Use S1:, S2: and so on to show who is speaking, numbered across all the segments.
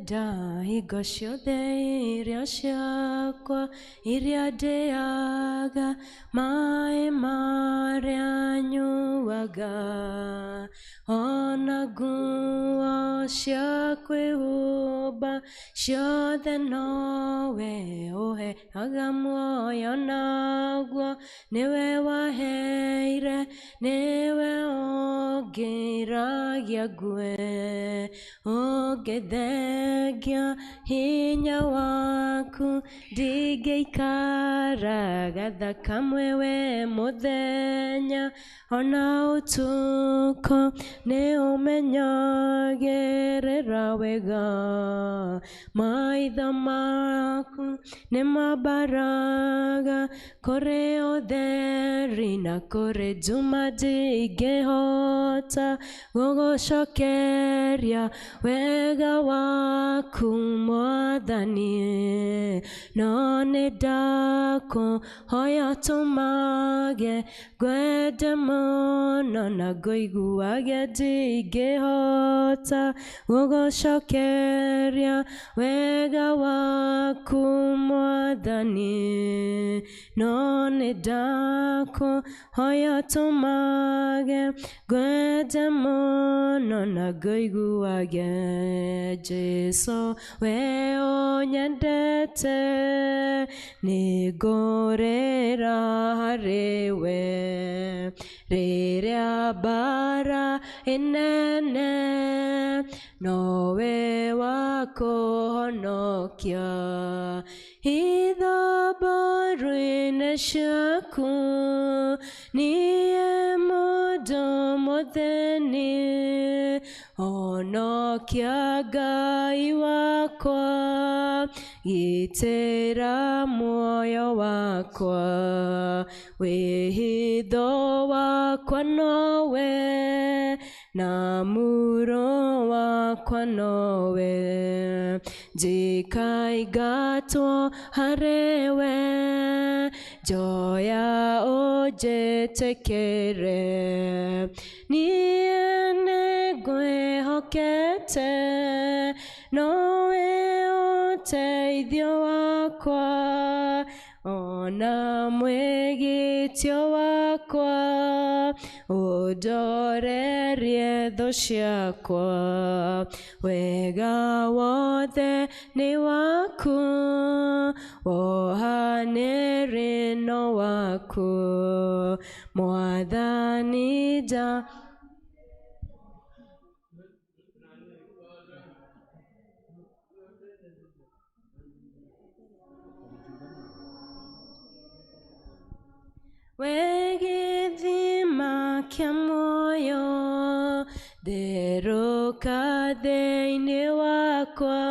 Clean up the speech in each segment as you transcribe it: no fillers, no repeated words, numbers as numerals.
S1: Nĩngwenda hingo ciothe irio ciakwa iria ndĩaga, maĩ marĩa nyuaga, ona nguo cia kwĩhumba ciothe nowe ũheaga muoyo naguo, nĩwe waheire, nĩwe ũngĩragia ngue, ũngĩthengia hinya waku, ndingĩikara gathakamwe we mũthenya ona ũtukũ, nĩ ũmenyagĩrĩra wega, maitho maku nĩ mambaraga kũrĩ ũtheri na kũrĩ nduma, ndingĩhota gũgũcokeria wega waku mwathani, no nĩ ndakũhoya ũtũmage ngwende mũno na ngũiguage, ndingĩhota gũgũcokeria wega waku mwathani, no nĩ ndakũhoya ũtũmage ngwende mũno na ngũiguage. Jesu we ũnyendete, nĩngũrĩra harĩ we rĩrĩa mbara ĩnene, nowe wa kũhonokia, hitho mbaru-inĩ ciaku, niĩ mũndũ mũthĩni, honokia Ngai wakwa, gitĩra muoyo wakwa, wĩhitho wakwa nowe, na muro wakwa nowe, njikaingatwo harĩwe, njoya ũnjĩtĩkĩre, niĩ nĩngwĩhokete, nowe ũteithio wakwa, ona mwĩgitio wakwa, ũndorerie thũ ciakwa, wega wothe nĩ waku, wohanĩri no waku, mwathani nda we gĩthima kĩa muoyo, therũka thĩinĩ wakwa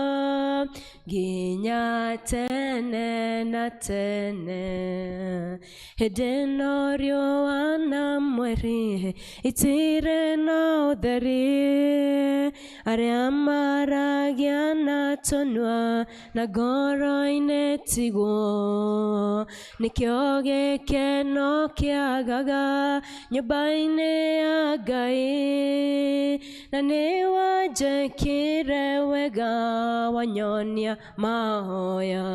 S1: nginya tene na tene. Hĩndĩ ĩno riũa na mweri itirĩ na ũtheri, arĩa maragia na tũnua na ngoro-inĩ tiguo, nĩkĩo gĩkeno kĩagaga nyũmba-inĩ ya Ngai, na nĩ wanjĩkire wega wanyonia mahoya.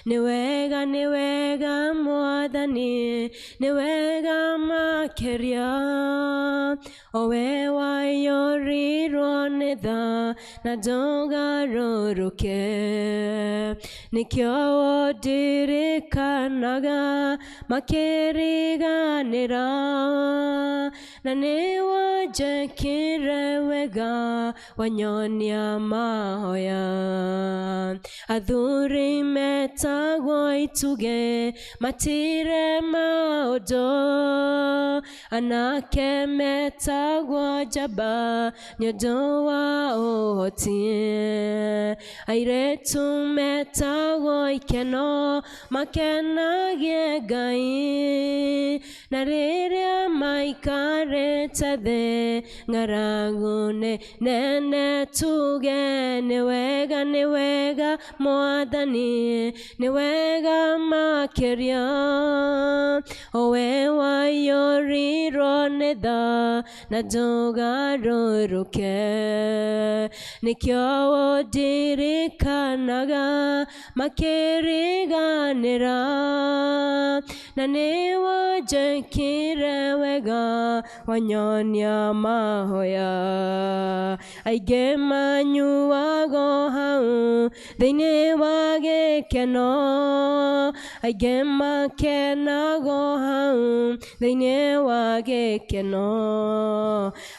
S1: Nĩ wega, nĩ wega mwathani, nĩ wega makĩria, o we waiyũrirwo nĩ tha na ndũgarũrũke, nĩkĩo ũndirikanaga makĩriganĩra, na nĩ wanjĩkire wega wanyonia mahoya. Athuri metagwo itugĩ matire maũndũ, anake metagwo njamba nĩ ũndũ wa ũhoti, airĩtu metagwo ikeno makenagie Ngai, na rĩrĩa maikarĩte thĩ ng'aragu nĩ nene tuge, nĩ wega, nĩ wega mwathani, nĩ wega makĩria, o we waiyũrirwo nĩ tha na ndũgarũrũke, Nĩkĩo ũndirikanaga makĩriganĩra, na nĩ wanjĩkire wega wanyonia mahoya. Aingĩ manyuago hau thĩinĩ wa gĩkeno, aingĩ makenago hau thĩinĩ wa gĩkeno,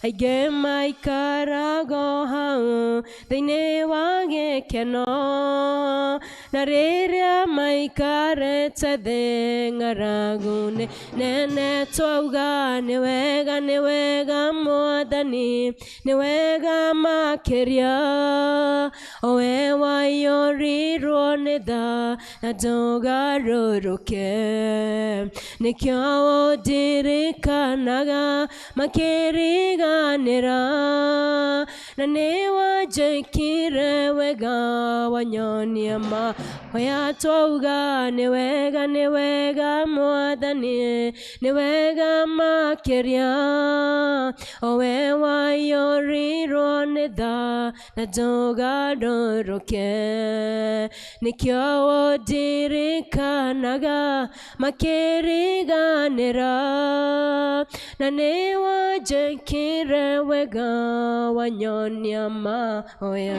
S1: aingĩ maikarago hau thĩinĩ wa gĩkeno, na rĩrĩa maikarĩte thĩ ng'aragu-inĩ nene twauga nĩ wega, nĩ wega Mwathani, nĩ wega makĩria, o we waiyũrirwo nĩ tha na ndũgarũrũke. Nĩkĩo ũndirikanaga makĩriganĩra, na nĩ wanjĩkire wega wanyonia mahoya. Twauga nĩ wega, nĩ wega Mwathani, nĩ wega makĩria, o we waiyũrirwo nĩ tha na ndũgarũrũke. Nĩkĩo ũndirikanaga makĩriganĩra, na nĩ wanjĩkire wega wanyonia mahoya.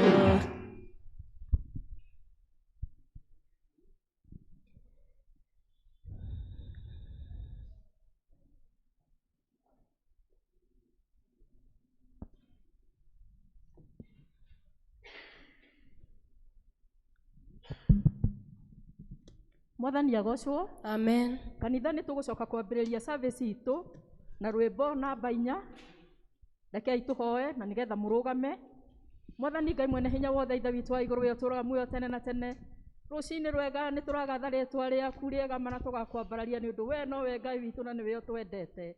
S2: Mwathani agocwo.
S1: Amen.
S2: Kanitha nĩ tũgũcoka kwambĩrĩria service itũ na rwĩmbo namba 4. Rekei tũhoe na nĩgetha mũrũgame. Mwathani Ngai mwene hinya wothe, Ithe witũ wa igũrũ, we ũtũũraga muoyo tene na tene, rũcinĩ rwega nĩ tũragatha rĩtwa rĩaku rĩega mana tũgakwambararia, nĩ ũndũ we nowe Ngai witũ na nĩwe ũtwendete.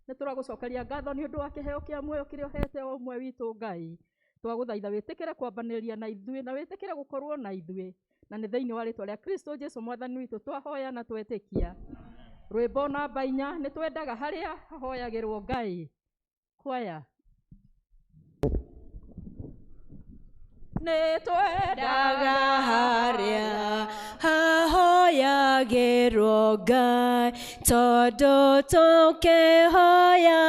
S2: Nĩ tũragũcokeria ngatho nĩ ũndũ wa kĩheo kĩa muoyo kĩrĩa ũhete o ũmwe witũ Ngai. Twagũthaitha wĩtĩkĩre kwambanĩria na ithuĩ na wĩtĩkĩre gũkorwo na ithuĩ, na nĩ thĩinĩ wa rĩtwa rĩa Kristo Jesu Mwathani witũ twahoya na twetĩkia. Rwĩmbo namba 4 nĩ twendaga harĩa hahoyagĩrwo Ngai. Kwaya. Nĩ twendaga
S1: harĩa hahoyagĩrwo Ngai, tondũ tũkĩhoya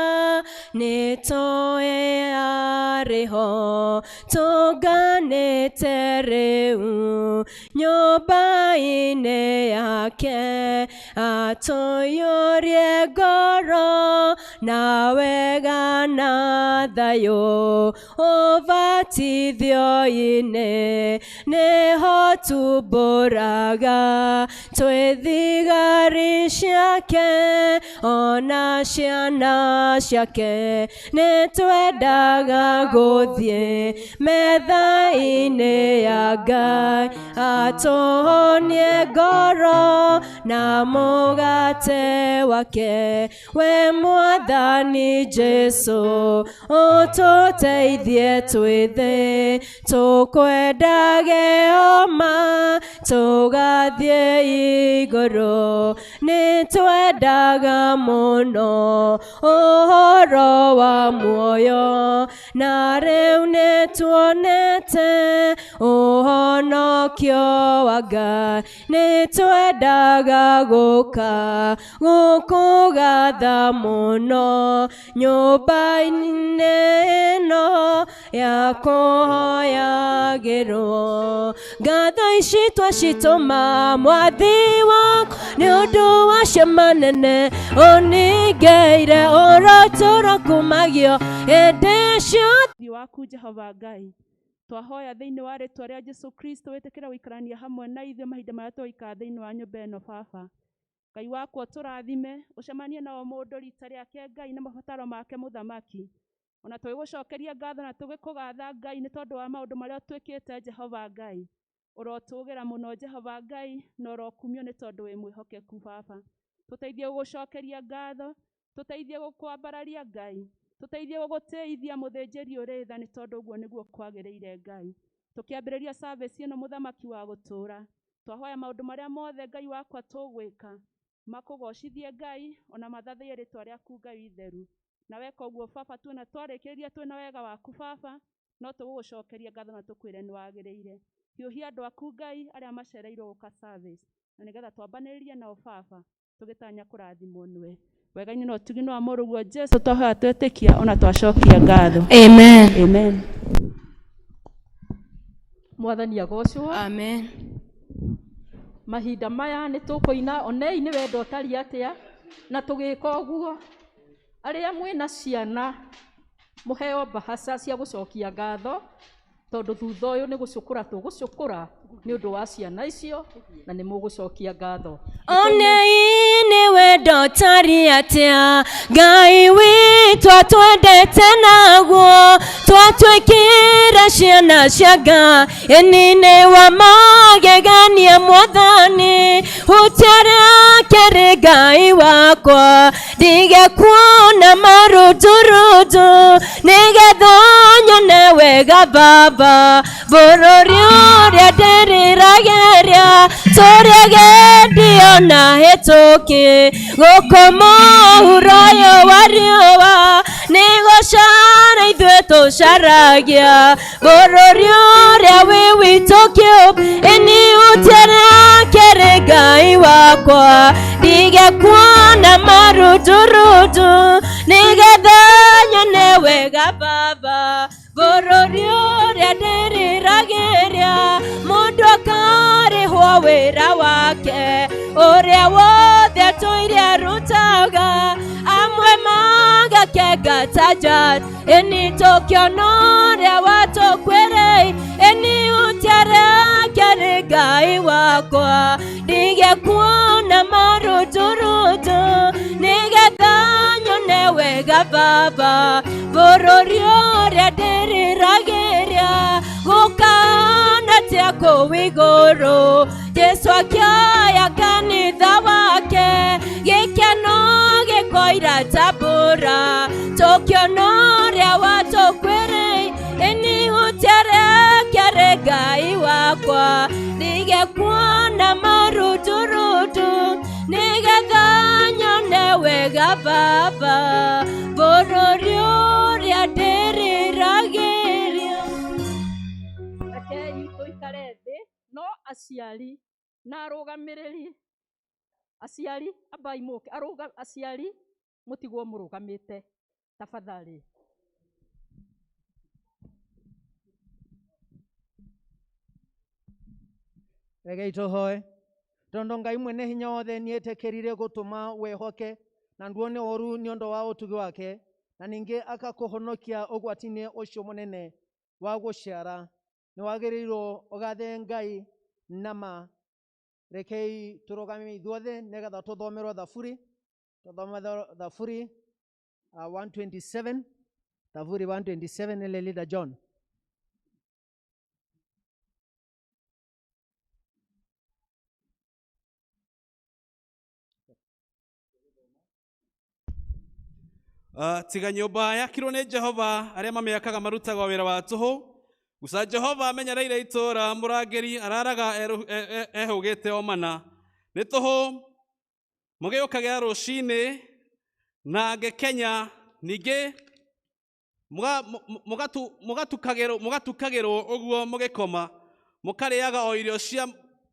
S1: nĩ tũĩ arĩ ho, tũnganĩte rĩu nyũmba-inĩ yake, atũiyũrie ngoro na wega na thayũ, ũbatithio-inĩ nĩho tumbũraga twĩ thigari ciake ona ciana ciake. Nĩ twendaga gũthiĩ metha-inĩ ya Ngai, atũhonie ngoro na mũgate wake. We Mwathani Jesu ũtũteithie twĩ thĩ, tũkwendage oma tũgathiĩ igũrũ. Nĩ twendaga mũno ũhoro wa muoyo, na rĩu nĩ tuonete ũhonokio wa Ngai. Nĩ twendaga gũka gũkũgatha mũno nyũmba-inĩ ĩno ya kũhoyagĩrwo. Ngatho ici twacitũma Mwathi wakwa nĩ ũndũ wa ciama nene ũningĩire, ũrotũro kumagio hĩndĩ ciothe.
S3: Waku Jehova Ngai, twahoya thĩinĩ wa rĩtwa rĩa Jesu Kristo, wĩtĩkĩre gũikarania hamwe na ithuĩ mahinda marĩa tũgũikara thĩinĩ wa nyũmba ĩno. Baba Ngai wakwa, tũrathime, ũcemanie na o mũndũ rita rĩake Ngai na mabataro make mũthamaki. Ona tũgĩgũcokeria ngatho na tũgĩkũgatha Ngai nĩ tondũ wa maũndũ marĩa ũtwĩkĩte Jehova Ngai. Ũrotũgĩra mũno Jehova Ngai na ũrokumio nĩ tondũ wĩ mwĩhokeku. Baba, tũteithie gũgũcokeria ngatho, tũteithie gũkwambararia Ngai, tũteithie gũgũtĩithia mũthĩnjĩri ũrĩ tha, nĩ tondũ ũguo nĩguo kwagĩrĩire Ngai. Tũkĩambĩrĩria service ĩno mũthamaki wa gũtũũra, twahoya maũndũ marĩa mothe Ngai wakwa tũgwĩka makũgocithie Ngai, ona mathathaiye rĩtwa rĩaku Ngai itheru. Na weka ũguo Baba, tuona twarĩkĩrĩria twĩna wega waku Baba, No tũgũgũcokeria ngatho na tũkwĩre nĩ wagĩrĩire. Hiũhia andũ aku Ngai arĩa macereirwo gũka service, na nĩgetha twambanĩrĩrie nao Baba, tũgĩtanya kũrathimwo nĩwe. Wega-inĩ na ũtugi-inĩ wa mũrũguo Jesũ twahoya twetĩkia ona twacokia ngatho.
S1: Amen.
S3: Amen.
S2: Mwathani agocwo.
S1: Amen.
S2: Mahinda maya nĩ tũkũina onei nĩ wendo ũtariĩ atĩa, na tũgĩka ũguo arĩa mwĩna ciana mũheo mbahaca cia gũcokia ngatho, tondũ thutha ũyũ nĩ gũcũkũra tũgũcũkũra nĩ ũndũ wa ciana icio, na nĩ mũgũcokia ngatho.
S1: Onei nĩ wendo ũtariĩ atĩa, Ngai witũ atwendete naguo, twatuĩkire ciana cia Ngai, ĩni nĩ wa magegania Mwathani, ũtiarakere Ngai wakwa, ndige kuona marunjurunju, nĩgetha nyone wega Baba, bũrũri ũrĩa ndĩriragĩria, tũrĩa gendio na hĩtũki, gũkũ mũhuro ũyũ wa riũa, nĩ gũcara ithuĩ tũcaragia, bũrũri ũrĩa wĩ witũ kĩũmbe, ĩni ũtiarakere Ngai wakwa, ndige kuona marunjurunju, nĩgetha nyone wega Baba, bũrũri ũrĩa ndĩriragĩria, mũndũ akarĩhwo wĩra wake, ũrĩa wothe atũire arutaga, amwe magakenga ta njata, ĩni tũkĩona ũrĩa watũkwĩrĩire, ĩni ũtiarakere Ngai wakwa, ndige kuona marunjurunju, nĩgetha nyone wega Baba, bũrũri ũrĩa ndĩriragĩria, gũkana tia kũu igũrũ, Jesũ akĩoya kanitha wake, gĩkeno gĩkoira ta mbura, tũkĩona ũrĩa watũkwĩrĩire, ĩni ũtiarekere Ngai wakwa, ndige kuona marunjurunju, nĩgetha nyone wega Baba, bũrũri ũrĩa ndĩriragĩria.
S2: Rekei tũikare thĩ, no aciari na arũgamĩrĩri, aciari ambai mũke, aciari mũtigwo mũrũgamĩte tafadhali.
S4: Rekei tũhoe, tondũ Ngai mwene hinya wothe nĩetĩkĩrire gũtũma wĩhoke na nduone ũru nĩ ũndũ wa ũtugi wake, na ningĩ akakũhonokia ũgwati-inĩ ũcio mũnene wa gũciara. Nĩ wagĩrĩirwo ũgathe Ngai nama. Rekei tũrũgame ithuothe nĩgetha tũthomerwo thaburi. Tũthome thaburi 127, thaburi 127 ile leader John.
S5: Tiga nyũmba yakirwo nĩ Jehova, arĩa mamĩakaga marutaga wĩra wa tũhũ. Guca Jehova amenyereire itũũra, mũrangĩri araraga ehũgĩte o mana. Nĩ tũhũ mũgĩũkagĩra rũcinĩ na ngĩkenya, ningĩ mũgatukagĩrwo ũguo mũgĩkoma, mũkarĩaga o irio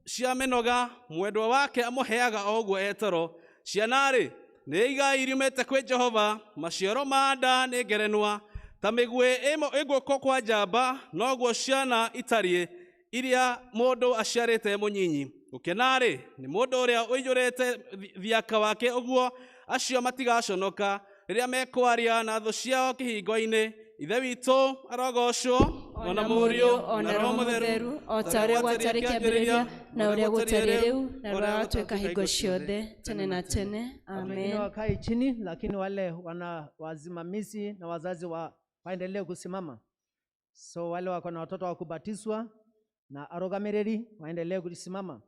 S5: cia mĩnoga, mwendwa wake amũheaga o ũguo etoro. Ciana-rĩ, nĩ igai riumĩte kwĩ Jehova, maciaro ma nda nĩ ngerenwa. Ta mĩguĩ ĩ guoko kwa njamba, noguo ciana itariĩ iria mũndũ aciarĩte mũnyinyi. Gũkena-rĩ, nĩ mũndũ ũrĩa ũiyũrĩte thiaka wake ũguo, acio matigaconoka rĩrĩa mekwaria na thũ ciao kĩhingo-inĩ. Ithe witũ arogocwo, ona Mũriũ,
S1: ona Roho Mũtheru, o ta ũrĩa gwatarĩ kĩambĩrĩria, na ũrĩa gũtariĩ rĩu, na ũrĩa watuĩka hingo ciothe, tene na tene.
S4: Wengine
S1: Amen.
S4: wakae chini, lakini wale wana wasimamizi na wazazi waendelee kusimama. So wale wako na watoto wa kubatizwa na arogamiriri waendelee kusimama.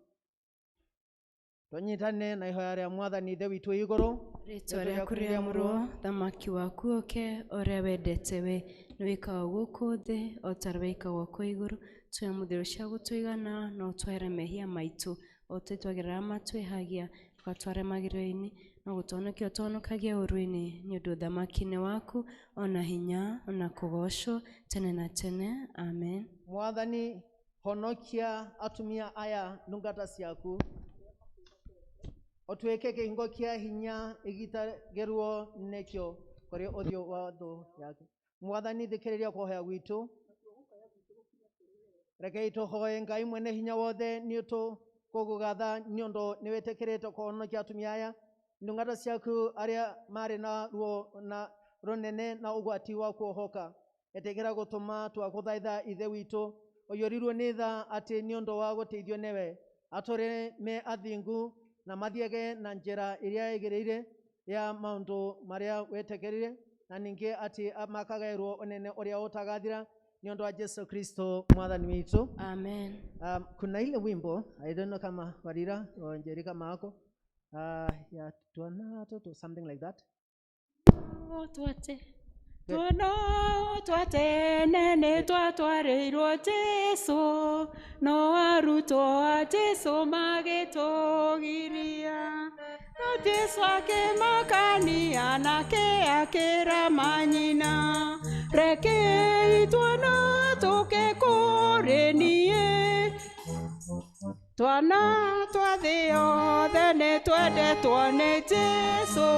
S4: Tonyitane na ihoya rĩa Mwathani Ithe witũ igũrũ.
S1: Rĩtwa rĩaku rĩamũrwo, thamaki waku ũke, ũrĩa wendete we nĩ wĩkagwo gũkũ thĩ o ta ũrĩa wĩkagwo kũu igũrũ. Tũhe mũthiro cia gũtũigana, na ũtwohere mehia maitũ o ta twagĩrĩra matwĩhagia, ndũgatware magerio-inĩ, No gũtũhonokia ũtũhonokagia ũũru-inĩ, nĩ ũndũ ũthamaki nĩ waku, ona hinya, ona kũgoocwo tene na tene. Amen.
S4: Mwathani, honokia atumia aya ndungata ciaku, ũtuĩke kĩhingo kĩa hinya ĩgitagĩrwo nĩkĩo kũrĩ ũthiũ wa thũ yake. Mwathani, thikĩrĩria kũhoya gwitũ. Rekei tũhoe. Ngai mwene hinya wothe, nĩ tũkũgũgatha nĩ ũndũ nĩ wĩtĩkĩrĩte kũhonokia atumia aya ndungata ciaku arĩa marĩ na ruo na rũnene na ũgwati wa kuohoka. Ĩtĩkĩra gũtũma twagũthaitha Ithe witũ ũiyũrirwo nĩ tha, atĩ nĩ ũndũ wa gũteithio nĩwe atũre me athingu na mathiage na njĩra ĩrĩa ĩgĩrĩire ya maũndũ marĩa wetĩkĩrire, na ningĩ atĩ makagaĩrwo ũnene ũrĩa ũtagathira, nĩ ũndũ wa Jesu Kristo Mwathani witũ.
S1: Amen.
S4: Kuna ile wimbo, I don't know kama Warira or Njeri kama ako ya twana toto, something like that.
S6: Twate twana twatene nĩ twatwarĩirwo Jesũ, no arutwo a Jesũ magĩtũgiria, no Jesũ akĩmakania nake akĩra manyina, rekei twana tũke kũrĩ niĩ. Twana twa thĩ yothe nĩ twendetwo nĩ Jesũ,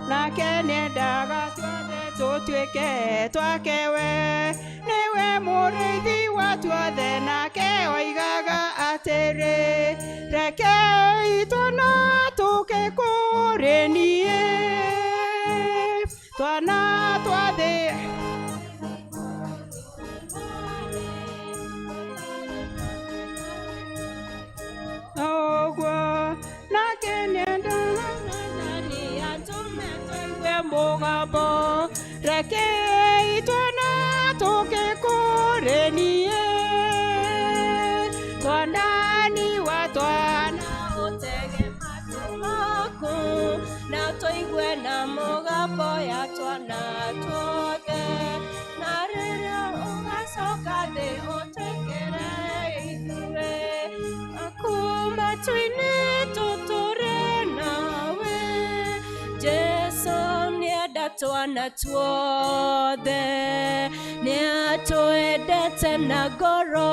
S6: nake nĩendaga tuothe tũtuĩke twake we. Nĩwe mũrĩithi wa tuothe, nake oigaga atĩrĩ, rekei twana tũke kũrĩ niĩ. Twana twa thĩ. Ũguo nake nĩendaga Mwathani atũme tũigue mũgambo, rekei twana tũke kũrĩ niĩ. Twanani wa twana,
S1: ũtege matũ maku na tũigue na mũgambo ya twana tuothe, na rĩrĩa ũgacoka thĩ ũtwĩkĩre ithuĩ aku matu-inĩ tũtũre nawe. Jesu nĩenda twana tuothe, nĩatwendete na ngoro,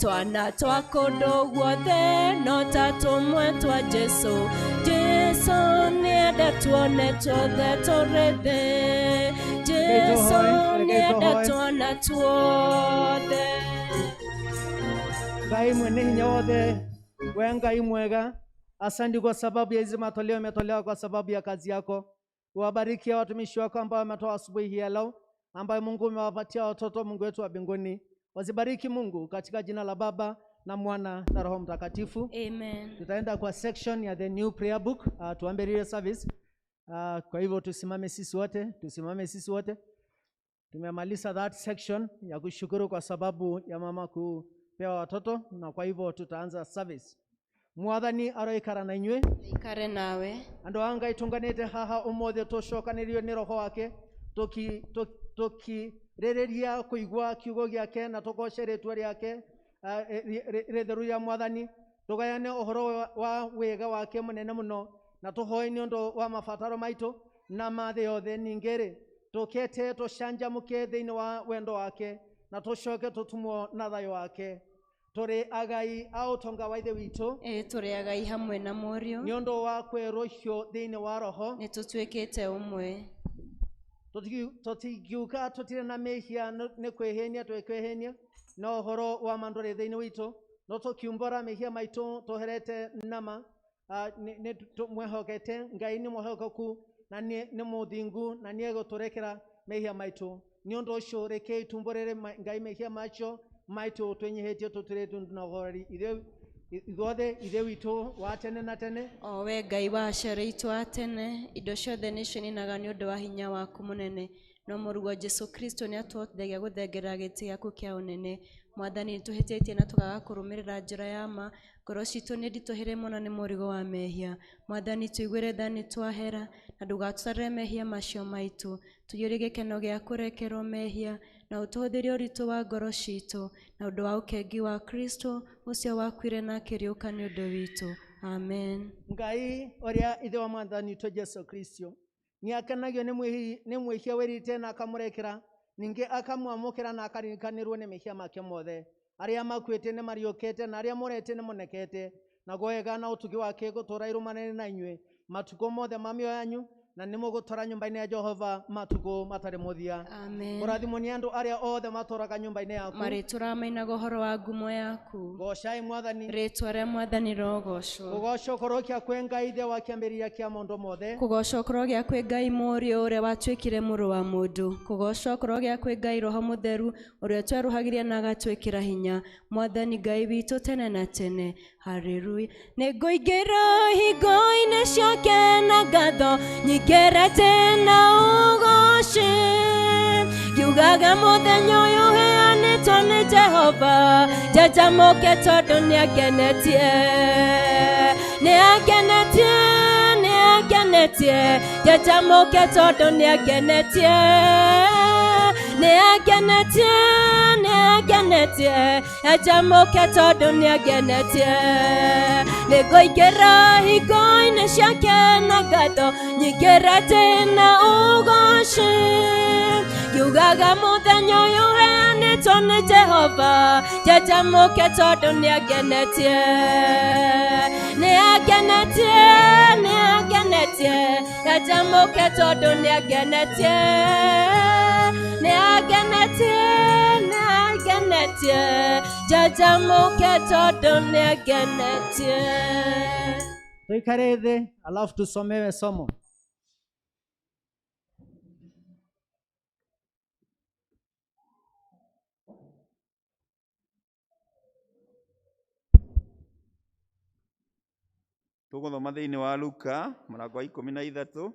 S1: twana twa kũndũ guothe no ta tũmwe twa Jesu. Jesu nĩenda tuone tuothe tũrĩ thĩ. Jesu nĩenda twana tuothe.
S4: Ngai mwene hinya wothe, we Ngai mwega, asante kwa sababu ya hizi matoleo yametolewa kwa sababu ya kazi yako. Uwabariki watumishi wako ambao wametoa asubuhi hii ya leo, ambayo Mungu umewapatia watoto, Mungu wetu wa mbinguni. Wazibariki Mungu, katika jina la Baba na Mwana na Roho Mtakatifu.
S1: Amen.
S4: Tutaenda kwa section ya the new prayer book, tuambe service. Kwa hivyo tusimame sisi wote, tusimame sisi wote. Tumemaliza that section ya kushukuru kwa sababu ya mama kupewa watoto, na kwa hivyo tutaanza service. Mwathani aroikara na inyuĩ.
S1: Ikare nawe.
S4: Andũ a Ngai, tũnganĩte haha ũmũthĩ tũcokanĩrio nĩ Roho wake, tũkirĩrĩria kũigua kiugo gĩake na tũgoce rĩtwa rĩake rĩtheru rĩa Mwathani, tũgayane ũhoro wa wega wake mũnene mũno, na tũhoe nĩ ũndũ wa mabataro maitũ na ma thĩ yothe. Ningĩ-rĩ, tũkete tũcanjamũke thĩinĩ wa wendo wake na tũcoke tũtumwo na thayũ wake. Tũrĩ agai a ũtonga wa Ithe witũ.
S1: Ĩ, tũrĩ agai hamwe na Mũriũ.
S4: Nĩ ũndũ wa kwerũhio thĩinĩ wa Roho.
S1: Nĩ tũtuĩkĩte ũmwe.
S4: Tũtingiuga tũtirĩ na mehia nĩ kwĩhenia twĩkwĩhenia, no ũhoro wa ma ndũrĩ thĩinĩ witũ. No tũkiumbũra mehia maitũ tũherete nama, nĩ mwĩhokete Ngai nĩ mwĩhokeku na nĩ mũthingu na nĩ egũtũrekera mehia maitũ. Nĩ ũndũ ũcio rekei tumbũrĩre Ngai mehia macio maitũ twĩnyihĩtie, tũturĩtwo na ũhoreri ithuothe Ithe witũ wa tene na tene.
S1: O we Ngai wa aciari aitũ a tene, indo ciothe nĩcininaga nĩ ũndũ wa hinya waku mũnene, no Mũrũguo Jesu Kristo nĩ atũhotithagia gũthengerera gĩtĩ gĩaku kĩa ũnene. Mwathani, nĩtũhĩtĩtie na tũkaga kũrũmĩrĩra njĩra ya ma. Ngoro citũ nĩ nditũhĩre mũno nĩ mũrigo wa mehia. Mwathani, tũiguĩre tha nĩ twahera, na ndũgatũtarĩre mehia macio maitũ. Tũiyũrie gĩkeno gĩa kũrekerwo mehia, na ũtũhũthĩrie ũritũ wa ngoro citũ na ũndũ wa ũkengi wa Kristo ũcio wakuire na akĩriũka nĩ ũndũ witũ. Amen.
S4: Ngai ũrĩa ithe wa mwathani witũ Jesu Kristo nĩakenagio nĩ mwĩhia wĩrite na akamũrekera, ningĩ akamwamũkĩra na akaririkanĩrwo nĩ mehia make mothe. Arĩa makuĩte nĩ mariũkĩte na arĩa morete nĩ monekete, naguo wega na ũtugi wake gũtũũra irũmanĩrĩire na inyuĩ matukũ mothe ma mĩoyo yanyu, na nĩ mũgũtũũra nyũmba-inĩ ya Jehova matukũ matarĩ mũthia.
S1: Amen.
S4: Kũrathimwo nĩ andũ arĩa othe matũũraga nyũmba-inĩ yaku.
S1: Marĩtũraga mainaga ũhoro wa ngumo yaku.
S4: Goocai Mwathani.
S1: Rĩtwa rĩa Mwathani rĩrogocwo.
S4: Kũgoocwo korwo kĩa kwĩ Ngai ithe wa kĩambĩrĩria kĩa maũndũ mothe.
S1: Kũgoocwo korwo gĩa kwĩ Ngai Mũriũ ũrĩa watuĩkire mũrũ wa mũndũ. Kũgoocwo korwo gĩa kwĩ Ngai Roho Mũtheru ũrĩa ũtwerũhagĩria na agatwĩkĩra hinya. Mwathani Ngai witũ tene na tene. Haleluya. Nĩngũingĩra hingo-inĩ ciake na ngatho nyingĩrĩte na ũgooci, ngiugaga mũthenya ũyũ ũheanĩtwo nĩ Jehova, njanjamũke tondũ nĩangenetie, nĩangenetie, nĩangenetie, njanjamũke tondũ nĩangenetie, nĩangenetie, nĩangenetie, njanjamũke tondũ nĩangenetie. Nĩngũingĩra hingo-inĩ ciake na ngatho nyingĩrĩte na ũgooci, ngiugaga mũthenya ũyũ ũheanĩtwo nĩ Jehova, njanjamũke tondũ nĩangenetie, nĩangenetie, nĩangenetie, njanjamũke tondũ nĩangenetie, nĩangenetie, nĩangenetie, njanjamũke tondũ nĩangenetie.
S4: Tuikare thĩ alafu tusomewe somo.
S7: Tũgũthoma thĩinĩ wa Luka mũrango wa 13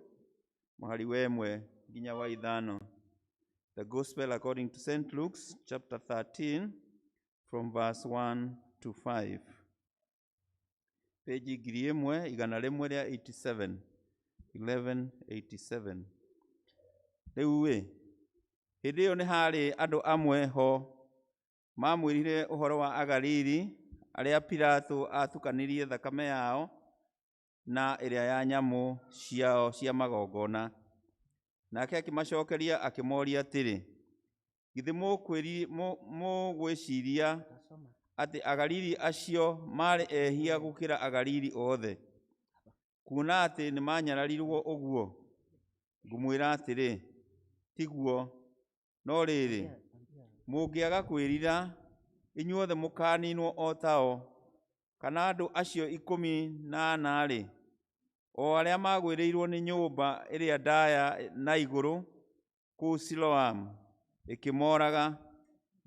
S7: mũhari wa 1 nginya wa 5. The Gospel according to St. Luke's chapter 13 from verse 1 to 5. Page 1187, 1187. Rĩu ĩ, hĩndĩ ĩyo nĩ harĩ andũ amwe ho mamwĩrire ũhoro wa Agalili arĩa Pilato atukanirie thakame yao na ĩrĩa ya nyamũ ciao cia magongona. Nake akĩmacokeria akĩmoria atĩrĩ, githĩ mũgwĩciria atĩ Agalili acio marĩ ehia gũkĩra Agalili othe, kuona atĩ nĩmanyararirwo ũguo? Ngũmwĩra atĩrĩ, tiguo. No rĩrĩ, mũngĩaga kwĩrira, inyuothe mũkaninwo o tao. Kana andũ acio 14-rĩ, o arĩa magwĩrĩirwo nĩ nyũmba ĩrĩa ndaya na igũrũ kũu Siloamu ĩkĩmoraga,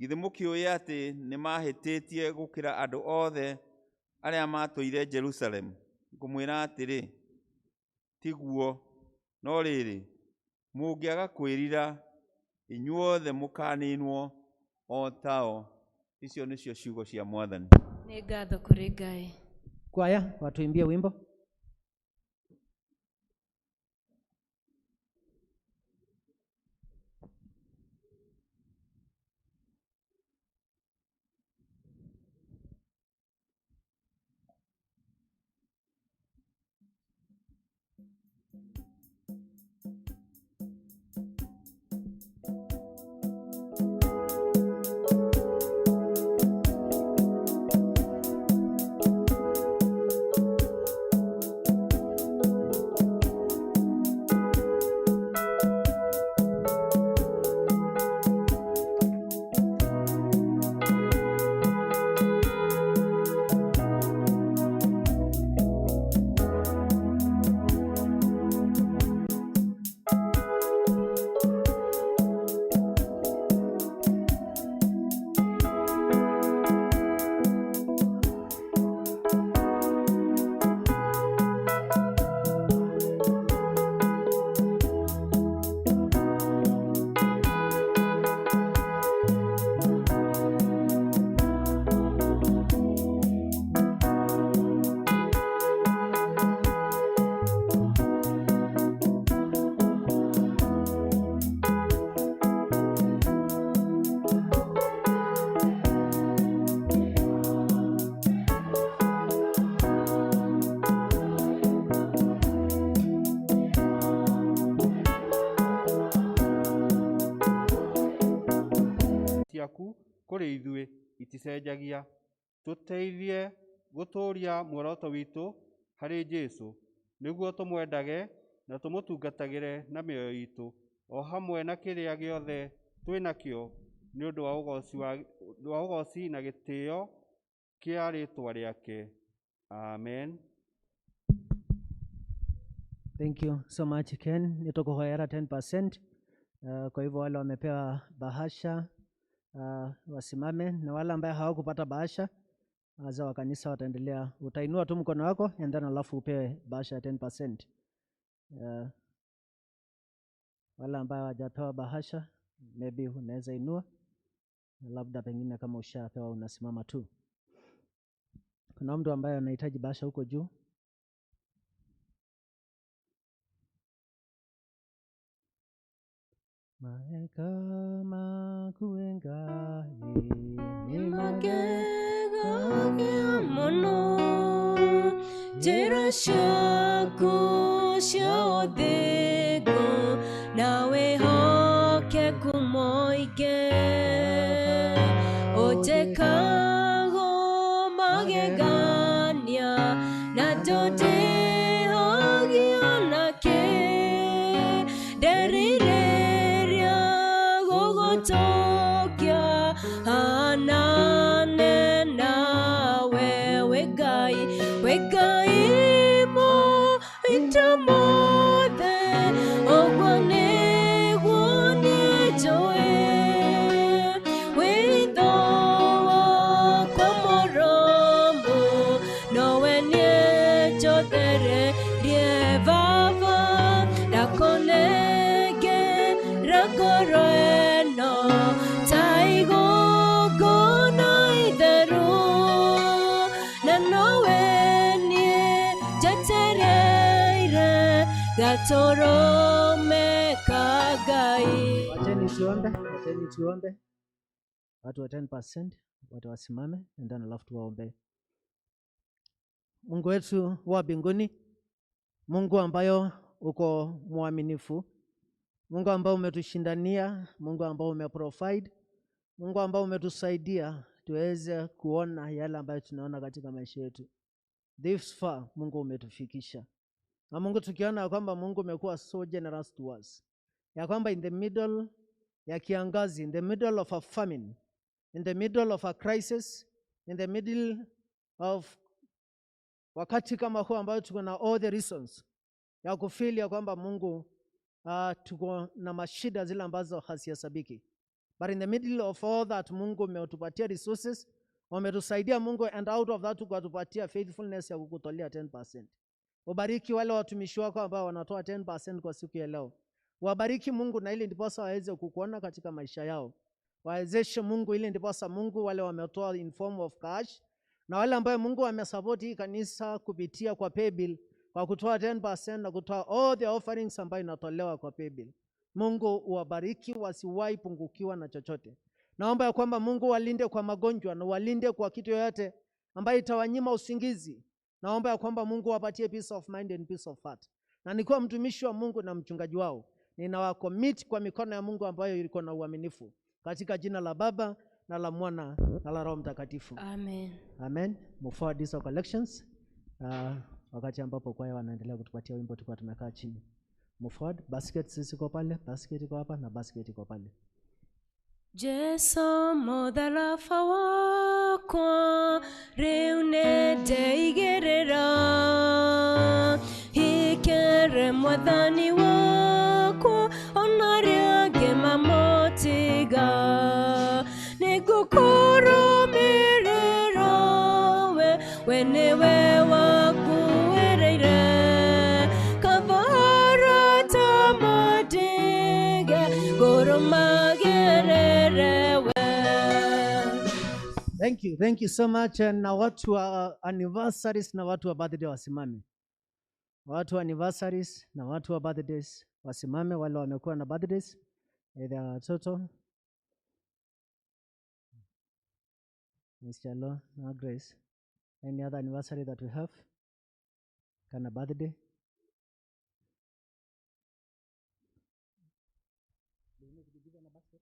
S7: githĩ mũkĩũĩ atĩ nĩmahĩtĩtie gũkĩra andũ othe arĩa matũire Jerusalemu? Ngũmwĩra atĩrĩ, tiguo. No rĩrĩ, mũngĩaga kwĩrira, inyuothe mũkaninwo o tao. Icio nĩcio ciugo cia Mwathani.
S1: Nĩ ngatho kũrĩ Ngai.
S4: Kwaya watuimbie wimbo.
S8: kũrĩ ithuĩ iticenjagia. Tũteithie gũtũũria muoroto witũ harĩ Jesũ, nĩguo tũmwendage na tũmũtungatagĩre na mĩoyo itũ, o hamwe na kĩrĩa gĩothe twĩ nakĩo, nĩ ũndũ wa ũgoci na gĩtĩo kĩa rĩĩtwa rĩake. Amen.
S4: Thank you so much, Ken. Nitakuhoera 10%. Kwa hivyo wale wamepewa bahasha wasimame, na wale ambaye hawakupata bahasha, wazee wa kanisa wataendelea. Utainua tu mkono wako and then alafu upewe bahasha ya 10%. Wale ambaye hawajapewa bahasha, maybe unaweza inua, labda pengine kama ushapewa unasimama tu. Kuna mtu ambaye anahitaji bahasha huko juu? Maeka makuengai
S1: Nĩ magegagia mũno njĩra ciaku cia ũthingu na wĩhokeku mũingĩ. Ũnjĩkago magegania na ndũndĩhagio nakĩ. Nderirĩria gũgũtũkia hanane nawe, wĩ Ngai, wĩ Ngai mũita mothe, ũguo nĩguo niĩ njũĩ. Witho wakwa mũrũmu nowe niĩ njothererie Baba, ndakũnengera ngoro ĩno ta igongona itheru, na nowe niĩ njetereire gatũrũme ka Ngai.
S4: Wacheni tuombe, wacheni tuombe. Watu wa 10% wote wasimame and then alafu tuwaombe. Mungu wetu wa mbinguni, Mungu ambayo uko mwaminifu, Mungu ambaye umetushindania, Mungu ambaye umeprovide, Mungu ambaye umetusaidia tuweze kuona yale ambayo tunaona katika maisha yetu. This far Mungu umetufikisha. Na Mungu tukiona kwamba Mungu umekuwa so generous to us, ya kwamba in the middle ya kiangazi, in the middle of a famine, in the middle of a crisis, in the middle of wakati kama huu ambayo tuko na all the reasons ya kufeel ya kwamba Mungu tuko na mashida zile ambazo hazihesabiki. But in the middle of all that, Mungu umetupatia resources, umetusaidia Mungu, and out of that ukatupatia faithfulness ya kukutolea 10%. Ubariki wale watumishi wako ambao wanatoa 10% kwa siku ya leo. Wabariki Mungu na ili ndiposa waweze kukuona katika maisha yao. Wawezeshe Mungu ili ndiposa Mungu wale wametoa in form of cash na wale ambao Mungu amesupport hii kanisa kupitia kwa paybill kwa kutoa 10% na kutoa all the offerings ambayo inatolewa kwa paybill. Mungu uwabariki, wasiwahi pungukiwa na chochote. Naomba ya kwamba Mungu walinde kwa magonjwa na walinde kwa kitu yoyote ambayo itawanyima usingizi. Naomba ya kwamba Mungu wapatie peace of mind and peace of heart. Na nikiwa mtumishi wa Mungu na mchungaji wao, ninawacommit kwa mikono ya Mungu ambayo iko na uaminifu, katika jina la Baba na la Mwana na la Roho Mtakatifu.
S1: Amen.
S4: Amen. Move these collections. Wakati ambapo kwaya wanaendelea kutupatia wimbo tukiwa tumekaa chini. Move forward, basket ziko pale, basket iko hapa na basket iko pale.
S1: Jesu mũtharaba wakwa rĩu nĩndeigĩrĩra, hikere mwathani wakwa ona arĩa angĩ mamũtiga, nĩngũkũrũmĩrĩra we, we nĩwe wakuĩrĩire, kaba arata mandige ngũrũmagĩrĩre we.
S4: Thank you so much. Na watu wa anniversaries na watu wa birthday wasimame. Watu wa anniversaries na watu wa birthdays wasimame, wale wamekuwa na birthdays, either watoto. Mr. Lo, na Grace. Any other anniversary that we have? Kana birthday? Do you need to be given a basket?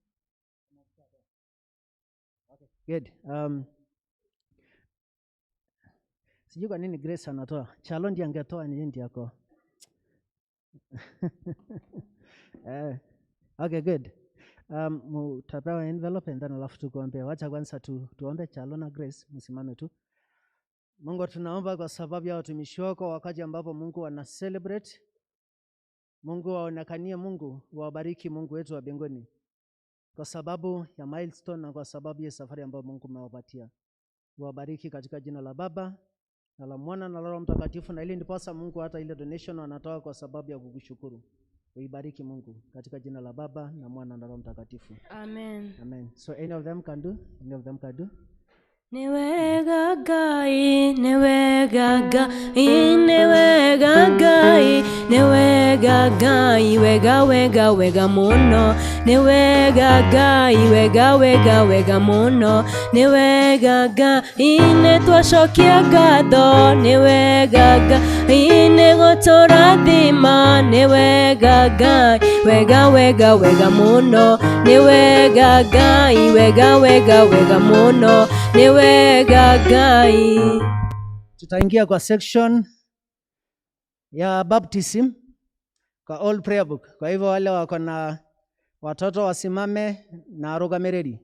S4: Good. Sijui kwa nini Grace anatoa. Chalo ndiye angetoa ni ndiye ako. Okay, good. Mutapewa envelope and then alafu tukuombe. Wacha kwanza tuombe Chalo na Grace, msimame tu. Mungu, tunaomba kwa sababu ya watumishi wako wakati ambapo Mungu ana celebrate. Mungu waonekanie, Mungu wabariki, Mungu wetu wa mbinguni, kwa sababu ya milestone na kwa sababu ya safari ambayo Mungu umewapatia. Wabariki katika jina la Baba na la Mwana na la Roho Mtakatifu, na ili ndiposa Mungu hata ile donation wanatoa kwa sababu ya kukushukuru. Uibariki Mungu katika jina la Baba na Mwana na Roho Mtakatifu.
S1: Amen.
S4: Amen. So any of them can do? Any of them can do?
S1: Nĩ wega Ngai, nĩ wega Ngai, nĩ wega Ngai, nĩ wega Ngai, wega wega wega mũno. Nĩ wega Ngai, wega wega wega mũno. Nĩ wega Ngai, nĩ twacokia ngatho. Nĩ wega Ngai, nĩ gũtũrathima. Nĩ wega Ngai, wega wega wega mũno. Nĩ wega Ngai, wega wega wega mũno. Nĩ wega Ngai.
S4: Tutaingia kwa section ya baptism kwa old prayer book. Kwa hivyo wale wako na watoto wasimame na arugamiriri.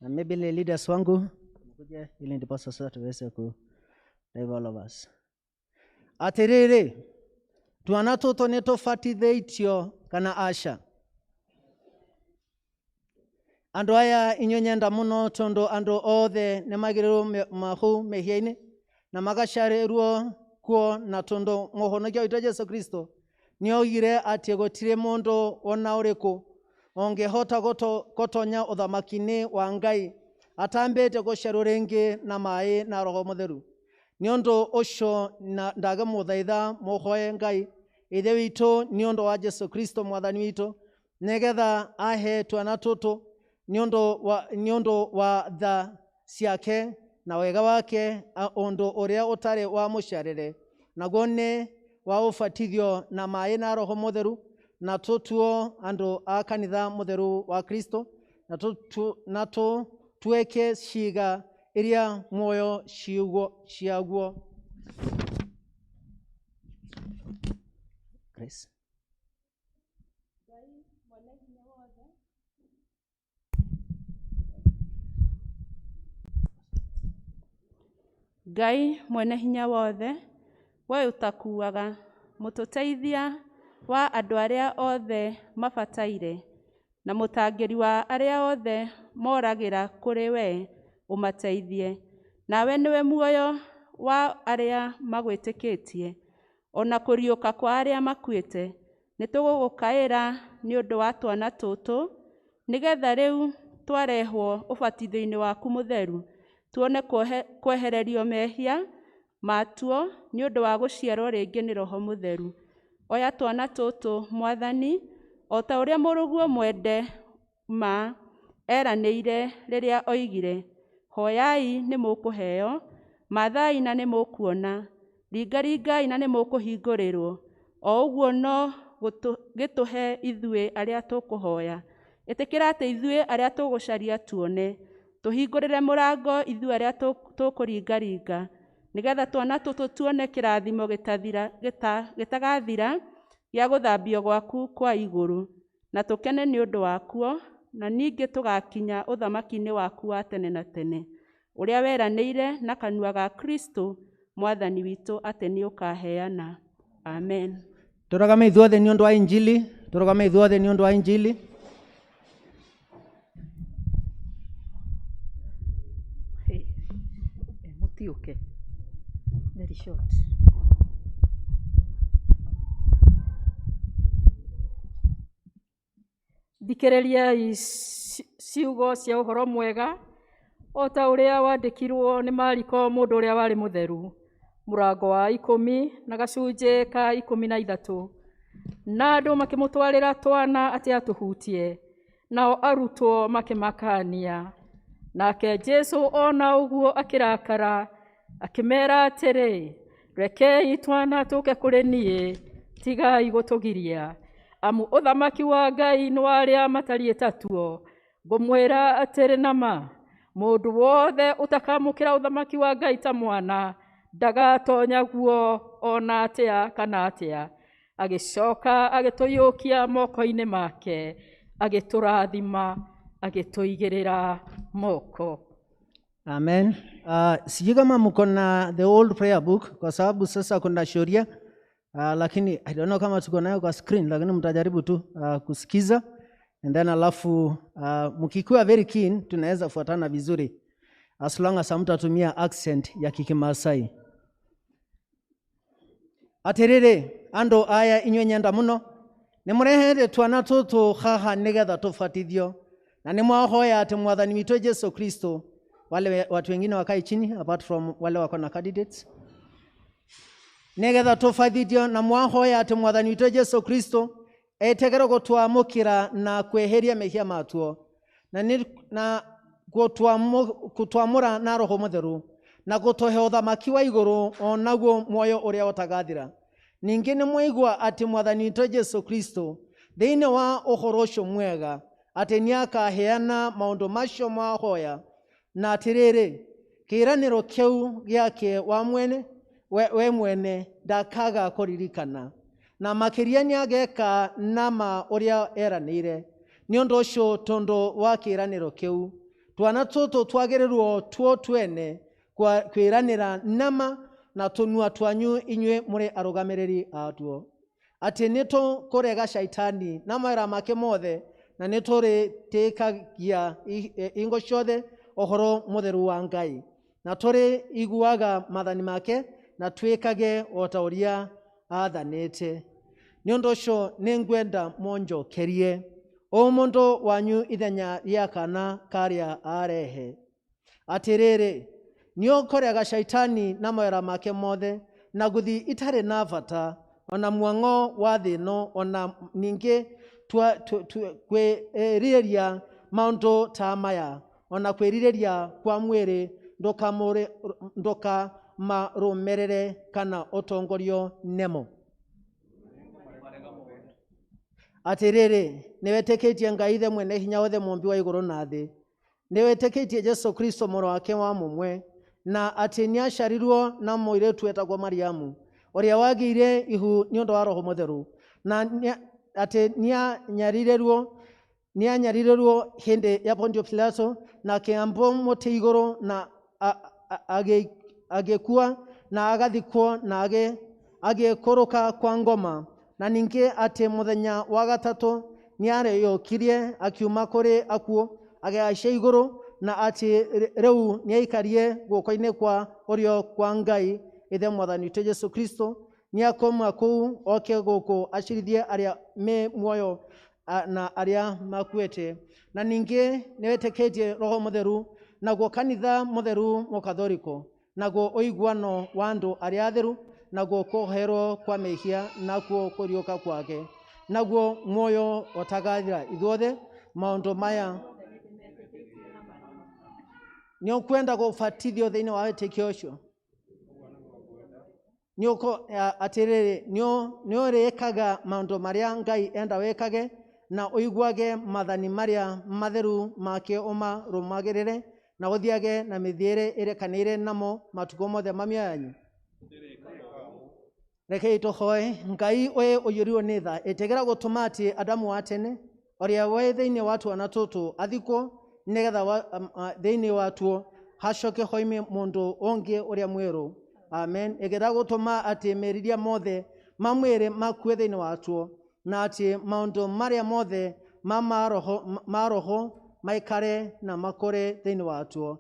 S4: Na maybe le leaders wangu mkuje ili ndipo sasa tuweze ku dive all of us. Atiriri, twana tũtũ nĩ tũbatithĩtio kana aca? Andũ aya inyuĩ nyenda mũno tondũ andũ othe nĩ magĩrĩirwo mahu mehia-inĩ na magacarĩrwo kuo, na tondũ mũhonokia witũ Jesũ Kristo nĩoigire atĩ gũtirĩ mũndũ ona ũrĩkũ ũngĩhota gũtonya ũthamaki-inĩ wa Ngai atambĩte gũciarwo rĩngĩ na maĩ na Roho Mũtheru. Nĩ ũndũ ũcio ndagĩmũthaitha mũhoe Ngai Ithe witũ nĩ ũndũ wa Jesũ Kristo mwathani witũ, nĩgetha ahe twana tũtũ nĩ ũndũ wa tha ciake na wega wake, ũndũ ũrĩa ũtarĩ wa mũciarĩre, naguo nĩ wa ũbatithio na maĩ na Roho Mũtheru, na tũtuo andũ a kanitha mũtheru wa Kristo, na tũtuĩke ciĩga iria muoyo ciaguo. Grace.
S3: Ngai mwene hinya wothe, we ũtakuaga, mũtũteithia wa andũ arĩa othe mabataire, na mũtangĩri wa arĩa othe moragĩra kũrĩ we ũmateithie. Nawe nĩwe muoyo wa arĩa magwĩtĩkĩtie, ona kũriũka kwa arĩa makuĩte. Nĩtũgũgũkaĩra nĩ ũndũ wa twana tũtũ, nĩgetha rĩu twarehwo ũbatithio-inĩ waku mũtheru, tuone kwehererio mehia matuo nĩ ũndũ wa gũciarwo rĩngĩ nĩ Roho Mũtheru. Oya twana tũtũ Mwathani, o ta ũrĩa mũrũguo mwende ma eranĩire rĩrĩa oigire, hoyai nĩ mũkũheo, mathai na nĩ mũkuona, ringaringai na nĩ mũkũhingũrĩrwo. O ũguo no gĩtũhe ithuĩ arĩa tũkũhoya. Ĩtĩkĩra atĩ ithuĩ arĩa tũgũcaria tuone, tũhingũrĩre mũrango ithuĩ arĩa tũkũringaringa, nĩgetha twana tũtũ tuone kĩrathimo gĩtagathira gĩa gũthambio gwaku kwa igũrũ, na tũkene nĩ ũndũ wakuo, na ningĩ tũgakinya ũthamaki-inĩ waku wa tene na tene, ũrĩa weranĩire na kanua ga Kristo Mwathani witũ atĩ nĩũkaheana. Amen.
S4: Tũrũgame ithuothe nĩ ũndũ wa Injili, tũrũgame ithuothe nĩ ũndũ wa Injili.
S2: Mũtiũke. Very short. Thikĩrĩriai ciugo cia ũhoro mwega o ta ũrĩa wandĩkirwo nĩ Mariko mũndũ ũrĩa warĩ mũtheru, mũrango wa 10 na gacunjĩ ka 13. Na andũ makĩmũtwarĩra twana atĩ atũhutie, nao arutwo makĩmakania. Nake Jesũ ona ũguo akĩrakara, akĩmera atĩrĩ, Rekei twana tũke kũrĩ niĩ, tigai gũtũgiria, amu ũthamaki wa Ngai nĩ wa arĩa matariĩ ta tuo. Ngũmwĩra atĩrĩ na ma, mũndũ wothe ũtakamũkĩra ũthamaki wa Ngai ta mwana ndagatonya guo ona atĩa kana atĩa. Agĩcoka agĩtũiyũkia moko-inĩ make, agĩtũrathima, agĩtũigĩrĩra moko.
S4: Amen. Sijui kama mko na the old prayer book kwa sababu sasa kuna sheria, lakini I don't know kama tuko nayo kwa screen, lakini mtajaribu tu kusikiza and then alafu mkikuwa very keen tunaweza fuatana vizuri as long as hamtatumia accent ya Kikimasai. Atiriri andu aya inywe nyenda muno nimurehete twana tutu haha nigetha tubatithio na nimwahoya ati mwathani witũ Jesu Kristo. Wale watu wengine wakae chini apart from wale wako na candidates, nigetha tubatithio na mwahoya ati mwathani witũ Jesu Kristo etegere gutwamukira na kweheria mehia matuo na gutwamura na roho mutheru na gutuhe uthamaki wa iguru onaguo muoyo uria utagathira. Ningi ni mwaigua ati mwathani witũ Jesu Kristo thiini wa uhoro ucio mwega ati niakaheana maundu macio mwahoya, na atiriri kiraniro kiu giake wa mwene we mwene ndakaga kuririkana, na makiria niageka nama uria eranire. Ni undu ucio tondu wa kiraniro kiu twana tutu twagirirwo tuo twene kwiranira nama na tunua twanyu inywe muri arugamiriri atuo, ati nitukurega shaitani na mawira make mothe, na nituritikagia ingo ciothe uhoro mutheru wa Ngai, na turi iguaga mathani make na twikage o ta uria athanite. Ni undu ucio ningwenda monjokerie o mundu wanyu ithenya ria kana karia arehe. Atiriri niokorega shaitani na mawira make mothe na guthi itari na bata ona mwang'o wa thĩ ĩno, ona ningĩ kwĩrirĩria maũndũ ta maya, ona kwĩrirĩria kwa mwĩrĩ ndũkamarũmĩrĩre kana ũtongorio nemo. Atĩrĩrĩ nĩwetĩkĩtie Ngai Ithe mwene hinya wothe mũmbi wa igũrũ na thĩ, nĩwetĩkĩtie Jesu Kristo mũrũ wake wa mũmwe, na atĩ nĩaciarirwo na mũirĩtu wetagwo Mariamu ũrĩa wagĩire ihu nĩ ũndũ wa Roho Mũtheru, na atĩ nĩanyarirĩrwo hĩndĩ ya Pontio Pilato, na akĩambwo mũtĩ igũrũ na agĩkua na agathikwo na agĩkũrũka kwa ngoma, na ningĩ atĩ mũthenya wa gatatũ nĩarĩũkirie akiuma kũrĩ akuũ agĩhaica igũrũ, na atĩ rĩu nĩaikarie guoko-inĩ kwa ũrĩo kwa Ngai Ithe mwathani witũ Jesu Kristo, nĩakoma kũu oke gũkũ acirithie arĩa me muoyo na arĩa makuĩte. Na ningĩ nĩwetĩkĩtie Roho Mũtheru, naguo kanitha mũtheru mũkathoriko, naguo ũiguano wa andũ arĩa atheru, naguo kũherwo kwa mehia, nakuo kũriũka kwake, naguo muoyo ũtagathira. Ithuothe maũndũ maya nĩũkwenda gũbatithio thĩinĩ wa wĩtĩkio ũcio? Atĩrĩrĩ nĩũrĩkaga maũndũ marĩa Ngai enda wĩkage, na ũiguage mathani marĩa matheru make ũmarũmagĩrĩre, na ũthiage na mĩthiĩre ĩrekanĩire namo matukũ mothe ma mĩoyo yanyu. Rekei tũhoe. Ngai ũyũ ũiyũrirwo nĩ tha, ĩtĩkĩra gũtũma atĩ Adamu wa tene ũrĩa wĩ thĩinĩ wa twana tũtũ athikwo, nĩgetha thĩinĩ watuo hacoke hoime mũndũ ũngĩ ũrĩa mwerũ. Amen. Ĩkĩra gũtũma atĩ meriria mothe ma mwĩrĩ makue thĩinĩ watuo, na atĩ maũndũ marĩa mothe ma roho maikare na makũre thĩinĩ watuo.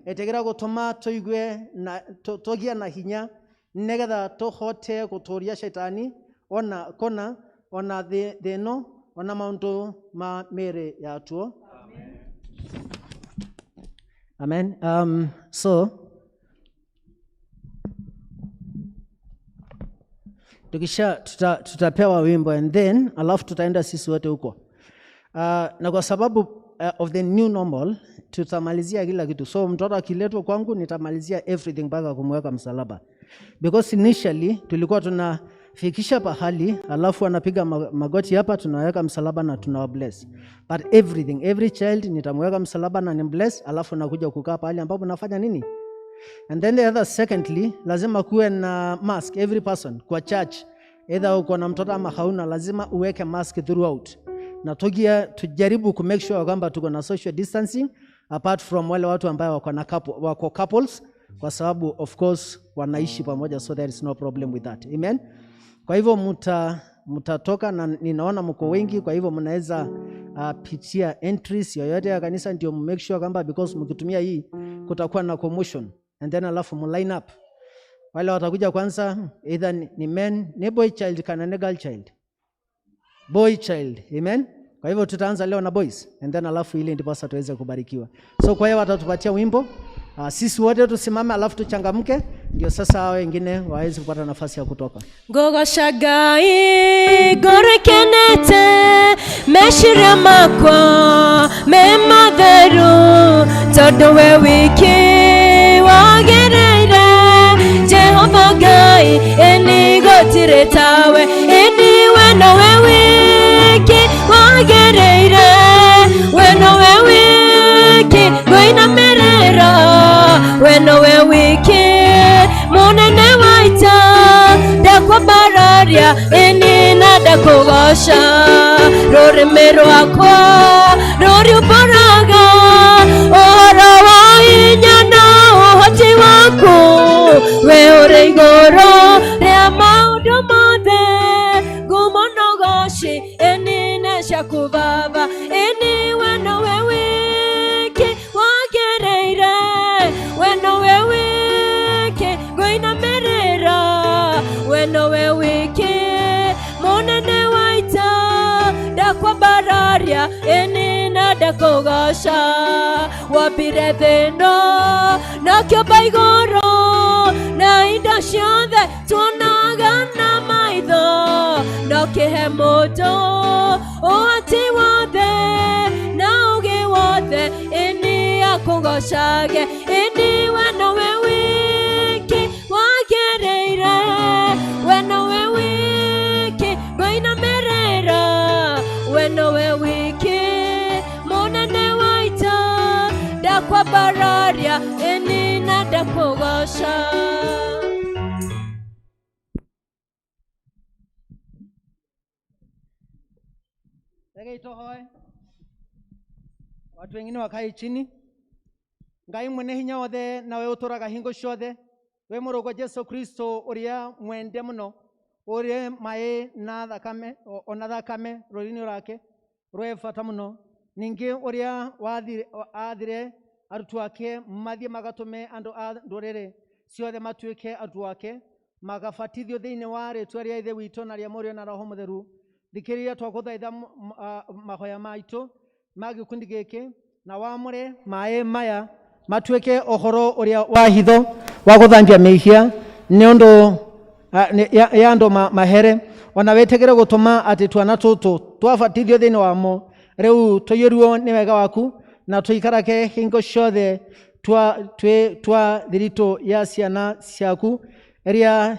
S4: Ĩtĩkĩra gũtũma tũigue na tũgĩe na hinya, nĩgetha tũhote gũtũũria shaitani ona kona ona thĩ ĩno ona maũndũ ma mĩĩrĩ yatuo. Amen. So tukisha tutapewa wimbo and then alafu tutaenda sisi wote huko. Na kwa sababu of the new normal tutamalizia kila kitu. So mtoto akiletwa kwangu nitamalizia everything mpaka kumweka msalaba. Because initially tulikuwa tunafikisha pahali alafu anapiga magoti hapa, tunaweka msalaba na tunawa bless. But everything, every child nitamweka msalaba na nimbless, alafu nakuja kukaa pahali ambapo nafanya nini? And then the other, secondly, lazima kuwe na mask every person kwa church. Either uko na mtoto ama hauna, lazima uweke mask throughout. Na tugia tujaribu ku make sure kwamba tuko na social distancing apart from wale watu ambao wako na couple, wako couples, kwa sababu of course wanaishi pamoja, so there is no problem with that. Amen. Kwa hivyo mtatoka na ninaona mko wengi, kwa hivyo mnaweza pitia entries yoyote ya kanisa ndio make sure kwamba, because mkitumia hii kutakuwa na commotion, and then alafu mu line up. Wale watakuja kwanza either ni men, ni boy child kana ni girl child. Boy child. Amen. Kwa hivyo tutaanza leo na boys and then alafu ili ndipo tuweze kubarikiwa. So kwa hiyo watatupatia wimbo. Sisi wote tusimame alafu tuchangamke ndio sasa hao wengine waweze kupata nafasi ya kutoka.
S1: Ngũgoca Ngai ngoro ĩkenete, meciria makwa me matheru, tondũ we wiki wagĩrĩire. Jehova Ngai, ĩni gũtirĩ tawe, ĩni we nowe wiki wagĩrĩire, we nowe wiki ngũinamĩrĩra, we nowe wiki mũnene wa ita, ndakwambararia ĩni na ndakũgoca, rũrĩmĩ rwakwa rũriumbũraga ũhoro wa hinya na ũhoti waku, we ũrĩ igũrũ rĩa maũndũ mothe, ngumo na ũgoci ĩni nĩ ciaku Baba, ĩni we nowe wiki wagĩrĩire, we nowe wiki ngũinamĩrĩra, we nowe wiki mũnene wa ita, ndakwambararia ĩni na ndakũgoca, wambire thĩ ĩno na ũkĩũmba igũrũ, na indo ciothe tuonaga na maitho, na ũkĩhe mũndũ ũhoti wothe na ũũgĩ wothe, ĩni akũgocage, ĩni we nowe wiki wagĩrĩire, we nowe wiki ngũinamĩrĩra, we nowe wiki mũnene wa ita, ndakwambararia ĩni na ndakũgoca.
S4: Rekei tũhoe. Watu wengine wakae chini. Ngai mwene hinya wothe nawe ũtũraga hingo ciothe, we mũrũgwa Jesu Kristo ũrĩa mwende mũno, ũrĩa maĩ na thakame ona thakame rũrĩinĩ rwake rwe bata mũno, ningĩ ũrĩa aathire arutwo ake mathiĩ magatũme andũ a ndũrĩrĩ ciothe matuĩke arutwo ake, magabatithio thĩinĩ wa rĩtwa rĩa Ithe witũ na rĩa Mũriũ na Roho Mũtheru. Thikĩrĩria twagũthaitha mahoya maitũ ma gĩkundi gĩkĩ, na wamũre maĩ maya matuĩke ũhoro ũrĩa wa hitho wa gũthambia mehia nĩ ũndũ ya andũ mahere, ona wĩtĩkĩre gũtũma atĩ twana tũtũ twabatithio thĩinĩ wamo rĩu tũiyũrwo nĩ wega waku, na tũikarage hingo ciothe twa thiritũ ya ciana ciaku ĩrĩa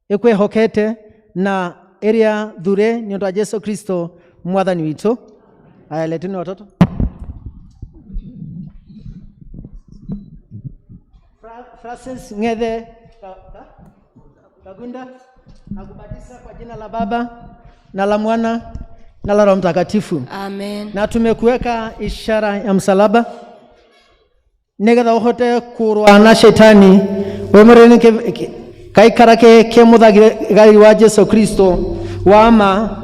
S4: ĩkwĩhokete na ĩrĩa thure nĩ ũndũ wa Jesu Kristo mwathani witũ. Aya, leteni watoto. Francis Ng'ethe Kagunda, nakubatiza kwa jina la Baba na la Mwana na la Roho Mtakatifu.
S1: Amen.
S4: Na tumekuweka ishara ya msalaba nigetha uhote kurũa na shetani wĩmũrĩre kaikarake ke mũthagari wa Jesu Kristo wa ma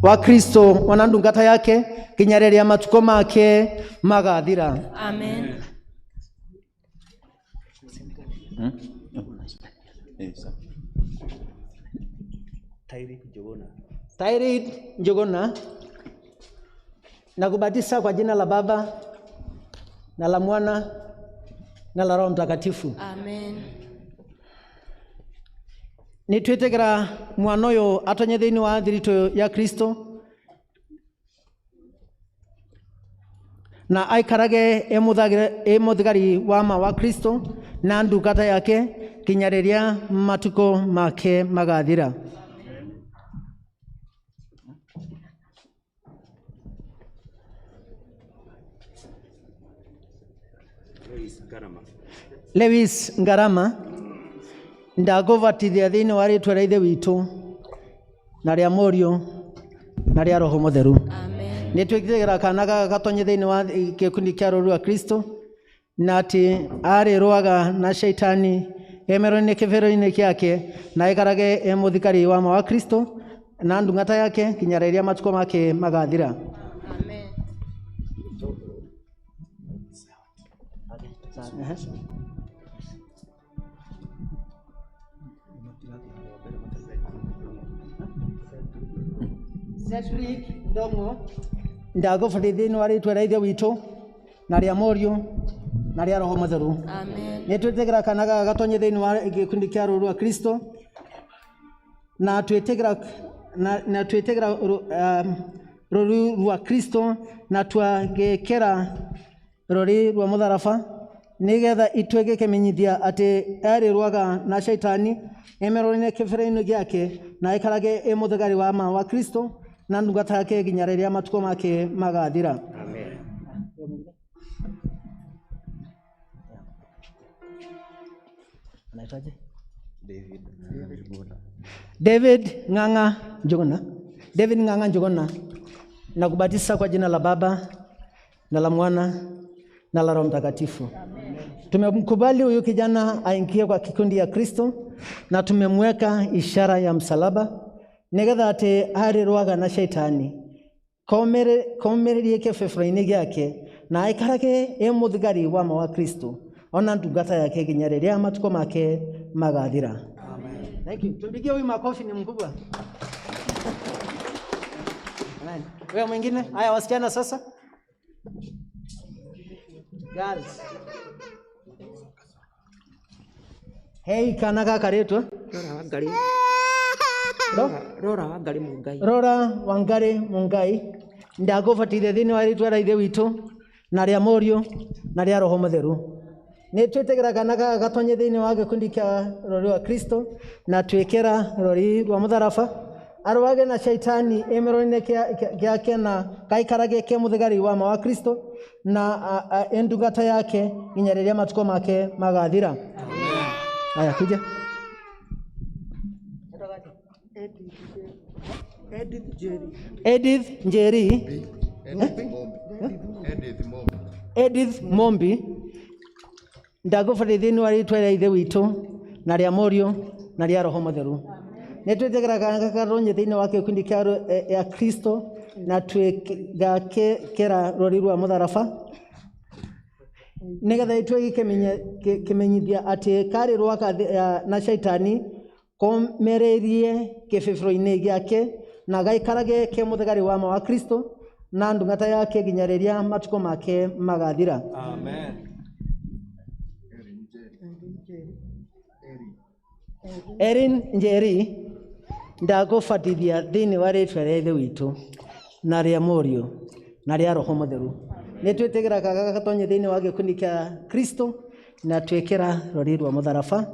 S4: wa Kristo wana ndungata yake nginya rĩrĩa matukũ make magathira.
S1: Amen.
S4: Tairi Njuguna, nakubatiza kwa jina la Baba na la Mwana na la Roho Mtakatifu.
S1: Amen.
S4: Nitwitikira mwana uyu atonye thiini wa thiritũ ya Kristo na aikarage e mũthigari wa ma wa Kristo na ndungata yake nginya rĩrĩa matukũ make magathira. Lewis Ngarama, ndagũbatithia thĩinĩ wa rĩtwa rĩa Ithe witũ na rĩa Mũriũ na rĩa Roho Mũtheru. Nĩ twĩtĩkĩra kana gaka gatonye thĩinĩ wa gĩkundi kĩa rũũru rwa Kristo, na atĩ arĩrũaga na shaitani emeroinĩ kĩbĩro-inĩ kĩake, na aikarage e mũthikari wa ma wa Kristo na ndungata yake nginya rĩrĩa matukũ make magathira.
S1: Amen.
S4: Cedric Ndong'o, ndagũbatithia thĩinĩ wa rĩtwa rĩa Ithe witũ na rĩa Mũriũ na rĩa Roho Mũtheru.
S1: Amen.
S4: Nĩ twĩtĩkĩra kana gaka gatonye thĩinĩ wa gĩkundi kĩa rũũru rwa Kristo, na twĩtĩkĩra na twĩtĩkĩra rũũru rwa Kristo, na twagĩkĩra rũri rwa mũtharaba nĩgetha ituĩke kĩmenyithia atĩ arĩrũaga na shaitani emeroinĩ kĩbĩro-inĩ gĩake, na aikarage e mũthigari wa ma wa Kristo na ndungata yake nginya rĩrĩa matukũ make magathira.
S9: Amen.
S4: Anaitwaje? David Ng'ang'a Njuguna. David Ng'ang'a Njuguna, nakubatisa kwa jina la Baba na la Mwana na la Roho Mtakatifu. Tumemkubali huyu kijana aingie kwa kikundi ya Kristo, na tumemweka ishara ya msalaba nigetha atĩ arĩrũaga na shaitani komererie kĩbĩbĩro-inĩ gĩake, na aikarage e mũthigari wa ma wa Kristo ona ndungata yake nginya rĩrĩa matukũ make magathira. Amen. Thank you. Tumpigie huyu makofi, ni mkubwa. Amen. Wewe mwingine? Haya, wasichana sasa. Girls. Hey, kana gaka rĩtwa?
S9: Rora Wangari. Rora Wangari Mungai.
S4: Rora Wangari Mungai, ndagũbatithia thĩinĩ wa rĩtwa rĩa Ithe witũ na rĩa Mũriũ na rĩa Roho Mũtheru. Nĩ twĩtĩkĩra kana gaka gatonye thĩinĩ wa gĩkundi kĩa rũũru rwa Kristo, na twĩkĩra rũri rwa mũtharaba arũage na shaitani emeroinĩ gĩake, na gaikarage ke mũthigari wa ma wa Kristo na ndungata yake nginya rĩrĩa matukũ make magathira. Haya, kuja. Edith Njeri. Edith Mombi, ndagũbatithia thĩinĩ wa rĩtwa rĩa Ithe witũ na rĩa Mũriũ na rĩa Roho Mũtheru. Nĩ twĩtĩkĩra kana gatonye thĩinĩ wa gĩkundi kĩa ya Kristo, na twĩgakĩra rũri rwa mũtharaba nĩgetha ituĩke kĩmenyithia atĩ karĩrũaga na shaitani komereirie kĩbĩbĩro-inĩ gĩake, na gaikarage ke mũthigari wa ma wa Kristo na ndungata yake nginya rĩrĩa matukũ make magathira.
S5: Amen.
S4: Erin Njeri, ndagũbatithia thĩinĩ wa rĩtwa rĩa Ithe witũ na rĩa Mũriũ na rĩa Roho Mũtheru. Nĩ twĩtĩkĩra gaka gatonye thĩinĩ wa gĩkundi kĩa Kristo, na twĩkĩra rũri rwa mũtharaba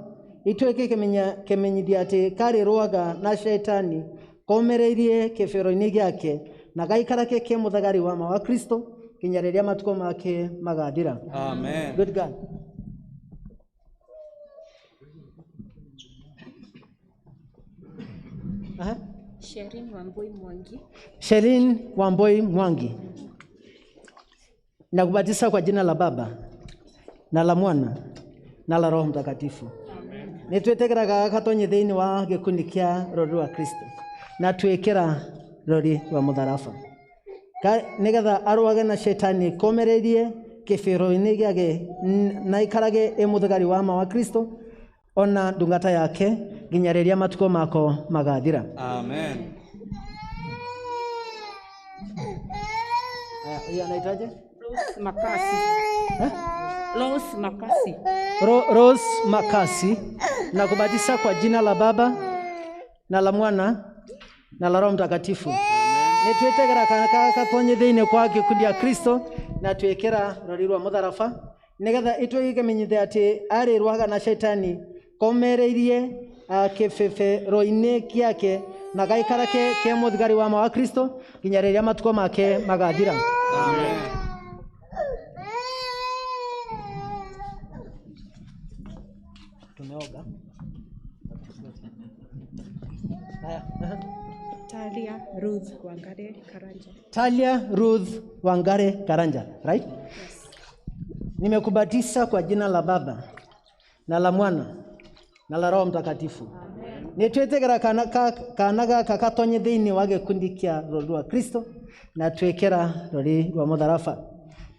S4: ituĩke kĩmenyithia atĩ karĩrũaga na shaitani komereirie kĩbĩro-inĩ gĩake, na gaikarage ke mũthagari wa ma wa Kristo nginya rĩrĩa matukũ make magathira.
S5: Amen.
S4: Good God. Aha.
S10: Sherin Wambui Mwangi.
S4: Sherin Wambui Mwangi, nakubatisa kwa jina la Baba na la Mwana na la Roho Mtakatifu. Nĩ twĩtĩkĩra gaka gatonye thĩinĩ wa gĩkundi kĩa rũũru rwa Kristo, na twĩkĩra rũri rwa mũtharaba nĩgetha arũage na shaitani komereirie kĩbĩro-inĩ gĩake, na aikarage e mũthigari wa ma wa Kristo ona ndungata yake nginya rĩrĩa matukũ mako magathira.
S5: Amen.
S4: Haya, huyu anaitwaje?
S10: Rose Makasi. Rose Makasi.
S4: Rose Makasi, na kubatisa kwa jina la Baba na la Mwana na la Roho Mtakatifu. Nĩ twĩtĩkĩra kana gatonye thĩinĩ kwa gĩkundi ya Kristo, na twĩkĩra rũri rwa mũtharaba nĩgetha ituĩke kĩmenyithia atĩ arĩrũaga na shaitani Komereirie kĩbebero-inĩ gĩake na gaikarake ke mũthigari wa ma wa Kristo nginya rĩrĩa matukũ make magathira.
S5: Amen.
S4: Tumeoga. Haya.
S10: Talia Ruth Wangare Karanja.
S4: Talia Ruth Wangare Karanja, right?
S10: Yes.
S4: Nimekubatisa kwa jina la Baba na la Mwana na la Roho Mtakatifu. Nitwetegera kana kana gaka gatonye thiini wa gikundi kia rũri rwa Kristo na twikira rũri rwa mũtharaba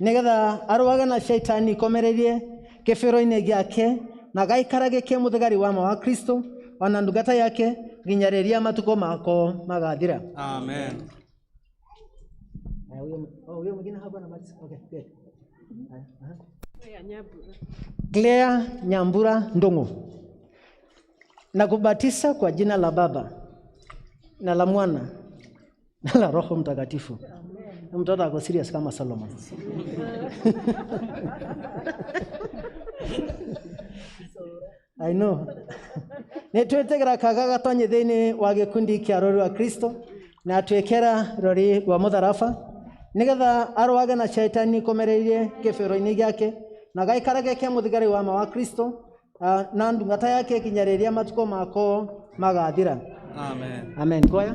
S4: nigetha arũage na shaitani ikomereirie kĩbĩro-inĩ gĩake na gaikarage ke mũthigari wa ma wa Kristo ona ndungata yake nginya rĩrĩa matukũ mako magathira.
S5: Amen.
S4: Haya, huyo oh, huyo mwingine hakuwa na mati. Okay, good. Haya, aha. Claire Nyambura Ndung'u, nakubatisa kwa jina la Baba na la Mwana na la Roho Mtakatifu. Mtoto ako serious kama Solomon. I know. Nĩtwĩtĩkĩra kaga gatonye thĩinĩ wa gĩkundi kĩa rũri rwa Kristo na twĩkĩra rũri rwa mũtharaba nĩgetha arũage na shaitani komereirie kĩbĩro-inĩ gĩake na gaikarage ke mũthigari wa ma wa Kristo na ndungata yake nginya rĩrĩa matukũ mako magathira.
S5: Amen.
S4: Amen. Kwaya.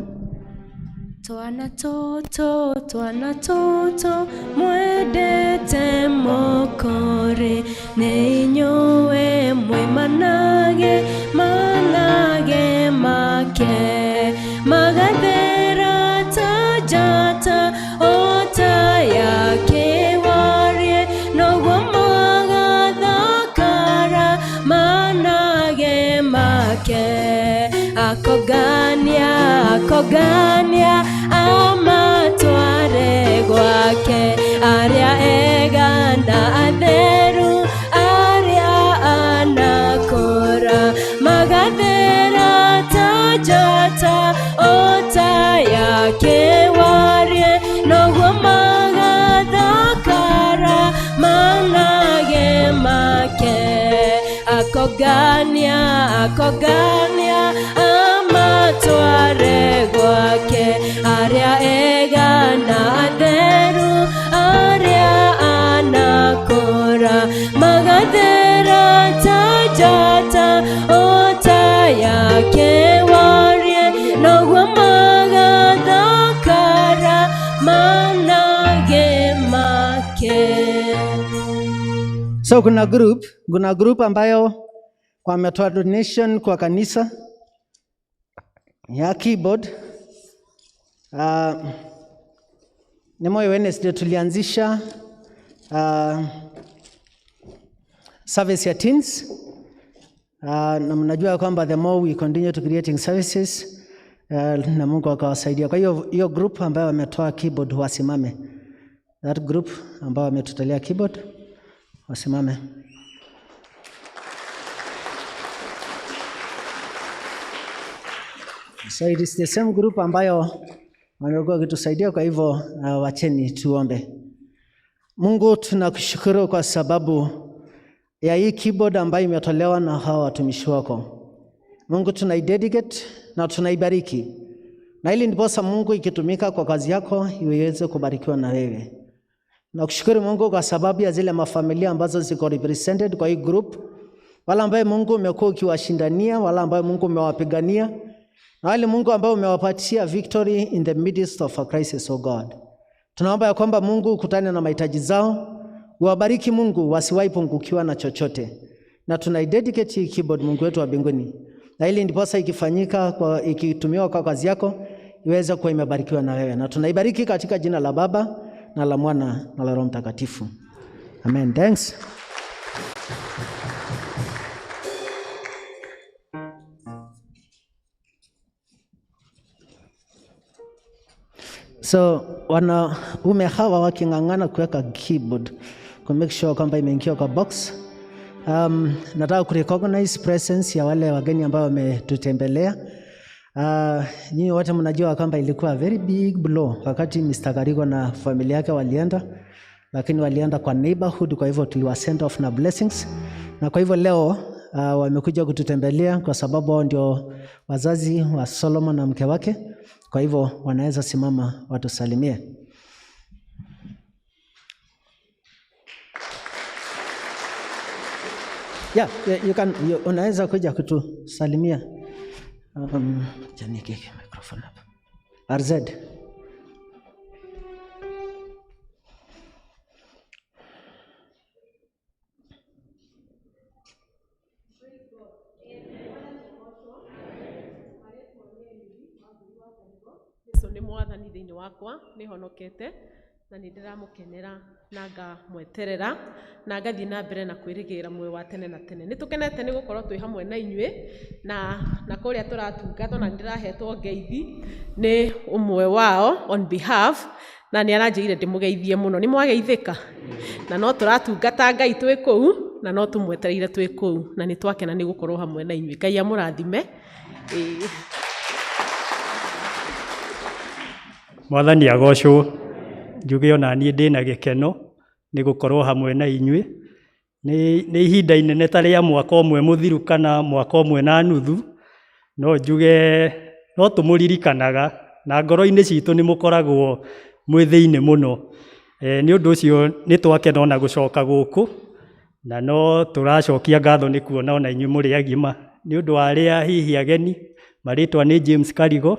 S1: Twana tũtũ, twana tũtũ, mwendete mũkũrĩ, nĩ inyuĩ mwĩ manage, manage make, magathera ta njata, o ta ya kĩwarie, noguo magathakara, manage make. Akogania, akogania, amatware gwake, arĩa ega na atheru, arĩa anakũra, magathera ta njata, o ta ya kĩwarie, noguo magathakara, manage make. Akogania, akogania, amatware gwake, arĩa ega na atheru, arĩa anakũra, magathera ta njata, o ta ya kĩwarie, noguo magathakara, manage make.
S4: So kuna group ambayo wametoa donation kwa kanisa ya keyboard. Ni moyo Wednesday tulianzisha service ya teens. Na mnajua kwamba the more we continue to creating services, na Mungu akawasaidia. Kwa hiyo hiyo group ambayo wametoa keyboard wasimame. That group ambayo wametutolea keyboard wasimame. So it is the same group ambayo wamekuwa wakitusaidia, kwa hivyo wacheni tuombe. Mungu, tunakushukuru kwa sababu ya hii keyboard ambayo imetolewa na hawa watumishi wako. Mungu, tunaidedicate na tunaibariki, na ili ndiposa Mungu ikitumika kwa kazi yako iweze kubarikiwa na wewe. Nakushukuru Mungu kwa sababu ya zile mafamilia ambazo ziko represented kwa hii group, wala ambaye Mungu umekuwa ukiwashindania, wala ambaye Mungu umewapigania, na wale Mungu ambaye umewapatia victory in the midst of a crisis, oh God. Tunaomba ya kwamba Mungu ukutane na mahitaji zao, uwabariki Mungu, wasiwahi pungukiwa na chochote. Na tunaidedicate hii keyboard Mungu wetu wa mbinguni, na ili ndiposa ikifanyika kwa, ikitumiwa kwa kazi yako iweze kuwa imebarikiwa na wewe, na tunaibariki katika jina la Baba na la Mwana na la Roho Mtakatifu. Amen. Thanks. So wanaume hawa waking'ang'ana kuweka keyboard ku make sure kwamba imeingia kwa box. Nataka ku recognize presence ya wale wageni ambao wametutembelea. Nyinyi wote mnajua kwamba ilikuwa very big blow wakati Mr. Karigo na familia yake walienda, lakini walienda kwa neighborhood, kwa hivyo tuliwa send off na blessings. Na kwa hivyo leo Wamekuja kututembelea kwa sababu wao ndio wazazi wa Solomon na mke wake. Kwa hivyo wanaweza simama watusalimie. Yeah, unaweza kuja kutusalimia. Acha niweke microphone hapa. RZ.
S9: Jesu nĩ mwathani thĩinĩ wakwa, nĩ honokete na nĩ ndĩramũkenera na ngamweterera na ngathiĩ na mbere na kwĩrĩgĩrĩra muoyo wa tene na tene. Nĩ tũkenete nĩ gũkorwo twĩ hamwe na inyuĩ na kũrĩa tũratungata, na nĩ ndĩrahetwo ngeithi nĩ ũmwe wao on behalf, na nĩ aranjĩrire ndĩmũgeithie mũno. Nĩ mwageithĩka? Na no tũratungata Ngai twĩ kũu, na no tũmwetereire twĩ kũu, na nĩ twakena nĩ gũkorwo hamwe na inyuĩ. Ngai amũrathime. Ĩĩ.
S11: Mwathani agocwo. Njuge ona niĩ ndĩna gĩkeno nĩ gũkorwo hamwe na inyuĩ. Nĩ ihinda inene ta rĩa mwaka ũmwe mũthiru kana mwaka ũmwe na nuthu, no njuge no tũmũririkanaga na ngoro-inĩ citũ nĩ mũkoragwo mwĩ thĩinĩ mũno. Nĩ ũndũ ũcio nĩ twakena ona gũcoka gũkũ, na no tũracokia ngatho nĩ kuona ona inyuĩ mũrĩ agima. Nĩ ũndũ wa arĩa hihi ageni, marĩtwa nĩ James Karigo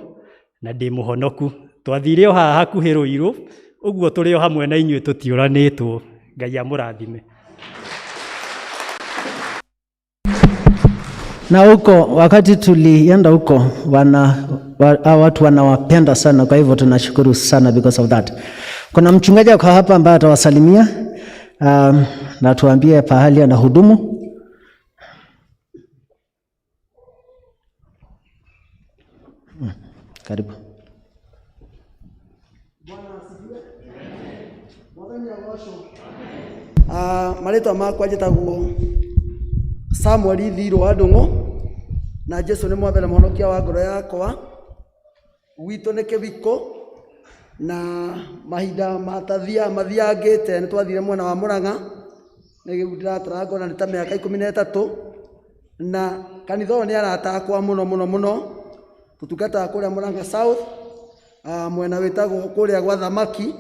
S11: na ndĩ mũhonoku. Twathire o haha hakuhĩ Rũirũ, ũguo tũrĩ o hamwe na inyuĩ tũtiũranĩtwo. Ngai amũrathime.
S4: Na huko wakati tulienda huko watu wanawapenda sana, kwa hivyo tunashukuru sana because of that. Kuna mchungaji kwa hapa ambaye atawasalimia na tuambie pahali anahudumu. Karibu.
S12: Mwathani agocwo. Marĩtwa makwa njĩtagwo Samuel Thirũ wa Ndũng'ũ, na Jesu nĩ mwathani mũhonokia wa ngoro yakwa. Gwitũ nĩ Kĩbiko, na mahinda matathia mathiangĩte nĩ twathire mwena wa Mũrang'a, nĩ rĩu ndĩratara ngona nĩ ta mĩaka 13, na kanitha ũyũ nĩ arata akwa mũno mũno mũno. Tũtungataga kũrĩa Mũrang'a South, mwena wĩtagwo kũrĩa gwa Thamaki,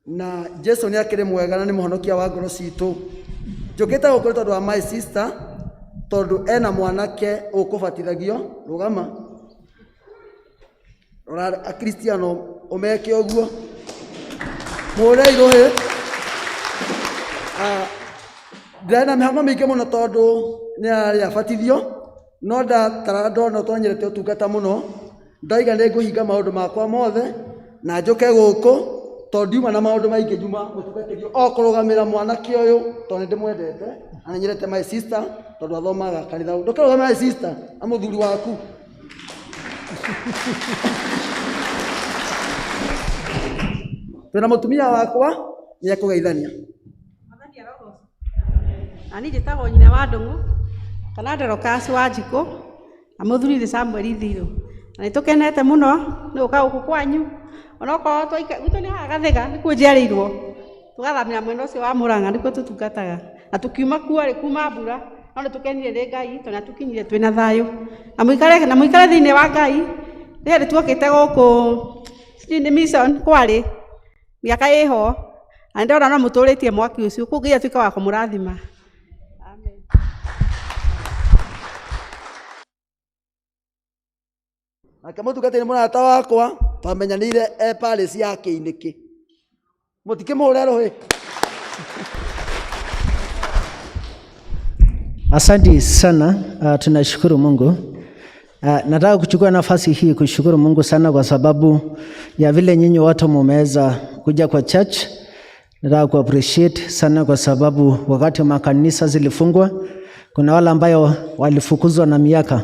S12: na Jesu nĩ akĩrĩ mwega na nĩ mũhonokia wa ngoro citũ. Njũkĩte gũkũ nĩ tondũ wa my sister, tondũ ena mwanake ũkũbatithagio. Rũgama, rora akristiano ũmeke ũguo, mũrei rũhĩ. Ndĩrarĩ na mĩhang'o mĩingĩ mũno tondũ nĩ ararĩ abatithio, no ndatara ndona twanyerete ũtungata mũno, ndaiga nĩ ngũhinga maũndũ makwa mothe na njũke gũkũ, tondũ ndiuma na maũndũ maingĩ, njuma mũtungatĩri o kũrũgamĩra mwanake ũyũ tondũ nĩ ndĩmwendete na nĩ nyendete my sister tondũ athomaga kanitha. Ndũkĩrũgame my sister na mũthuri waku. Twĩna mũtumia wakwa nĩ ekũgeithania.
S13: Na niĩ njĩtagwo nyina wa Ndũng'ũ kana Dorcas wa Njikũ, na mũthuri nĩ Samuel Thirũ, na nĩ tũkenete mũno nĩ gũka gũkũ kwanyu, onokorwo gwitũ nĩ haha Gathĩga nĩkuo njiarĩirwo, tũgathamĩra mwena ũcio wa Mũrang'a nĩkuo tũtungataga, na tũkiuma kuo rĩ kuma mbura, no nĩ tũkenire nĩ Ngai tondũ nĩ atũkinyirie twĩna thayũ, na mũikare thĩinĩ wa Ngai. Nĩ hĩndĩ tuokĩte gũkũ sijui nĩ mission kwarĩ mĩaka ĩho, na nĩ ndona no mũtũrĩtie mwaki ũcio, koguo Ngai atuĩke wa kũmũrathima. Amen.
S12: Nake mũtungatĩri mũrata wakwa twamenyanĩire e Paris ya Kĩinĩkĩ, mũtikĩmũhũre rũhĩ.
S4: Asante sana, tunashukuru Mungu. Nataka kuchukua nafasi hii kushukuru Mungu sana kwa sababu ya vile nyinyi watu mumeweza kuja kwa church. Nataka ku appreciate sana kwa sababu wakati makanisa zilifungwa, kuna wale ambayo walifukuzwa na miaka,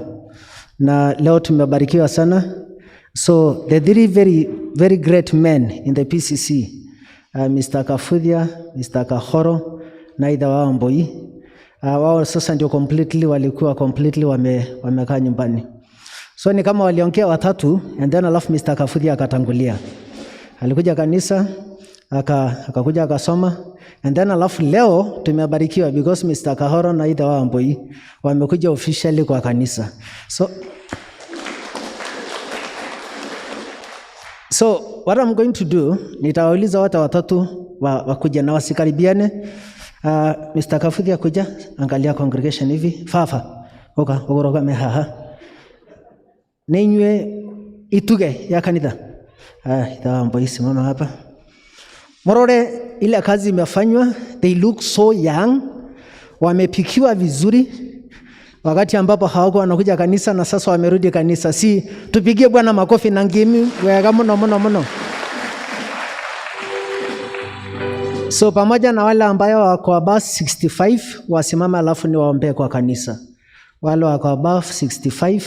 S4: na leo tumebarikiwa sana. So the three very very great men in the PCC, Mr. Kafudia, Mr. Kahoro na Itha wao Mboi, wao sasa ndio completely walikuwa completely wamekaa nyumbani. So ni kama waliongea watatu and then alafu Mr. Kafudia akatangulia. Alikuja kanisa, akakuja akasoma. And then alafu leo tumebarikiwa because Mr. Kahoro na Ida Wambui wamekuja officially kwa kanisa. So what I'm going to do, nitawauliza wote watatu wakuja na wasikaribiane. Mr. Kafuthi akuja, angalia congregation hivi. Fafa, oka, ogoroga mehaha. Nenywe ituge ya kanitha. Ida Wambui simama hapa. Morore ile kazi imefanywa, they look so young. Wamepikiwa vizuri. Wakati ambapo hawakuwa wanakuja kanisa na sasa wamerudi kanisa. Si tupigie Bwana makofi na ngimi wega muno muno muno. So pamoja na wale ambayo wako above 65 wasimame, alafu niwaombee kwa kanisa. Wale wako above 65,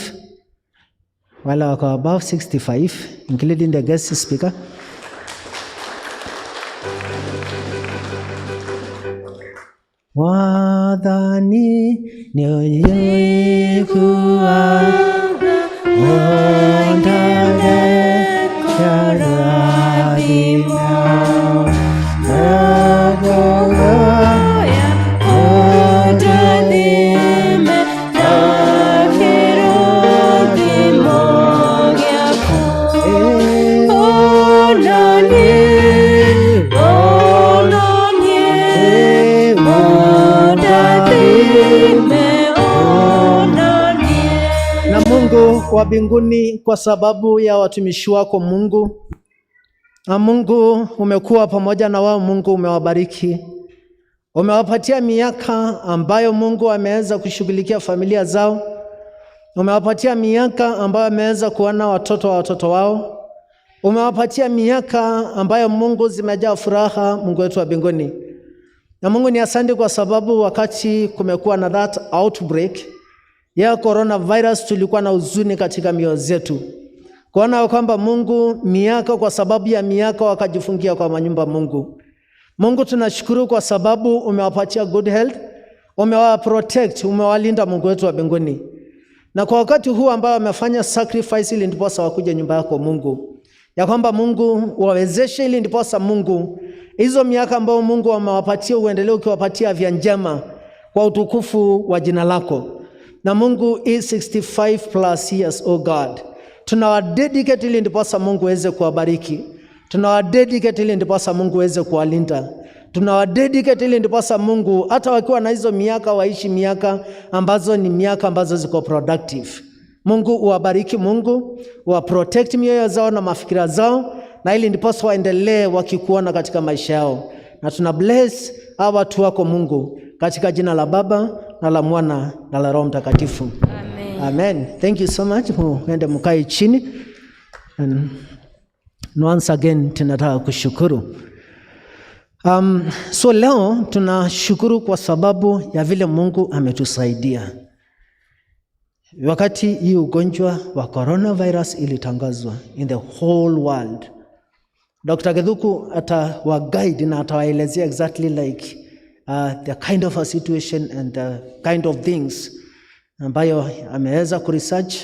S4: wale wako above 65 including the guest speaker. Mwathani nĩũiguaga ũndage kĩrathimo. Nakuhoya ũndathime na kĩrathimo gĩaku. Onanie, onanie, ũndathime, onanie. Na Mungu wa mbinguni, kwa sababu ya watumishi wako Mungu, na Mungu umekuwa pamoja na wao, Mungu umewabariki, umewapatia miaka ambayo Mungu ameweza kushughulikia familia zao, umewapatia miaka ambayo ameweza kuona watoto wa watoto wao, umewapatia miaka ambayo Mungu zimejaa furaha, Mungu wetu wa mbinguni. Na Mungu ni asante kwa sababu wakati kumekuwa na that outbreak ya coronavirus, tulikuwa na huzuni katika mioyo zetu, kuona kwamba Mungu miaka kwa sababu ya miaka wakajifungia kwa manyumba. Mungu, Mungu tunashukuru kwa sababu umewapatia good health, umewa protect, umewalinda Mungu wetu wa mbinguni. Na kwa wakati huu ambao wamefanya sacrifice ili ndiposa wakuje nyumba yako Mungu, ya kwamba Mungu wawezeshe ili ndiposa Mungu hizo miaka ambayo Mungu amewapatia uendelee ukiwapatia afya njema kwa utukufu wa jina lako. Na Mungu, hii 65 plus years, oh God, tunawadedicate ili ndiposa Mungu aweze kuwabariki. Tunawadedicate ili ndiposa Mungu aweze kuwalinda. Tunawadedicate ili ndiposa Mungu hata wakiwa na hizo miaka waishi miaka ambazo ni miaka ambazo ziko productive. Mungu uwabariki, Mungu uwaprotect mioyo zao na mafikira zao, na ili ndiposa waendelee wakikuona katika maisha yao. Na tuna bless hawa watu wako Mungu katika jina la Baba na la Mwana na la Roho Mtakatifu.
S1: Amen.
S4: Amen. Thank you so much. Muende mkae chini. And once again tunataka kushukuru. So leo tunashukuru kwa sababu ya vile Mungu ametusaidia. Wakati hii ugonjwa wa coronavirus ilitangazwa in the whole world, Dr. Githuku atawa guide na atawaelezea exactly like the kind of a situation and the kind of things ambayo ameweza kuresearch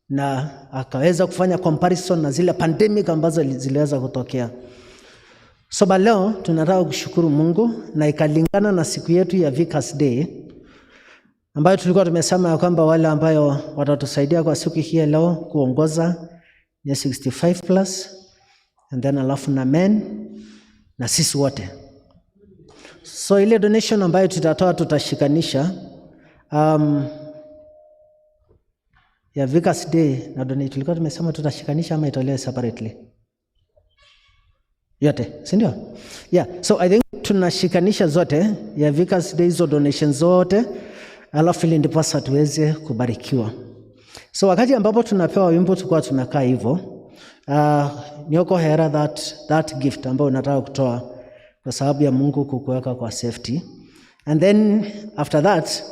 S4: na akaweza kufanya comparison na zile pandemic ambazo ziliweza kutokea. So ba leo tunataka kushukuru Mungu na ikalingana na siku yetu ya Vicars Day ambayo tulikuwa tumesema ya kwamba wale ambayo watatusaidia kwa siku hii ya leo kuongoza ni 65 plus and then alafu na men na sisi wote. So ile donation ambayo tutatoa tutashikanisha ya Vicars Day na donate, tulikuwa tumesema tutashikanisha ama itolewe separately yote, si ndio? Yeah, so I think tunashikanisha zote ya Vicars Day, hizo donation zote, alafu ili ndiposa tuweze kubarikiwa. So wakati ambapo tunapewa wimbo tulikuwa tumekaa hivyo, nioko hera that gift ambayo unataka kutoa kwa sababu ya Mungu kukuweka kwa safety, and then after that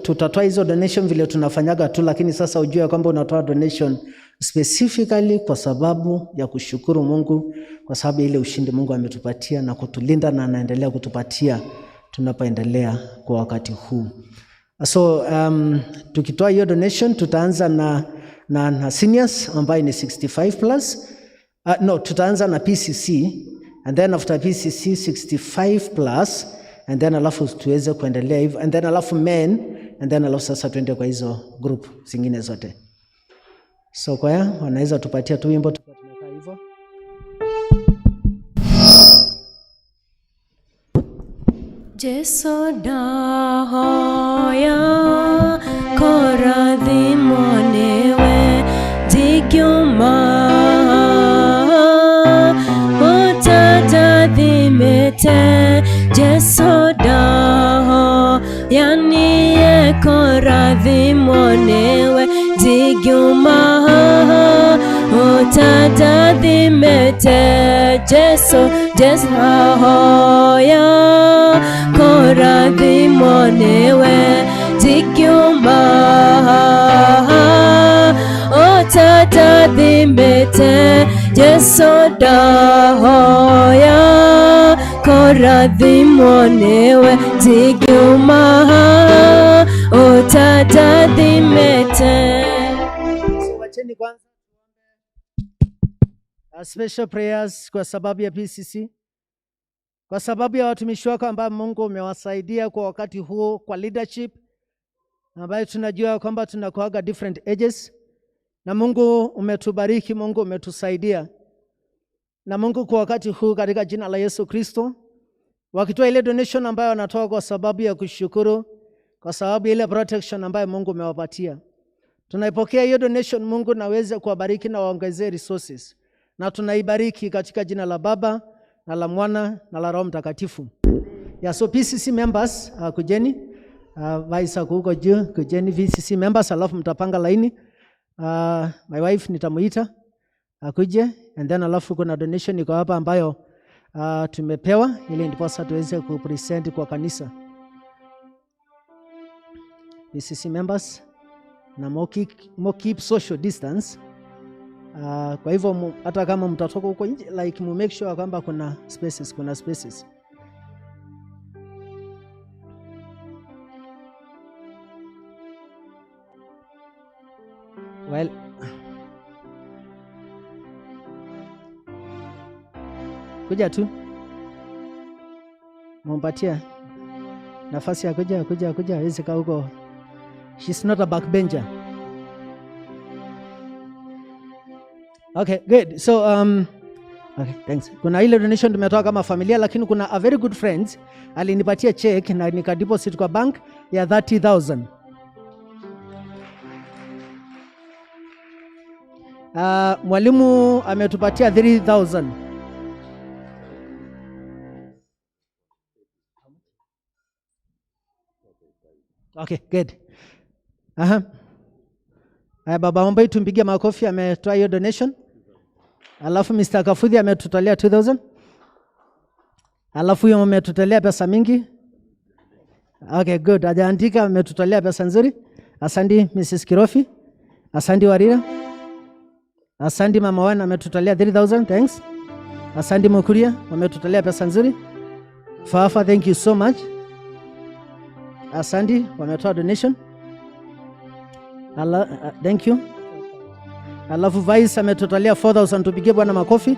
S4: tutatoa hizo donation vile tunafanyaga tu, lakini sasa ujue kwamba unatoa donation specifically kwa sababu ya kushukuru Mungu kwa sababu ile ushindi Mungu ametupatia na kutulinda na anaendelea kutupatia tunapoendelea kwa wakati huu. So tukitoa hiyo donation tutaanza na seniors ambayo ni 65 plus. No, tutaanza na PCC and then after PCC 65 plus, and then alafu tuweze kuendelea hivyo, and then alafu men, and then alafu sasa tuende kwa hizo group zingine zote. So kwaya wanaweza tupatia tu wimbo tukiwa tumekaa hivyo.
S1: Jesu ndahoya kũrathimwo nĩwe ndingiuma ũtandathimĩte. Jesu ndahoya niĩ kũrathimwo nĩwe ndingiuma ũtandathimĩte. Jesu, Jesu ndahoya kũrathimwo nĩwe ndingiuma ũtandathimĩte. Jesu ndahoya kũrathimwo nĩwe ndingiuma ũtandathimĩte.
S4: So wacheni kwanza special prayers kwa sababu ya PCC, kwa sababu ya watumishi wako ambao Mungu umewasaidia kwa wakati huo kwa leadership, ambayo tunajua kwamba tunakuaga different ages, na Mungu umetubariki, Mungu umetusaidia. Na Mungu kwa wakati huu katika jina la Yesu Kristo, wakitoa ile donation ambayo wanatoa kwa sababu ya kushukuru, kwa sababu ile protection ambayo Mungu umewapatia, tunaipokea hiyo donation Mungu, naweze kuwabariki na waongezee resources. Na tunaibariki katika jina la Baba na la Mwana na la Roho Mtakatifu. Yeah, so PCC members, kujeni. Vice ako huko juu, kujeni PCC members, alafu mtapanga laini. My wife nitamuita akuje, and then alafu kuna donation iko hapa ambayo tumepewa ili ndiposa tuweze kupresent kwa kanisa. PCC members na mo keep social distance. Kwa hivyo hata kama mtatoka huko nje, like mu make sure kwamba kuna spaces, kuna spaces. Well, kuja tu mumpatie nafasi ya kuja, kuja, kuja, hawezi kaa huko. She's not a backbencher. Okay, good. So okay, thanks. Kuna ile donation tumetoa kama familia, lakini kuna a very good friend alinipatia check na nika deposit kwa bank ya 30,000. Mwalimu ametupatia 3,000. Okay, good. Aha. Baba Ombai tumpigie makofi, ametoa hiyo donation. Alafu Mr. Kafuthi ametutolea 2,000. Alafu huyo ametutolea pesa mingi. Okay, good. Hajaandika, ametutolea pesa nzuri. Asante Mrs. Kirofi. Asante Warira. Asante Mama Wana ametutolea 3,000, thanks. Asante Mukuria ametutolea pesa nzuri. Fafa, thank you so much. Asante wametoa donation. Thank you. Alafu Vice ametutolea 4,000, tupigie Bwana makofi.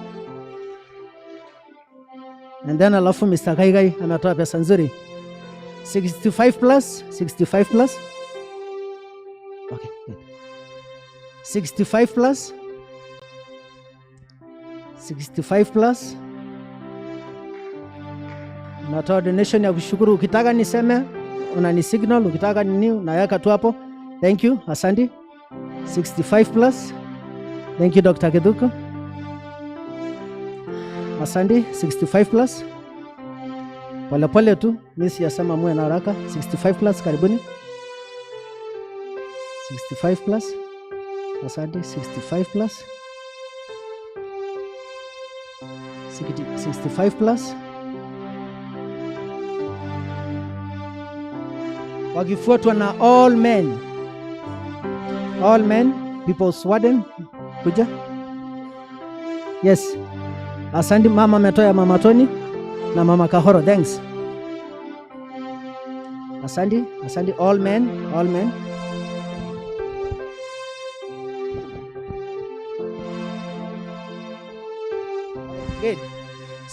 S4: And then alafu Mr. Kaigai ametoa pesa nzuri. 65 plus, 65 plus. Okay, good. 65 plus. 65 plus. Natoa donation ya kushukuru. Ukitaka niseme unani signal, ukitaka nini unaweka tu hapo. Thank you, asante. 65 plus. Thank you Dr. Keduko. Asante, 65 plus. Pole pole tu, mimi siyasema muwe na haraka. 65 plus, karibuni. 65 plus. Asante, 65 plus. 65 plus. Wakifuatwa na all men. All men, people's warden, kuja. Yes. Asante mama ametoa Mama Tony na Mama Kahoro, thanks. Asante, asante all men, all men. Good.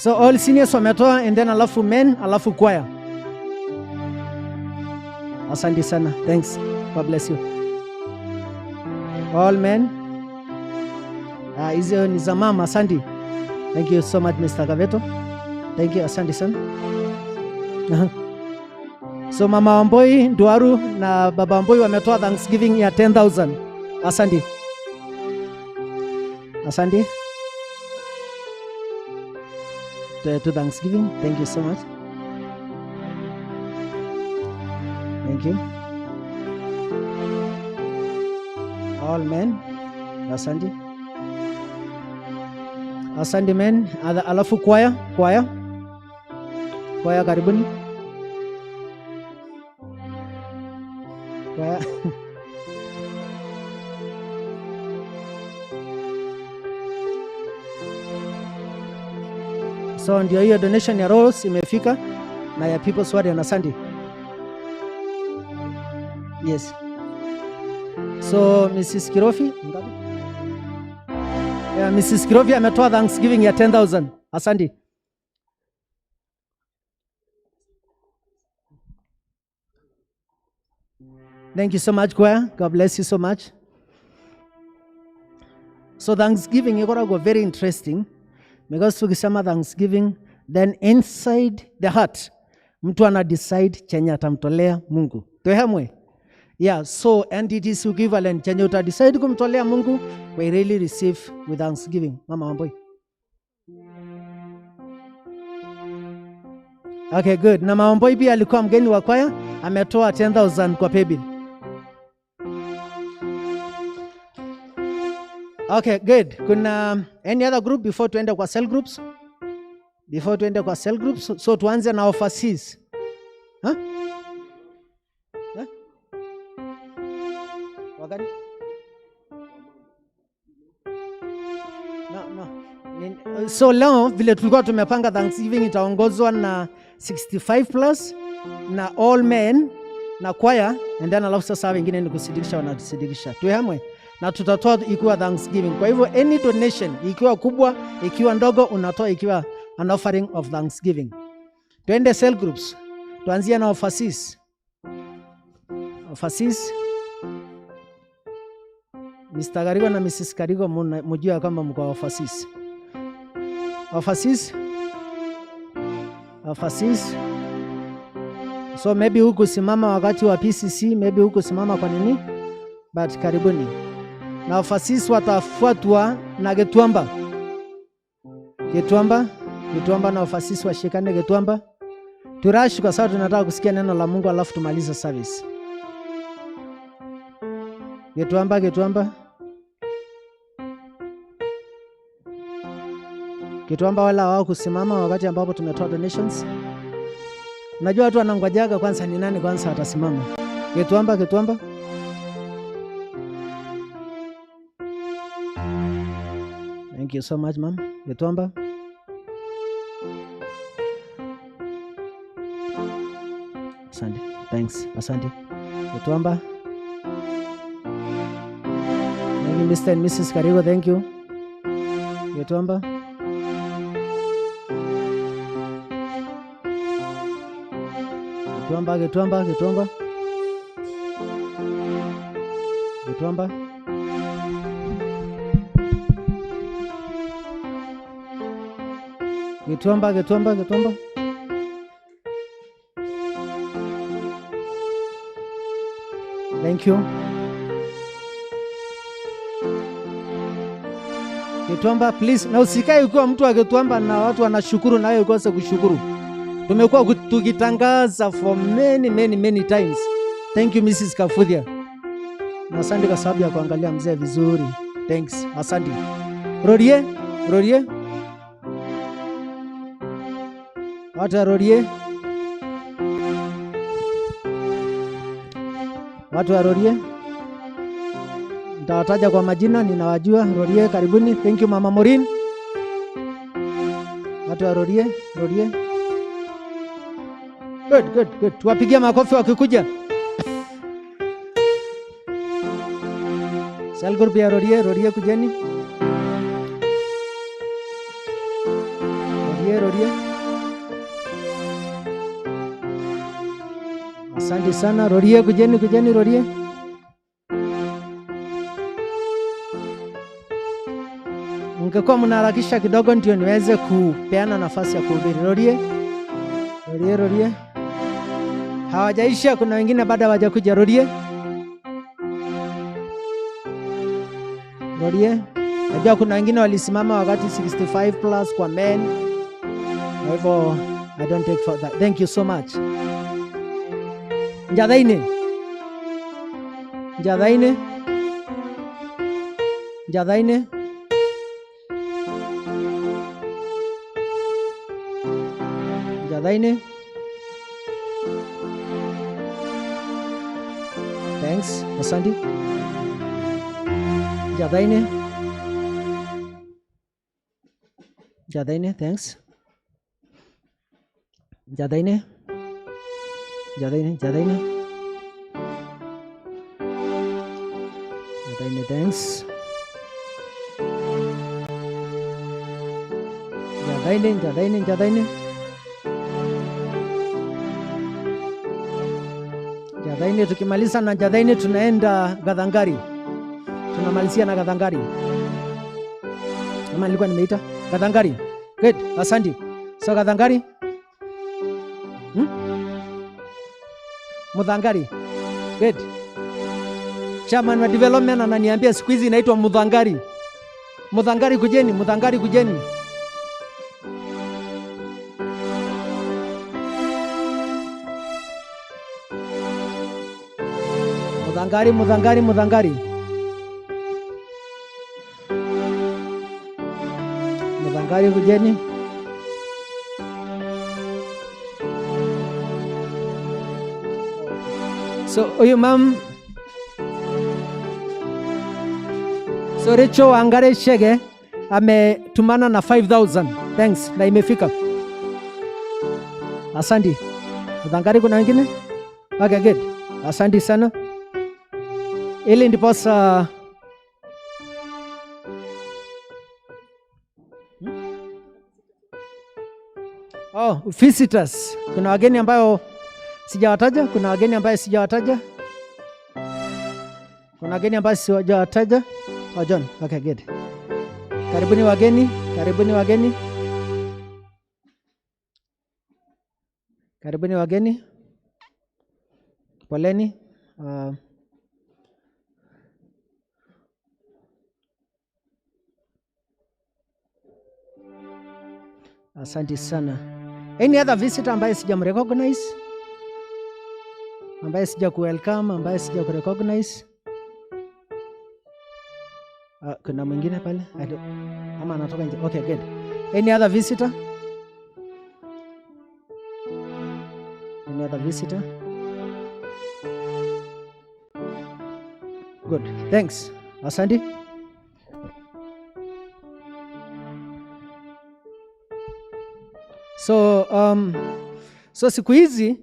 S4: So all seniors wametoa and then alafu men, alafu choir. Asante sana. Thanks. God bless you. All men. Ah, hizo ni za mama. Asante. Thank you so much, Mr. Gaveto. Thank you. Asante sana. Aha. So Mama Wamboi, Nduaru na Baba Wamboi wametoa thanksgiving ya 10,000. Asante. Asante. To thanksgiving. Thank you so much. Thank you. All men. Asante. Asante men. Alafu choir, choir. Choir karibuni. Choir. So ndio hiyo donation ya Rose imefika na ya People's Word na Asante. Yes. So Mrs. Kirofi, ngapi? Yeah, Mrs. Kirofi ametoa thanksgiving ya 10,000. Asante. Thank you so much, choir. God bless you so much. So thanksgiving iko very interesting because tukisema thanksgiving, then inside the heart mtu ana decide chenye atamtolea Mungu. Tuhamwe. Yeah, so and it is equivalent chenye uta decide kumtolea Mungu, we really receive with thanksgiving. Mama Wamboi. Okay, good. Na Mama Wamboi pia alikuwa mgeni wa kwaya, ametoa 10,000 kwa paybill. Okay, good. Kuna any other group before tuende kwa cell groups? Before tuende kwa cell groups, so tuanze na overseas. Huh? Huh? Wagani? No, no. So leo vile tulikuwa tumepanga thanksgiving itaongozwa na 65 plus na all men na choir and then alafu sasa wengine ni kusidikisha wanasidikisha. Tuhamwe. Na tutatoa ikiwa thanksgiving. Kwa hivyo any donation ikiwa kubwa, ikiwa ndogo, unatoa ikiwa an offering of thanksgiving. Tuende cell groups. Tuanzie na overseas. Overseas. Mr. Karigo na Mrs. Karigo mjue kama mko overseas. Overseas. Overseas. So maybe huku simama wakati wa PCC, maybe huku simama kwa nini? But karibuni. Na overseas watafuatwa na Gituamba. Gituamba, Gituamba na overseas washikane Gituamba. Turashi kwa sababu tunataka kusikia neno la Mungu alafu tumalize service. Gituamba, Gituamba. Gituamba wala wao kusimama wakati ambapo tumetoa donations. Unajua watu wanangojaga kwanza ni nani kwanza atasimama. Gituamba, Gituamba. Thank you so much, ma'am. Gituamba. Asante. Thanks. Asante. Gituamba. Thank you, Mr. and Mrs. Karigo. Thank you. Gituamba. Gituamba, Gituamba, Gituamba. Gituamba. Gituamba, Gituamba, Gituamba. Thank you. Gituamba, please. Na usikae ukiwa mtu wa Gituamba na watu wanashukuru na wewe ukose kushukuru. Tumekuwa tukitangaza for many, many, many times. Thank you, Mrs. Kafudia. Na asante kwa sababu ya kuangalia mzee vizuri. Thanks. Asante. Rodie, Rodie. Watu wa Rodie. Watu wa Rodie. Nitawataja kwa majina, ninawajua. Rodie, karibuni. Thank you, Mama Maureen. Watu wa Rodie, Rodie. Good, good, good. Tuwapigie makofi wakikuja. Cell group ya Rodie, Rodie kujeni. Rodie, Rorie. Asante sana Rorie, kujeni, kujeni Rorie. Mngekuwa mnaharakisha kidogo ndio niweze kupeana nafasi ya kuhubiri. Rorie, Rorie, Rorie. Hawajaisha, kuna wengine bado hawajakuja. Rorie, Rorie. Najua kuna wengine walisimama wakati 65 plus kwa men. Kwa hivyo I don't take for that. Thank you so much. Njathaini. Njathaini. Njathaini. Njathaini. Thanks, asante. Njathaini. Njathaini, thanks. Njathaini. Njathaini, Njathaini. Njathaini, thanks. Njathaini, Njathaini, Njathaini. Njathaini, tukimaliza na Njathaini tunaenda Gathangari. Tunamalizia na Gathangari. Ama nilikuwa nimeita Gathangari. Good, asante. So Gathangari? Muthangari. Good. Chairman wa development ananiambia siku hizi inaitwa Muthangari. Muthangari kujeni, Muthangari kujeni. Muthangari, Muthangari, Muthangari. Muthangari kujeni. So huyu mam, so Rachel Wangare Shege ametumana na 5000. Thanks, na imefika. Asante. Muthangari kuna wengine? Okay, good. Asante sana. Ili ndiposa oh, visitors. Kuna wageni ambayo sijawataja, kuna wageni ambayo sijawataja. Kuna wageni ambayo sijawataja. Oh, John. Okay, good. Karibuni wageni, karibuni wageni. Karibuni wageni. Poleni. Asante sana. Any other visitor ambaye sijamrecognize? Ambaye sija kuwelcome, ambaye sija kurecognize? Kuna mwingine pale? Ama anatoka nje. Okay, good. Any other visitor? Any other visitor? Good. Thanks. Asante. So, so siku hizi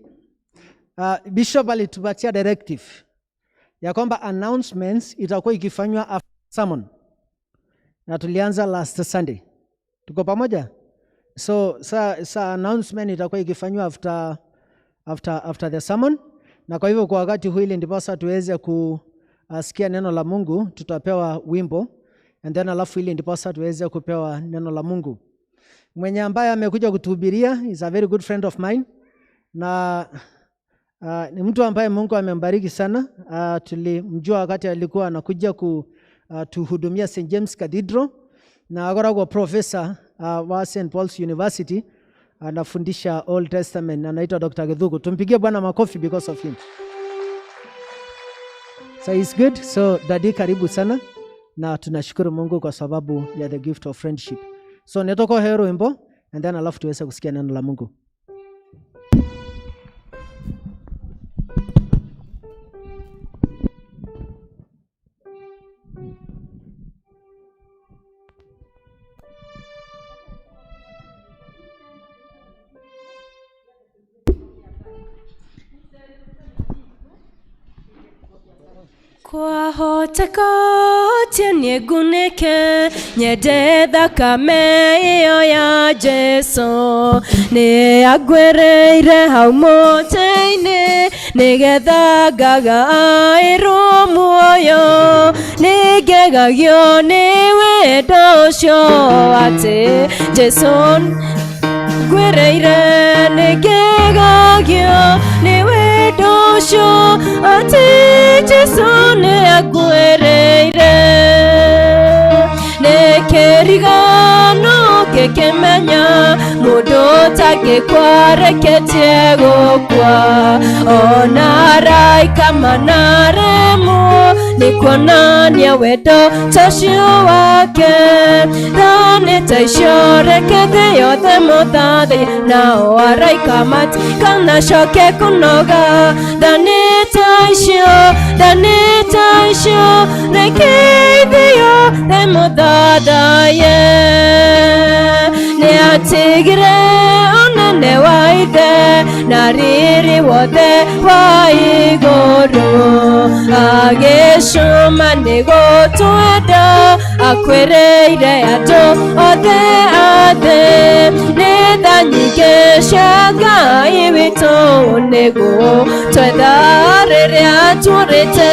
S4: Bishop alitupatia directive ya kwamba announcements itakuwa ikifanywa after sermon. Na tulianza last Sunday. Tuko pamoja? So sa announcement itakuwa ikifanywa after the sermon. Na kwa hivyo kwa wakati huu ili ndiposa tuweze kusikia neno la Mungu, tutapewa wimbo and then alafu ili ndiposa tuweze kupewa neno la Mungu. Mwenye ambaye amekuja kutuhubiria is a very good friend of mine. Na ni mtu ambaye Mungu amembariki sana. Tulimjua wakati alikuwa anakuja kutuhudumia St. James Cathedral, na agora professor wa St. Paul's University, anafundisha Old Testament, anaitwa Dr. Githuku. Tumpigie Bwana makofi because of him. So it's good. So daddy, karibu sana, na tunashukuru Mungu kwa sababu ya the gift of friendship. So nitoko hero wimbo and then alafu tuweze kusikia neno la Mungu.
S1: Kwahoteka atĩa niĩ ngunĩke nyende thakame ĩyo ya Jesũ nĩ angwĩrĩire hau mũtĩ-inĩ nĩgetha ngagaĩrwo muoyo nĩngegagio nĩ wendo ũcio atĩ Jesũ ngwĩrĩire nĩngegagio nĩ wendo ũcio atĩ Jesũ nĩ angwĩrĩire nĩkĩrigano ngĩkĩmenya mũndũ ũtangĩkua reketie gũkua ona araika manaremwo nĩ kuonania wendo ta ũcio wake tha ta icio reke thĩ yothe mũthathaiye nao araika matikanacoke kũnoga tha nĩ ta icio tha nĩ ta icio reke thĩ yothe mũthathaiye nĩ atigire ũnene wa ithe na riri wothe wa igũrũ agĩcuma nĩ gũtwenda akwĩrĩire andũ othe a thĩ nĩ tha nyingĩ cia Ngai witũ nĩguo twetha rĩrĩa tũrĩte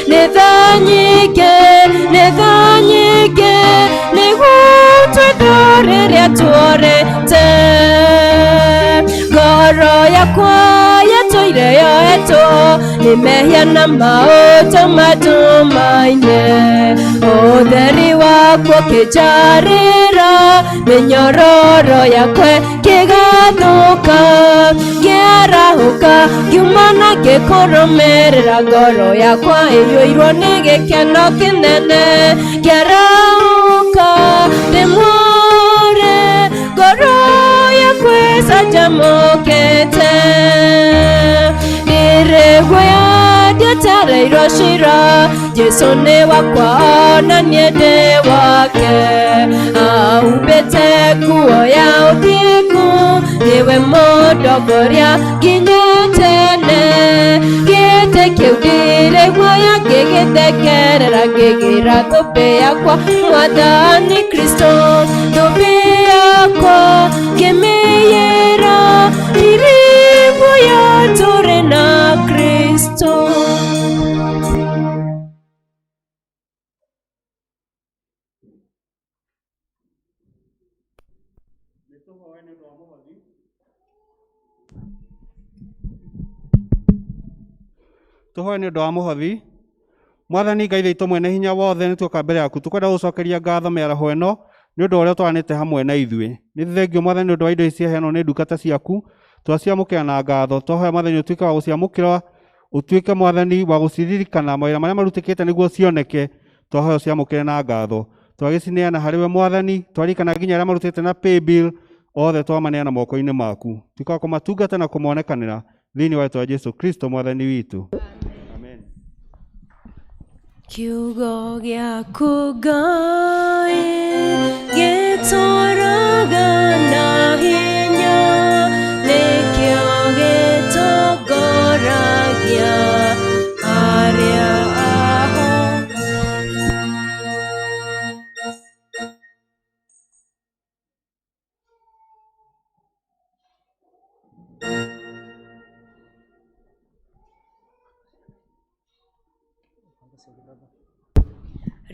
S1: nĩ tha nyingĩ nĩ tha nyingĩ nĩguo twetha rĩrĩa tũrĩte ngoro yakwa yatũire yoetwo nĩ mehia na maũndũ matumaine ũtheri waku ũkĩnjarĩra mĩnyororo yakwa ĩkĩgathũka ngĩarahũka ngiuma na ngĩkũrũmĩrĩra ngoro yakwa ĩiyũirwo nĩ gĩkeno kĩnene ngĩarahũka ndĩmuore ngoro yakwa ĩcanjamũkĩte ndirĩ guoya ndiatereirwo cira Jesũ nĩ wakwa ona niĩ ndĩ wake ahumbĩte nguo ya ũthingu nĩwe mũndongoria nginya tene gĩtĩ kĩu ndirĩ guoya ngĩgĩthekerera ngĩgĩra thũmbĩ yakwa Mwathani Kristo thũmbĩ yakwa ngĩmĩiyĩra ndirĩ guoya tũrĩ na Kristo.
S8: Tũhoe nĩ ũndũ wa mũhothi. Mwathani Ngai witũ mwene hinya wothe nĩ tuoka mbere yaku tũkwenda gũcokeria ngatho mĩaraho ĩno nĩ ũndũ wa ũrĩa ũtwaranĩte hamwe na ithuĩ. Nĩ thengio Mwathani nĩ ũndũ wa indo ici ciaheanwo nĩ ndungata ciaku twaciamũkĩra na ngatho. Twahoya Mwathani ũtuĩke wa gũciamũkĩra, ũtuĩke Mwathani wa gũciririkana mawĩra marĩa marutĩkĩte nĩguo cioneke. Twahoya ũciamũkĩre na ngatho. Twagĩcineana harĩ we Mwathani, twaririkana nginya arĩa marutĩte na paybill othe twamaneana moko-inĩ maku. Tuĩka wa kũmatungata na kũmonekanĩra thĩinĩ wa rĩĩtwa rĩa Jesũ Kristo Mwathani witũ. Amen.
S1: Kiugo gĩaku Ngai gĩtũũraga na hinya nĩkĩo gĩtongoragia arĩa aho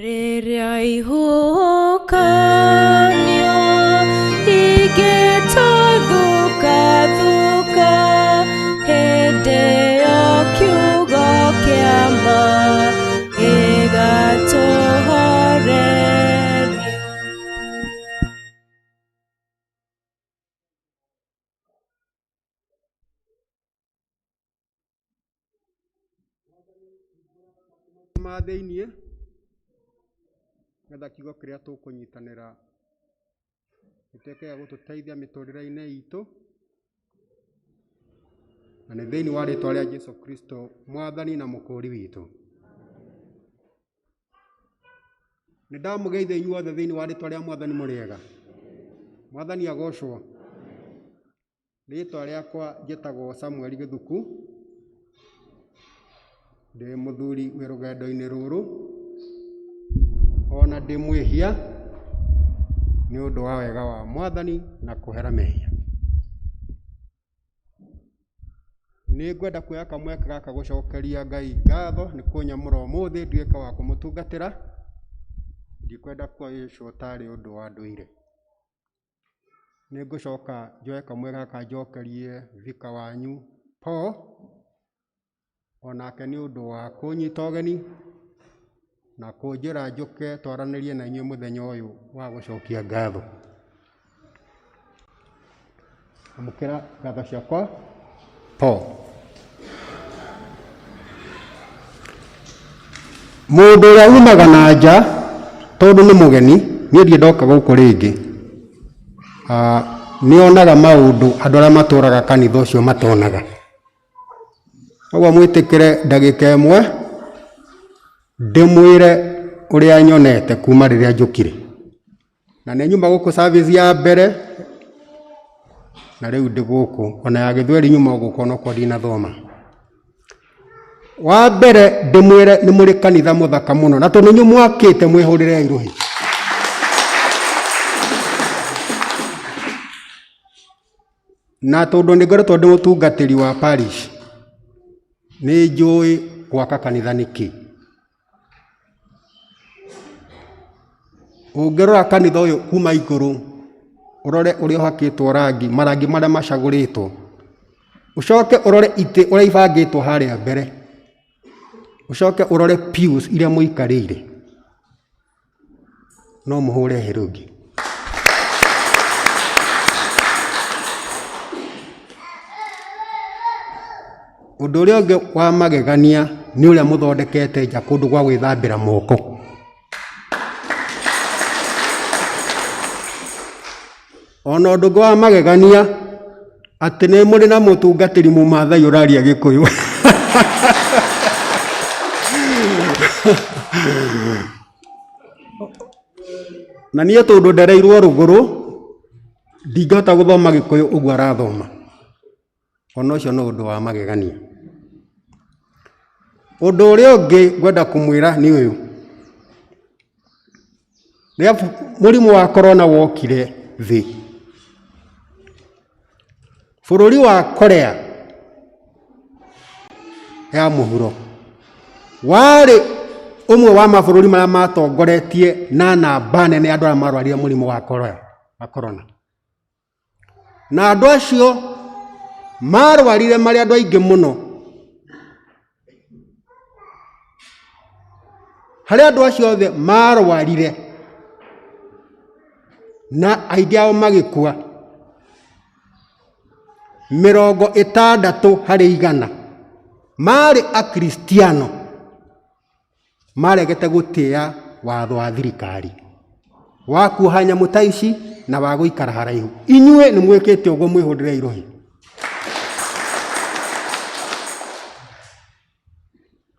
S1: rĩrĩa ihuhũkanio igĩtũthukathuka hĩndĩ ĩyo kiugo kĩa ma gĩgatũhoreria.
S14: Ma thĩiniĩ getha kiugo kĩrĩa tũkũnyitanĩra gĩtuĩke gĩa gũtũteithia mĩtũrĩre-inĩ itũ na nĩ thĩinĩ wa rĩtwa rĩa Jesũ Kristo Mwathani na Mũkũũri witũ. Nĩ ndamũgeithia inyuothe thĩinĩ wa rĩtwa rĩa Mwathani mũrĩega. Mwathani agocwo. Rĩtwa rĩakwa njĩtagwo Samuel Gĩthuku Ndĩ mũthuri wĩ rũgendo-inĩ rũrũ, ona ndĩ mwĩhia, nĩ ũndũ wa wega wa Mwathani na kũhera mehia. Nĩ ngwenda kuoya kamweke gaka gũcokeria Ngai ngatho nĩ kũnyamũra ũmũthĩ nduĩke wa kũmũtungatĩra. Ndikwenda kuoya ũcio tarĩ ũndũ wa ndũire. Nĩ ngũcoka njoe kamweke gaka njokerie vika wanyu Paul, onake nĩ ũndũ wa kũnyita ũgeni na kũnjĩra njũke twaranĩrie na inyuĩ mũthenya ũyũ wa gũcokia ngatho. Amũkĩra ngatho ciakwa Paul. Mũndũ ũrĩa umaga na nja tondũ nĩ mũgeni, niĩ ndirĩ ndoka gũkũ rĩngĩ, nĩ onaga maũndũ andũ arĩa matũraga kanitha ũcio matonaga. Koguo mwĩtĩkĩre ndagĩka ĩmwe ndĩmwĩre ũrĩa nyonete kuma rĩrĩa njũkire. Na nĩ nyuma gũkũ service ya mbere na rĩu ndĩ gũkũ, ona ya gĩthweri nyuma o gũkũ onokorwo ndinathoma. Wa mbere ndĩmwĩre nĩ mũrĩ kanitha mũthaka mũno, na tondũ nĩ inyuĩ mwakĩte mwĩhũrĩrei rũhĩ. Na tondũ nĩ ngoretwo ndĩ mũtungatĩri wa parish, nĩ njũĩ gwaka kanitha nĩ kĩ. Ũngĩrora kanitha ũyũ kuma igũrũ, ũrore ũrĩa ũhakĩtwo rangi, marangi marĩa macagũrĩtwo, ũcoke ũrore itĩ ũrĩa ibangĩtwo harĩa mbere, ũcoke ũrore pews iria mũikarĩire, no mũhũre hĩ rũngĩ. Ũndũ ũrĩa ũngĩ wa magegania nĩ ũrĩa mũthondekete nja kũndũ gwa gwĩthambĩra moko. Ona ũndũ ũngĩ wa magegania atĩ nĩ mũrĩ na mũtungatĩri mũmathai ũraria gĩkũyũ. Na niĩ tondũ ndereirwo rũgũrũ, ndingĩhota gũthoma gĩkũyũ ũguo arathoma. Ona ũcio nĩ ũndũ wa magegania. Ũndũ ũrĩa ũngĩ ngwenda kũmwĩra nĩ ũyũ, rĩrĩa mũrimũ wa korona wokire thĩ, bũrũri wa Korea ya mũhuro warĩ ũmwe wa mabũrũri marĩa matongoretie na namba nene ya andũ arĩa marwarire mũrimũ wa korona. Na andũ acio marwarire marĩ andũ aingĩ mũno. Harĩ andũ acio othe marwarire na aingĩ ao magĩkua, 60% marĩ akristiano maregete gũtĩa watho wa thirikari wa kuoha nyamũ ta ici na wa gũikara haraihu. Inyuĩ nĩ mwĩkĩte ũguo, mwĩhũrĩrei rũhĩ.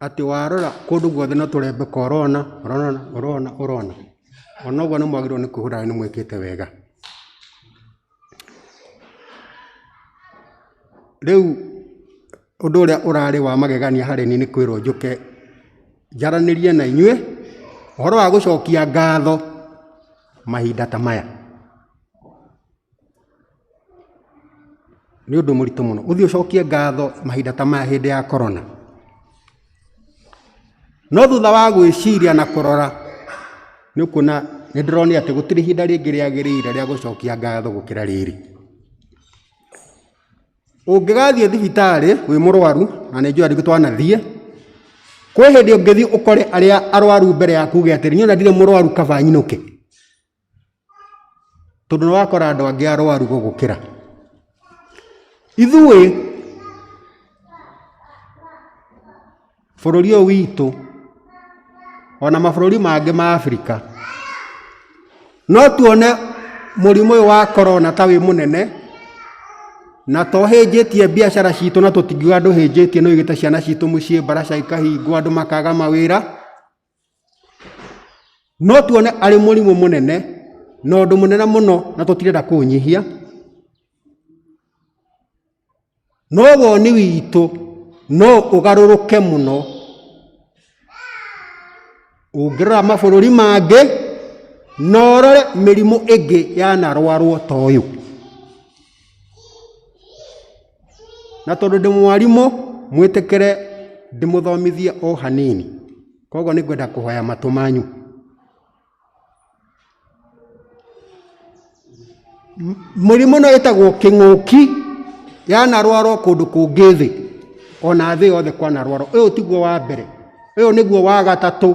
S14: Atĩ warora kũndũ guothe no tũrembeko ũrona, ũrona, ũrona, ũrona. Ona ũguo nĩ mwagĩrĩirwo nĩ kwĩhũra nĩ mwĩkĩte wega. Rĩu ũndũ ũrĩa ũrarĩ wa magegania harĩ niĩ nĩ kwĩrwo njũke njaranĩrie na inyuĩ ũhoro wa gũcokia ngatho mahinda ta maya. Nĩ ũndũ mũritũ mũno ũthiĩ ũcokie ngatho mahinda ta maya hĩndĩ ya korona. No thutha wa gwĩciria na kũrora nĩ ũkuona nĩ ndĩronire atĩ gũtirĩ ihinda rĩngĩ rĩagĩrĩire rĩa gũcokia ngatho gũkĩra rĩrĩ. Ũngĩgathiĩ thibitarĩ wĩ mũrwaru, na nĩ njũĩ andũ aingĩ twanathiĩ, kwĩ hĩndĩ ũngĩthiĩ ũkore arĩa arwaru mbere yaku uge atĩrĩ, niĩ ona ndirĩ mũrwaru kaba nyinũke. Tondũ nĩ wakora andũ angĩ arwaru gũgũkĩra. Ithuĩ bũrũri ũyũ witũ ona mabũrũri mangĩ ma Afrika, no tuone mũrimũ ũyũ wa korona ta wĩ mũnene na to ũhĩnjĩtie biacara citũ, na tũtingiuga ndũhĩnjĩtie, nĩ ũigĩte ciana citũ mũciĩ, mbaraca ikahingwo, andũ makaga mawĩra. No tuone arĩ mũrimũ mũnene na ũndũ mũnene mũno na tũtirenda kũũnyihia, no woni witũ no ũgarũrũke mũno Ũngĩrora mabũrũri mangĩ na ũrore mĩrimũ ĩngĩ yanarwarwo ta ũyũ. Na tondũ ndĩ mwarimũ, mwĩtĩkĩre ndĩmũthomithie o hanini. Koguo nĩ ngwenda kũhoya matũ manyu. Mũrimũ ĩno ĩtagwo kĩng'ũki yanarwarwo kũndũ kũngĩ thĩ, ona thĩ yothe kwanarwarwo. Ũyũ tiguo wa mbere, ũyũ nĩguo wa gatatũ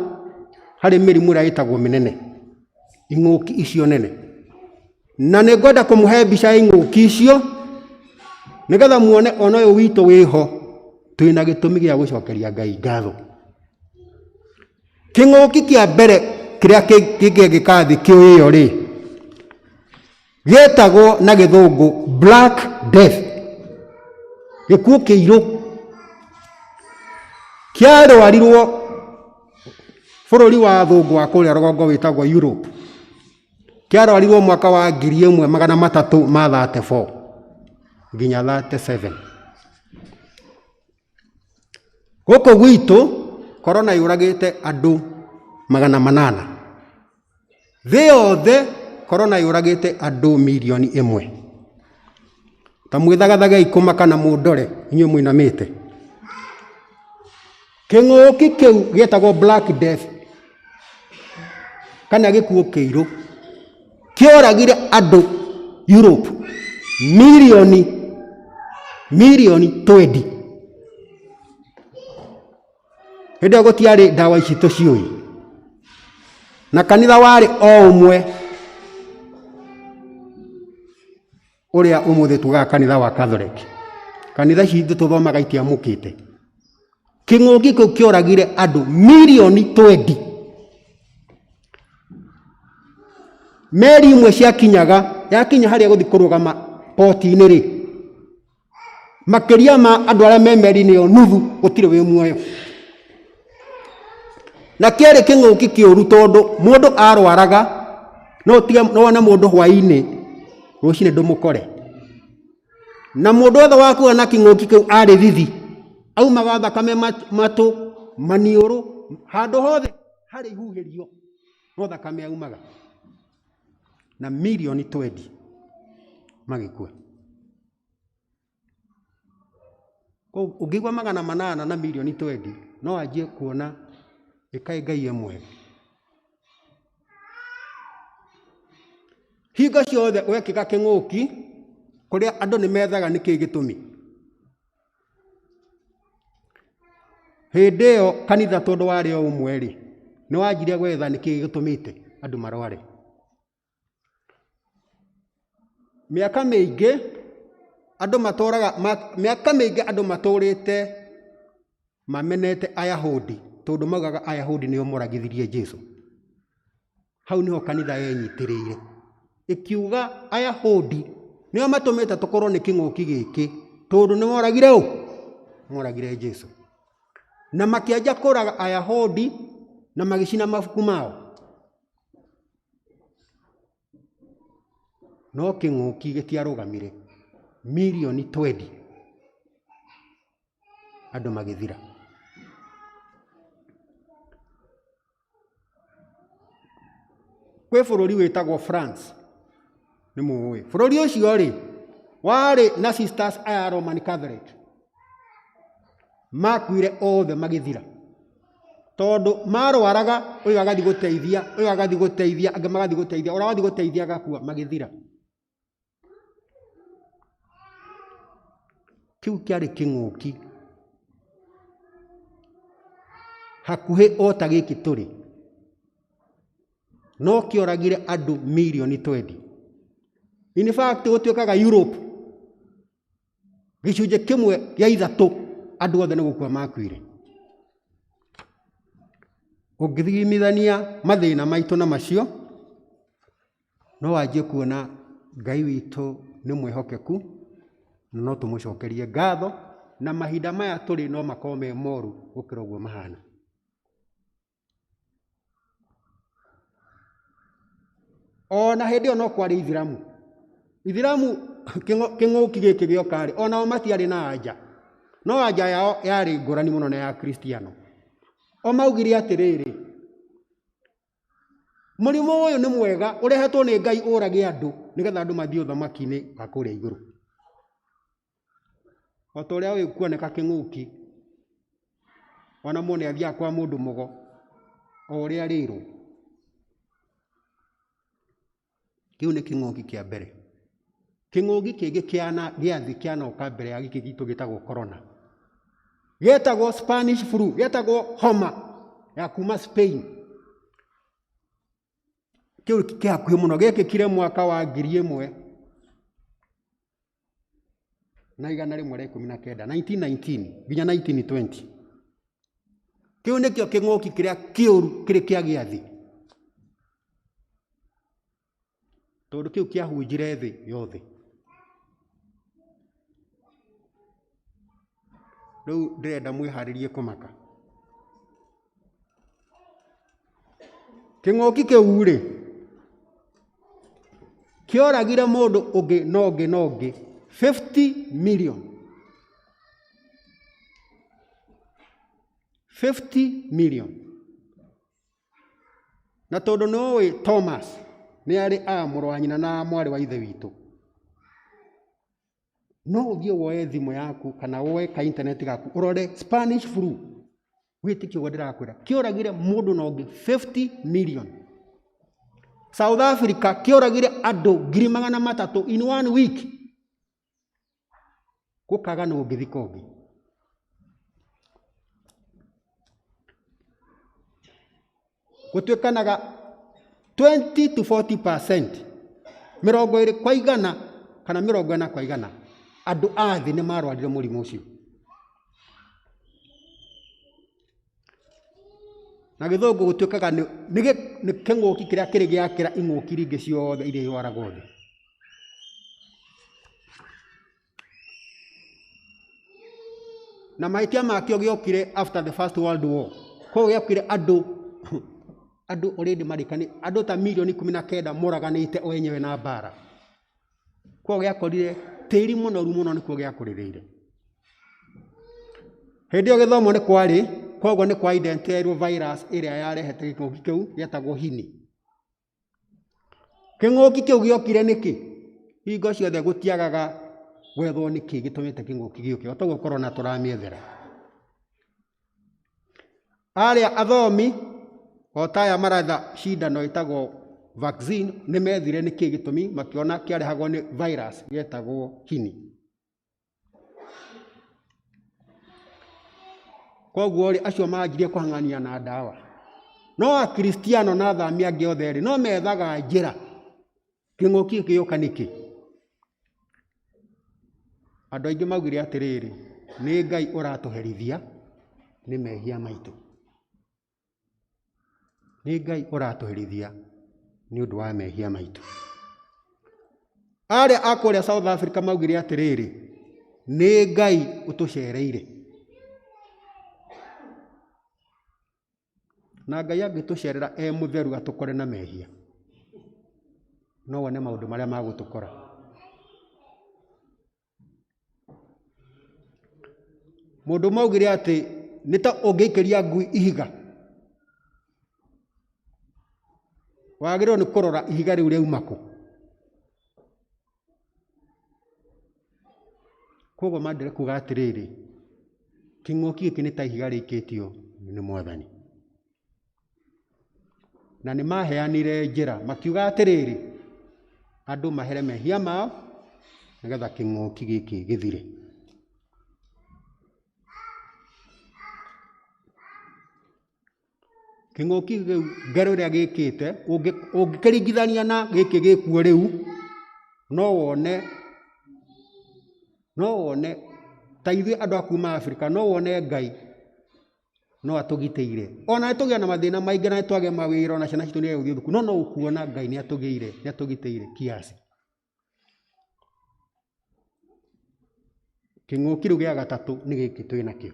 S14: harĩ mĩrimũ ĩrĩa ĩtagwo mĩnene, ing'ũki icio nene. Na nĩ ngwenda kũmũhe mbica ya ing'ũki icio nĩgetha muone ona ũyũ witũ wĩho twĩna gĩtũmi gĩa gũcokeria Ngai ngatho. Kĩng'ũki kĩa mbere kĩrĩa kĩngĩka thĩ kĩũĩyo rĩ, gĩtagwo na gĩthũngũ Black Death, gĩkuũ kĩirũ. Kĩarwarirwo bũrũri wa athũngũ wa kũrĩa rũgongo wĩtagwo Europe. Kĩarwarirwo mwaka wa 1334 nginya 37. Gũkũ gwitũ korona yũragĩte andũ 800. Thĩ yothe korona yũragĩte andũ 1 mirioni. Ta mwĩthagathagei kũmaka na mũndore inyuĩ mũinamĩte. Kĩng'ũki kĩu gĩetagwo Black Death kana gĩkuũ kĩirũ kĩoragire andũ Europe mirioni 20. Hĩndĩ ĩyo gũtiarĩ ndawa ici tũciũĩ, na kanitha warĩ o ũmwe ũrĩa ũmũthĩ tugaga kanitha wa Catholic. Kanitha ici ithuĩ tũthomaga itiamũkĩte. Kĩng'ũki kĩu kĩoragire andũ mirioni 20. Meri imwe ciakinyaga, yakinya harĩa gũthiĩ kũrũgama poti-inĩ rĩ, makĩria ma andũ arĩa me meri-inĩ ĩyo nuthu gũtirĩ wĩ muoyo. Na kĩarĩ kĩng'ũki kĩũru tondũ mũndũ arwaraga, no ũtige no wone mũndũ hwaĩ-inĩ, rũcinĩ ndũmũkore. Na mũndũ wothe wakuaga na kĩng'ũki kĩu arĩ thithi, aumaga thakame matũ, maniũrũ, handũ hothe harĩ ihuhĩrio, no thakame aumaga. Na mirioni 20 magĩkua. Koguo ũngĩigua 800 na mirioni 20, no wanjie kuona ĩkaĩ Ngai e mwega. Hingo ciothe gwekĩka kĩng'ũki, kũrĩa andũ nĩ methaga nĩkĩ gĩtũmi. Hĩndĩ ĩyo kanitha tondũ warĩ o ũmwe rĩ, nĩ wanjirie gwetha nĩkĩ gĩtũmĩte andũ marware. Mĩaka mĩingĩ andũ matũraga, mĩaka mĩingĩ andũ matũrĩte mamenete Ayahudi tondũ maugaga Ayahudi nĩo moragithirie Jesu. Hau nĩho kanitha yenyitĩrĩire ĩkiuga Ayahudi nĩo matũmĩte tũkorwo nĩ kĩng'ũki gĩkĩ tondũ nĩ moragire ũ? Moragire Jesu. Na makĩanjia kũraga Ayahudi na magĩcina mabuku mao. No kĩng'ũki gĩtiarũgamire, mirioni 20 andũ magĩthira. Kwĩ bũrũri wĩtagwo France, nĩ mũũĩ. Bũrũri ũcio rĩ, warĩ na sisters aya Roman Catholic, makuire othe magĩthira. Tondũ marwaraga, ũyũ agathiĩ gũteithia, ũyũ agathiĩ gũteithia, angĩ magathiĩ gũteithia, ũrĩa wathiĩ gũteithia agakua, magĩthira. Kĩu kĩarĩ kĩng'ũki hakuhĩ o ta gĩkĩ tũrĩ, no kĩoragire andũ mirioni 20. In fact gũtuĩkaga Europe gĩcunjĩ kĩmwe gĩa ithatũ andũ othe nĩ gũkua makuire. Ũngĩthimithania mathĩna maitũ na macio, no wanjie kuona Ngai witũ nĩ mwĩhokeku, na no tũmũcokerie ngatho, na mahinda maya tũrĩ no makorwo me moru gũkĩra ũguo mahana. Ona hĩndĩ ĩyo no kwarĩ ithiramu. Ithiramu kĩng'ũki gĩkĩ gĩoka rĩ, onao matiarĩ na anja. No anja yao yarĩ ngũrani mũno na ya Kristiano. O maugire atĩrĩrĩ, Mũrimũ ũyũ nĩ mwega ũrehetwo nĩ Ngai ũrage andũ nĩgetha andũ mathiĩ ũthamaki-inĩ wa kũrĩa igũrũ. O ta ũrĩa kuoneka kĩng'ũki, ona mũndũ nĩ athiaga kwa mũndũ mũgo o ũrĩa arĩrwo. Kĩu nĩ kĩng'ũki kĩa mbere. Kĩng'ũki kĩngĩ gĩa thĩ kĩanoka mbere ya gĩkĩ gitũ gĩtagwo corona. Gĩetagwo Spanish flu, gĩetagwo homa ya kuma Spain. Kĩu kĩ hakuhĩ mũno, gĩekĩkire mwaka wa 1119, 1919 nginya 1920. Kĩu nĩkĩo kĩng'ũki kĩrĩa kĩũru kĩrĩ kĩa thĩ, tondũ kĩu kĩahunjire thĩ yothe. Rĩu ndĩrenda mwĩharĩrie kũmaka. Kĩng'ũki kĩu rĩ, kĩoragire mũndũ ũngĩ na ũngĩ na ũngĩ 50 million. 50 million. Na tondũ nĩ ũĩ Thomas nĩ arĩ a mũrũ wa nyina na mwarĩ wa ithe witũ, no ũthiĩ woe thimũ yaku kana woe ka internet gaku ũrore Spanish flu, wĩtĩkie ũguo ndĩrakwĩra, kĩoragire mũndũ na ũngĩ 50 million. South Africa kĩoragire andũ 300,000 in one week. Gũkaga nũ ũngĩthika ũngĩ. Gũtuĩkanaga 20 to 40%, 20 kwa igana kana 40 kwa igana, andũ a thĩ nĩ marwarire mũrimũ ũcio. Na gĩthũngũ gũtuĩkaga nĩ kĩng'ũki kĩrĩa kĩrĩ gĩakĩra ing'ũki iria ingĩ ciothe iria irwaragwo thĩ. Na mahĩtia makĩo gĩokire after the First World War. Koguo gĩokire andũ already marĩkani, andũ ta mirioni 19 moraganĩte o enyewe na mbara. Koguo gĩakorire tĩri mũnoru mũno, nĩkuo gĩakũrĩrĩire. Hĩndĩ ĩyo gĩthomo nĩ kwarĩ, koguo nĩ kwa identify virus ĩrĩa yarehete gĩng'ũki kĩu, gĩetagwo hini. Kĩng'ũki kĩu gĩokire nĩkĩ? Hingo ciothe gũtiagaga gwethwo nĩkĩ gĩtũmĩte kĩng'ũki gĩũke, o toguo corona tũramĩethera. Arĩa athomi o ta aya maretha cindano ĩtagwo vaccine nĩ methire nĩkĩ gĩtũmi, makĩona kĩarehagwo nĩ virus gĩetagwo hini. Koguo rĩ, acio manjirie kũhang'ania na ndawa. No akristiano na athami angĩ othe rĩ, no methaga njĩra kĩng'ũki gĩkĩ gĩũka nĩkĩ. Andũ aingĩ maugire atĩrĩrĩ, nĩ Ngai ũratũherithia nĩ mehia maitũ. Nĩ Ngai ũratũherithia nĩ ũndũ wa mehia maitũ. Arĩa a kũrĩa South Africa maugire atĩrĩrĩ, nĩ Ngai ũtũcereire. Na Ngai angĩtũcerera e mũtheru atũkore na mehia, no wone maũndũ marĩa magũtũkora. Mũndũ ũmwe augire atĩ nĩ ta ũngĩikĩria ngui ihiga, wagĩrĩirwo nĩ kũrora ihiga rĩu rĩauma kũ. Koguo mandĩre kuga atĩrĩrĩ, kĩng'ũki gĩkĩ nĩ ta ihiga rĩikĩtio nĩ Mwathani. Na nĩ maheanire njĩra, makiuga atĩrĩrĩ, andũ mahere mehia mao nĩgetha kĩng'ũki gĩkĩ gĩthire. Kĩng'ũki kĩu ngero ĩrĩa gĩkĩte, ũngĩkĩringithania na gĩkĩ gĩkuo rĩu, no wone ta ithuĩ andũ a kuma Afrika, no wone Ngai no atũgitĩire. Ona nĩ tũgĩe na mathĩna maingĩ na nĩ twage mawĩra, ona ciana citũ nĩ gũthiĩ thukuru, no no ũkuona Ngai nĩ atũgĩire, nĩ atũgitĩire kiasi. Kĩng'ũki rĩu gĩa gatatũ nĩ gĩkĩ twĩ nakĩo.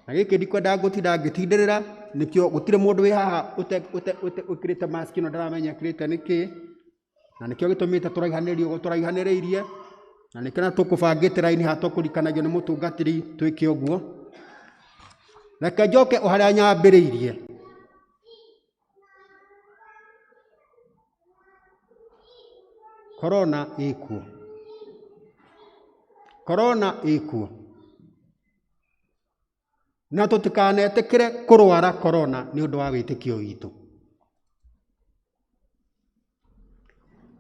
S14: Na gĩkĩ ndikwendaga ngũtinda ngĩtindĩrĩra, nĩkĩo gũtirĩ mũndũ wĩ haha wĩkĩrĩte mask ĩno ndaramenya ekĩrĩte nĩkĩ, na nĩkĩo gĩtũmĩte tũraihanĩrĩrie ũguo tũraihanĩrĩirie, na nĩkĩo na tũkũbangĩte raini haha tũkũrikanagio nĩ mũtungatĩri twĩke ũguo. Reke njoke o harĩa nyambĩrĩirie. Korona ĩkuo, korona ĩkuo, na tũtikanetĩkĩre kũrwara korona nĩ ũndũ wa wĩtĩkio witũ.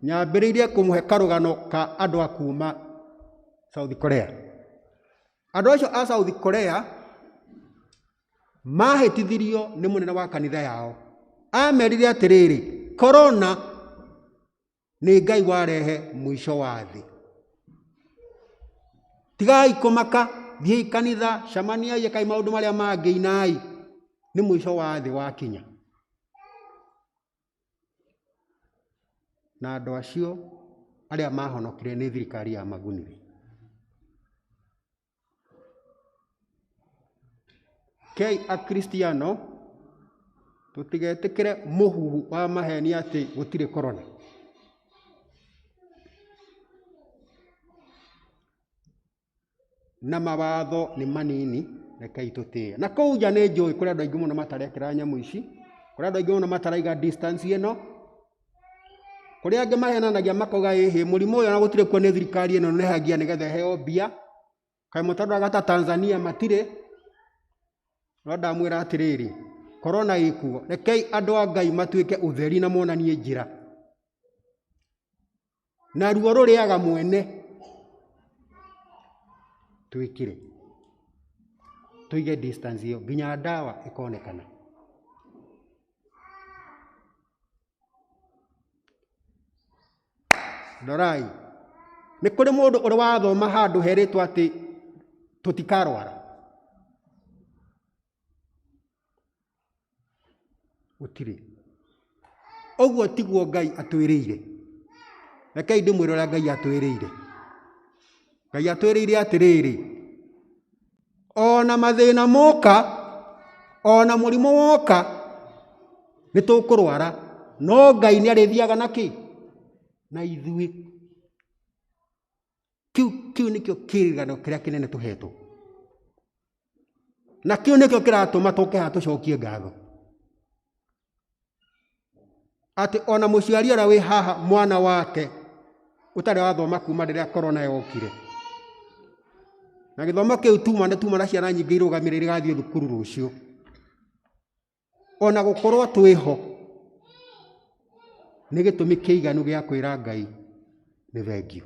S14: Nyambĩrĩirie kũmũhe karũgano ka andũ a kuma South Korea. Andũ acio a South Korea mahĩtithirio nĩ mũnene wa kanitha yao. Amerire atĩrĩrĩ, korona nĩ Ngai warehe mũico wa thĩ. Tigai kũmaka, thiĩi kanitha, cemaniai, ĩkai maũndũ marĩa mangĩ, inai, nĩ mũico wa thĩ wakinya. Na andũ acio arĩa mahonokire nĩ thirikari ya magunire. Kei akristiano tũtigetĩkĩre mũhuhu wa maheni atĩ gũtirĩ korona. Na mawatho nĩ manini, rekei tũtĩe. Na kũu nja nĩ njũĩ kũrĩ andũ aingĩ mũno matarekĩra nyamũ ici, kũrĩ andũ aingĩ mũno mataraiga distance ĩno, kũrĩ angĩ mahenanagia makauga ĩhĩ mũrimũ ũyũ ona gũtirĩ kuo nĩ thirikari ĩno nehagia nĩgetha ĩheo mbia. Kaĩ mũtaroraga ta Tanzania matirĩ? No ndamwĩra atĩrĩrĩ, korona ĩkuo, rekei andũ a Ngai matuĩke ũtheri na monanie njĩra. Na ruo rũrĩaga mwene. Twĩkĩre, tũige distance ĩyo nginya ndawa ĩkonekana. Rorai, nĩ kũrĩ mũndũ ũrĩ wathoma handũ herĩtwo atĩ tũtikarwara? Gũtirĩ. Ũguo tiguo Ngai atwĩrĩire. Rekei ndĩmwĩre ũrĩa Ngai atwĩrĩire. Ngai atwĩrĩire atĩrĩrĩ, ona mathĩna moka, ona mũrimũ woka, nĩ tũkũrwara, no Ngai nĩ arĩthiaga na kĩ? Na ithuĩ. Kĩu nĩkĩo kĩririkano kĩrĩa kĩnene tũhetwo. Na kĩu nĩkĩo kĩratũma tũke haha tũcokie ngatho. Atĩ ona mũciari ũrĩa wĩ haha mwana wake ũtarĩ wathoma kuma rĩrĩa korona yokire. Na gĩthomo kĩu tuma nĩ tuma na ciana nyingĩ irũgamĩrĩire igathiĩ thukuru rũciũ. Ona gũkorwo twĩho nĩ gĩtũmi kĩiganu gĩa kwĩra Ngai nĩ thengiũ.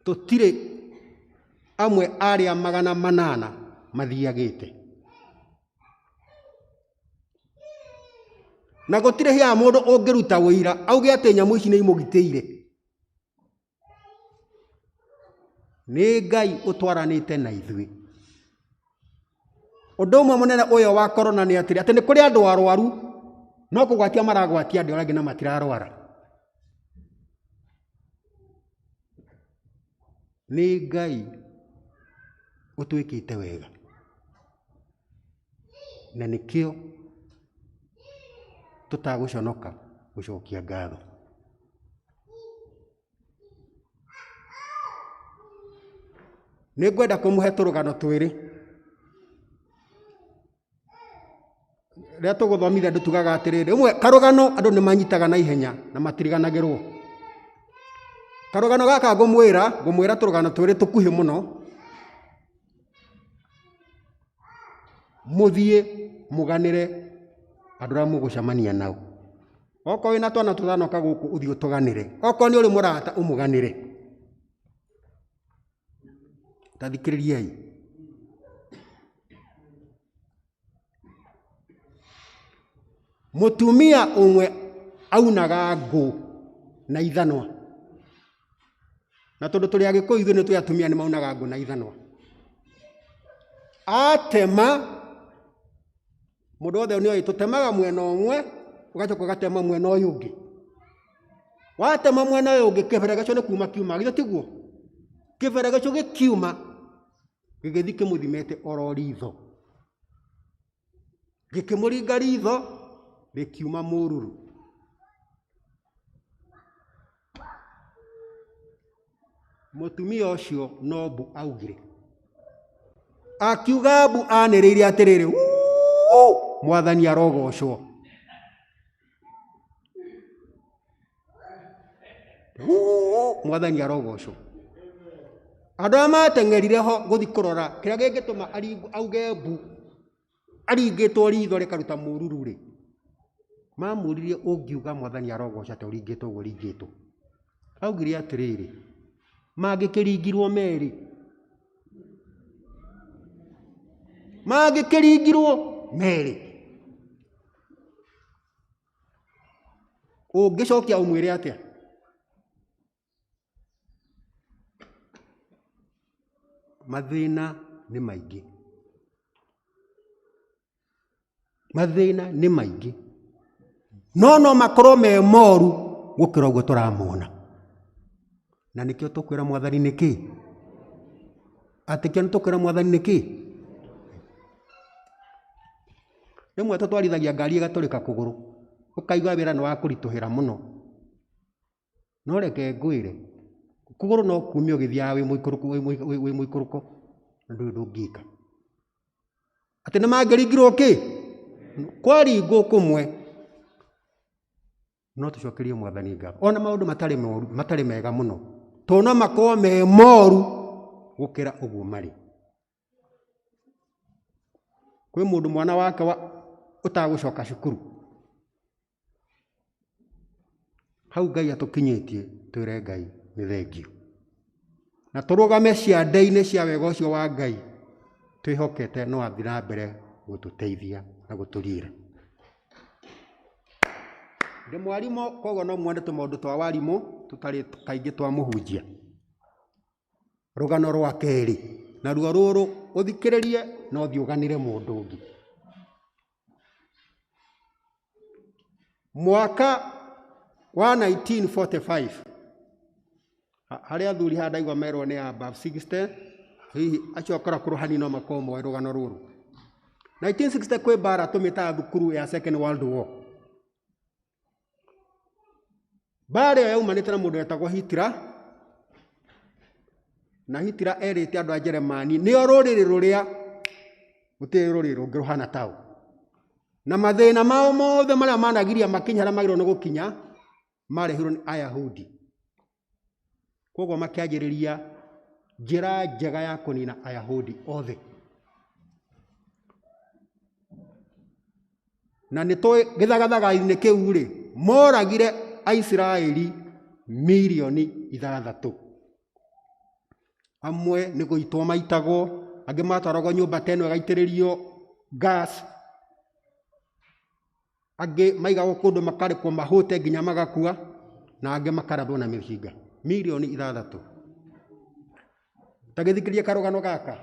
S14: Tũtirĩ amwe arĩa 800 mathiagĩte. Na gũtirĩ hĩa mũndũ ũngĩruta ũira auge atĩ nyamũ ici nĩ imũgitĩire. Nĩ Ngai ũtwaranĩte na ithuĩ. Ũndũ ũmwe mũnene ũyũ wa korona nĩ atĩrĩ, atĩ nĩ kũrĩ andũ arwaru no kũgwatia maragwatia andũ arĩa angĩ na matirarwara. Nĩ Ngai ũtwĩkĩte wega. Na nĩkĩo tũtagũconoka gũcokia ngatho. Nĩ ngwenda kũmũhe tũrũgano twĩrĩ. Rĩrĩa tũgũthomithia andũ tugaga atĩrĩrĩ, rĩmwe karũgano andũ nĩ manyitaga na ihenya na matiriganagĩrwo. Karũgano gaka ngũmwĩra tũrũgano twĩrĩ tũkuhĩ mũno. Mũthiĩ mũganĩre andũ arĩa mũgũcemania nao. Okorwo wĩna twana tũtanoka gũkũ ũthiĩ ũtũganĩre. Okorwo nĩ ũrĩ mũrata ũmũganĩre. Ta thikĩrĩriai. Mũtumia ũmwe aunaga ngũ na ithanwa. Na tondũ tũrĩ Agĩkũyũ ithuĩ nĩ tũĩ atumia nĩ maunaga ngũ na ithanwa. Atema, mũndũ wothe nĩ oĩ tũtemaga mwena ũmwe, ũgacoka ũgatema mwena ũyũ ũngĩ. Watema mwena ũyũ ũngĩ, kĩberegeco nĩ kuma kiuma, githĩ tiguo? Kĩberegeco gĩkiuma, gĩgĩthiĩ kĩmũthimĩte oro ritho. Gĩkĩmũringa ritho, rĩkiuma mũruru. Mũtumia ũcio no mbu augire. Akiuga mbu anĩrĩire atĩrĩrĩ, Wuu! Mwathani arogocwo. Mwathani arogocwo. Andũ arĩa mateng'erire ho gũthiĩ kũrora kĩrĩa kĩngĩtũma auge mbu aringĩtwo ritho rĩkaruta mũruru rĩ, mamũririe ũngiuga mwathani arogocwo atĩa ũringĩtwo ũguo ũringĩtwo. Augire atĩrĩrĩ, mangĩkĩringirwo merĩ, mangĩkĩringirwo merĩ, ũngĩcokia ũmwĩre atĩa? Mathĩna nĩ maingĩ, mathĩna nĩ maingĩ, no no makorwo me moru gũkĩra ũguo tũramona. Na nĩkĩo tũkwĩra mwathani nĩkĩ? Atĩ kĩo nĩtũkwĩra mwathani nĩkĩ? Rĩmwe tũtwarithagia ngari ĩgatũrĩka kũgũrũ, ũkaigua wĩra nĩ wakũritũhĩra mũno. No reke ngwĩre, kũgũrũ no kume ũgĩthiaga wĩ mũikũrũko, wĩ mũikũrũko, na ndũrĩ ũndũ ũngĩka. Atĩ nĩ mangĩringirwo kĩ? Kwaringwo kũmwe. No tũcokerie mwathani ngatho. Ona maũndũ matarĩ moru, matarĩ mega mũno, tondũ no makorwo me moru gũkĩra ũguo marĩ. Kwĩ mũndũ mwana wake ũtagũcoka cukuru. Hau Ngai atũkinyĩtie, twĩre Ngai nĩ thengiũ. Na tũrũgame ciande-inĩ cia wega ũcio wa Ngai, twĩhokete no athiĩ na mbere gũtũteithia na gũtũriĩra. Ndĩ mwarimũ, koguo no muone tũmaũndũ twa warimũ tũtarĩ kaingĩ twa mũhunjia. Rũgano rwa kerĩ, naruo rũrũ ũthikĩrĩrie na ũthiĩ ũganĩre mũndũ ũngĩ. Mwaka wa 1945, harĩ athuri haha ndaigua merwo nĩ above 60, hihi acio akũrũ akũrũ hanini no makorwo moĩ rũgano rũrũ. 1960 kwĩ mbara tũmĩtaga thukuru ya Second World War. Mbara ĩyo yaumanĩte na mũndũ wetagwo Hitler, na Hitler erĩte andũ a Jeremani nĩo rũrĩrĩ rũrĩa gũtirĩ rũrĩrĩ rũngĩ rũhana tao. Na mathĩna mao mothe marĩa managiria makinye harĩa magĩrĩirwo nĩ gũkinya marehirwo nĩ Ayahudi. Koguo makĩanjĩrĩria njĩra njega ya kũnina Ayahudi othe. Na nĩ tũĩ gĩthagathaga-inĩ kĩu rĩ, moragire Aisiraeli mirioni 6. Amwe nĩ gũitwo maitagwo, angĩ matwaragwo nyũmba ta ĩno ĩgaitĩrĩrio gas, angĩ maigagwo kũndũ makarekwo mahũte nginya magakua, na angĩ makarathwo na mĩcinga. Mirioni 6. Ta gĩthikĩrĩrie karũgano gaka.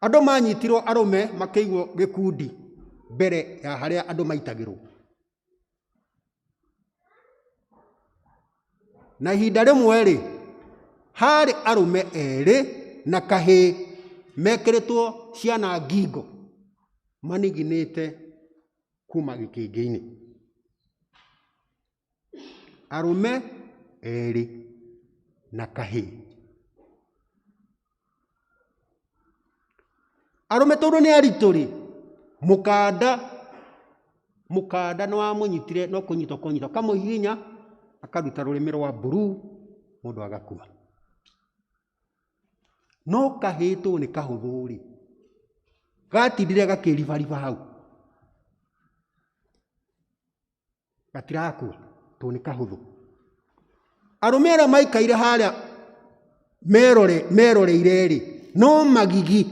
S14: Andũ manyitirwo arũme makĩigwo gĩkundi mbere ya harĩa andũ maitagĩrwo. Na ihinda rĩmwe rĩ, harĩ arũme erĩ na kahĩĩ mekĩrĩtwo ciana ngingo maniginĩte kuma gĩkĩngĩ-inĩ. Arũme erĩ na kahĩĩ. Arũme tondũ nĩ aritũ rĩ, mũkanda nĩ wamũnyitire no kũnyitwo kũnyitwo, akamũhihinya akaruta rũrĩmĩ rwa mburuu, mũndũ agakua. No kahĩĩ tondũ nĩ kahũthũ rĩ, gatindire gakĩribariba hau, gatirakua tondũ nĩ kahũthũ. Arũme arĩa maikaire harĩa meroreire rĩ, no magigi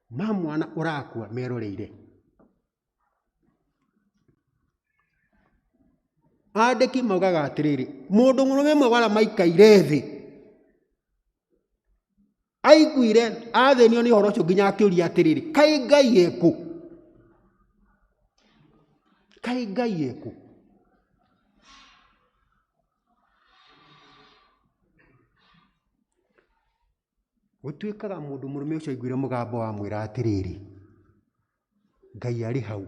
S14: ma mwana ũrakua meroreire. Andĩki maugaga atĩrĩrĩ, mũndũ mũrũme ũmwe wa arĩa maikaire thĩ aiguire athĩnio nĩ ũhoro ũcio nginya akĩũria atĩrĩrĩ, kaĩ Ngai ekũ? Kaĩ Ngai ekũ? Gũtuĩkaga mũndũ mũrũme ũcio aiguire mũgambo wamwĩra atĩrĩrĩ, Ngai arĩ hau,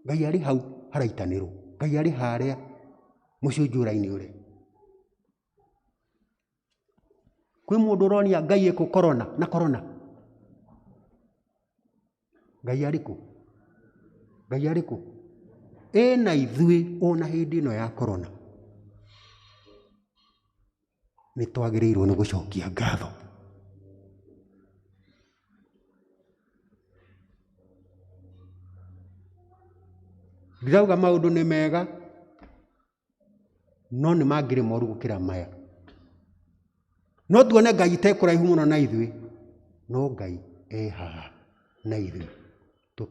S14: Ngai arĩ hau haraitanĩrwo, Ngai arĩ harĩa mũcunjura-inĩ ũrĩa. Kwĩ mũndũ ũronia Ngai ekũ corona na corona? Ngai arĩ kũ? Ngai arĩ kũ? Ĩna ithuĩ ona hĩndĩ ĩno ya corona. Nĩ twagĩrĩirwo nĩ gũcokia ngatho. Ndirauga maũndũ nĩ mega, no nĩ mangĩrĩ moru gũkĩra maya. No tuone Ngai te kũraihu mũno na ithuĩ, no Ngai e haha na ithuĩ.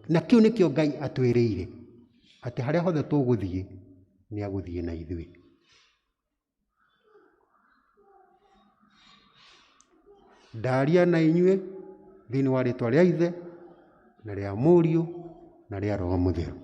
S14: Na kĩu nĩkĩo Ngai atwĩrĩire, atĩ harĩa hothe tũgũthiĩ, nĩ agũthiĩ na ithuĩ. Ndaria na inyuĩ thĩinĩ wa rĩtwa rĩa Ithe na rĩa Mũriũ na rĩa Roho Mũtheru.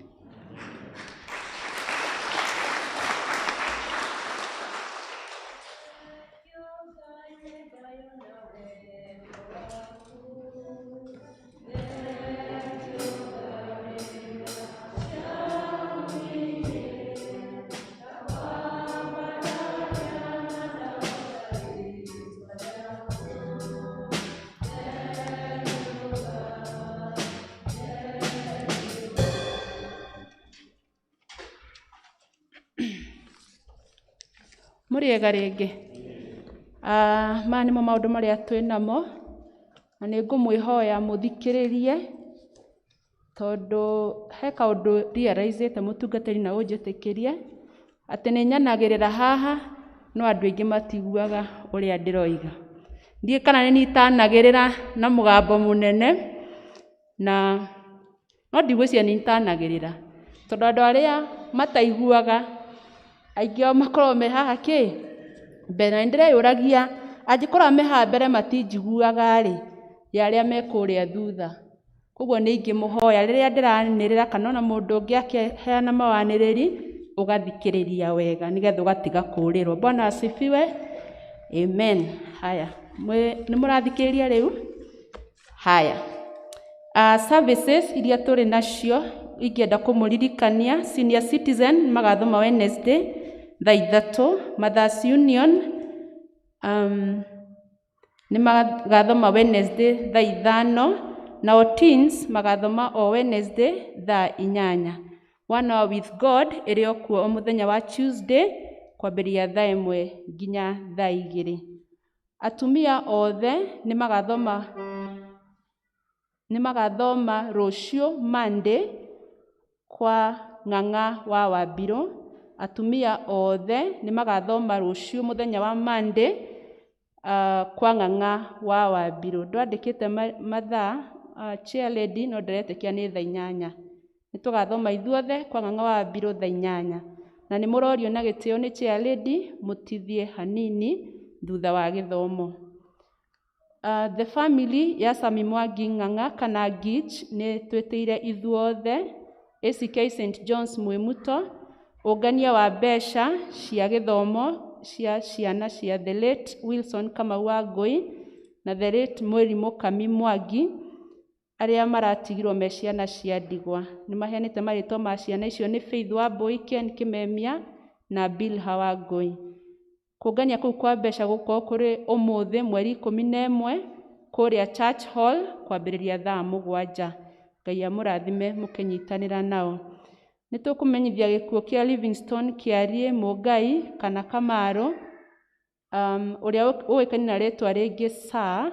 S3: Mũrĩega rĩngĩ. Maya nĩmo maũndũ marĩa twĩ namo, na nĩ ngũmwĩhoya mũthikĩrĩrie, tondũ he kaũndũ realize-ĩte mũtungatĩri na ũnjĩtĩkĩrie, atĩ nĩ nyanagĩrĩra haha, no andũ aingĩ matiguaga ũrĩa ndĩroiga. Ndiũĩ kana nĩ niĩ itanagĩrĩra na mũgambo mũnene, na no ndigwĩciria nĩ itanagĩrĩra, tondũ andũ arĩa mataiguaga aingĩ ao makoragwo me haha kĩ mbere. Na nĩ ndĩreyũragia angĩkorwo me haha mbere matinjiguaga rĩ, ya arĩa me kũrĩa thutha. Koguo nĩ ingĩmũhoya rĩrĩa ndĩranĩrĩra kana ona mũndũ ũngĩ akĩheana mawanĩrĩri, ũgathikĩrĩria wega nĩgetha ũgatiga kũrĩrwo. Bwana asifiwe. Amen. Haya, nĩ mũrathikĩrĩria rĩu? Haya. Services iria tũrĩ nacio ingĩenda kũmũririkania, senior citizen magathoma Wednesday thaa 3, Mothers Union nĩ magathoma Wednesday thaa 5, nao teens magathoma o Wednesday thaa 8. One Hour with God ĩrĩ o kuo o mũthenya wa Tuesday kwambĩrĩria thaa 1 nginya thaa 2. Atumia othe nĩ magathoma rũciũ Monday kwa Ng'ang'a wa Wambirũ. Atumia othe nĩ magathoma rũciũ mũthenya wa Monday kwa Ng'ang'a wa Wambirũ. Ndwandĩkĩte mathaa, chair lady, no ndĩretĩkia nĩ thaa 8. Nĩ tũgathoma ithuothe kwa Ng'ang'a wa Wambirũ thaa 8. Na nĩ mũrorio na gĩtĩo nĩ chair lady mũtithie hanini thutha wa gĩthomo. The family ya Sami Mwangi Ng'ang'a kana Ngich nĩ twĩtĩire ithuothe ACK St John's Mwĩmuto, ũngania wa mbeca cia gĩthomo cia ciana cia the late Wilson Kamau wa Ngũi na the late Mweri Mũkami Mwangi arĩa maratigirwo me ciana cia ndigwa. Nĩ maheanĩte marĩtwa ma ciana icio nĩ Faith Wambui, Ken Kimemia na Bilha wa Ngũi. Kũngania kũu kwa mbeca gũkorwo kũrĩ ũmũthĩ mweri 11 kũrĩa Church Hall kwambĩrĩria thaa 7. Ngai amũrathime mũkĩnyitanĩra nao. Nĩ tũkũmenyithia gĩkuũ kĩa Livingstone Kĩariĩ Mũngai kana Kamaru, ũrĩa ũĩkaine na rĩtwa rĩngĩ Sir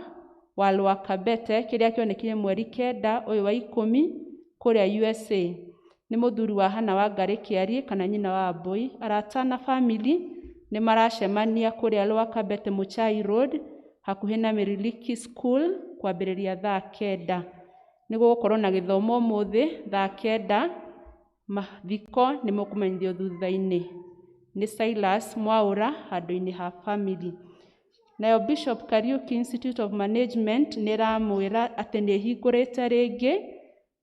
S3: wa Lwakabete, kĩrĩa kĩonekire mweri 9 ũyũ wa 10 kũrĩa USA. Nĩ mũthuri wa Hannah Wangari Kĩariĩ kana nyina wa Wambui. Arata na family nĩ maracemania kũrĩa Lwakabete Muchai Road hakuhĩ na Miriliki School kwambĩrĩria thaa 9. Nĩ gũgũkorwo na gĩthomo ũmũthĩ thaa 9. Mathiko nĩ mũkũmenyithio thutha-inĩ. Nĩ Silas Mwaũra handũ-inĩ ha family. Nayo Bishop Kariuki Institute of Management nĩ ĩramwĩra atĩ nĩ ĩhingũrĩte rĩngĩ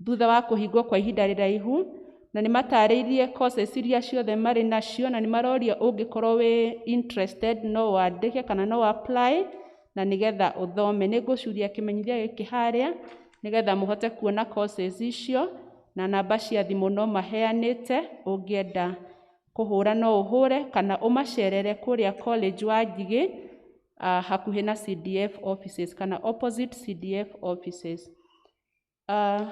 S3: thutha wa kũhingwo kwa ihinda rĩraihu, na nĩ matarĩirie courses iria ciothe marĩ nacio, na nĩ maroria ũngĩkorwo wĩ interested no wandĩke kana no apply na nĩgetha ũthome. Nĩ ngũcuria kĩmenyithia gĩkĩ harĩa nĩgetha mũhote kuona courses icio, na namba cia thimũ no maheanĩte, ũngĩenda kũhũra no ũhũre kana ũmacerere kũrĩa College wa Ngigĩ, hakuhĩ na CDF offices kana opposite CDF offices.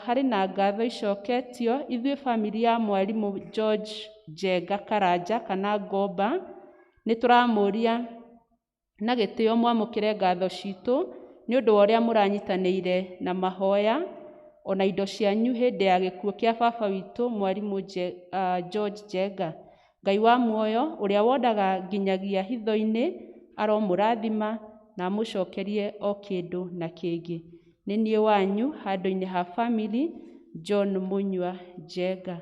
S3: Harĩ na ngatho icoketio ithuĩ family ya mwarimũ George Njenga Karanja kana Ngomba, nĩ tũramũria Na gĩtĩo mwamũkĩre ngatho citũ nĩ ũndũ wa ũrĩa mũranyitanĩire na mahoya ona indo cianyu hĩndĩ ya gĩkuũ kĩa baba witũ mwarimũ George Njenga. Ngai wa muoyo ũrĩa wonaga nginyagia hitho-inĩ aromũrathima na amũcokerie o kĩndũ na kĩngĩ. Nĩ niĩ wanyu handũ-inĩ ha family John Munyua Njenga.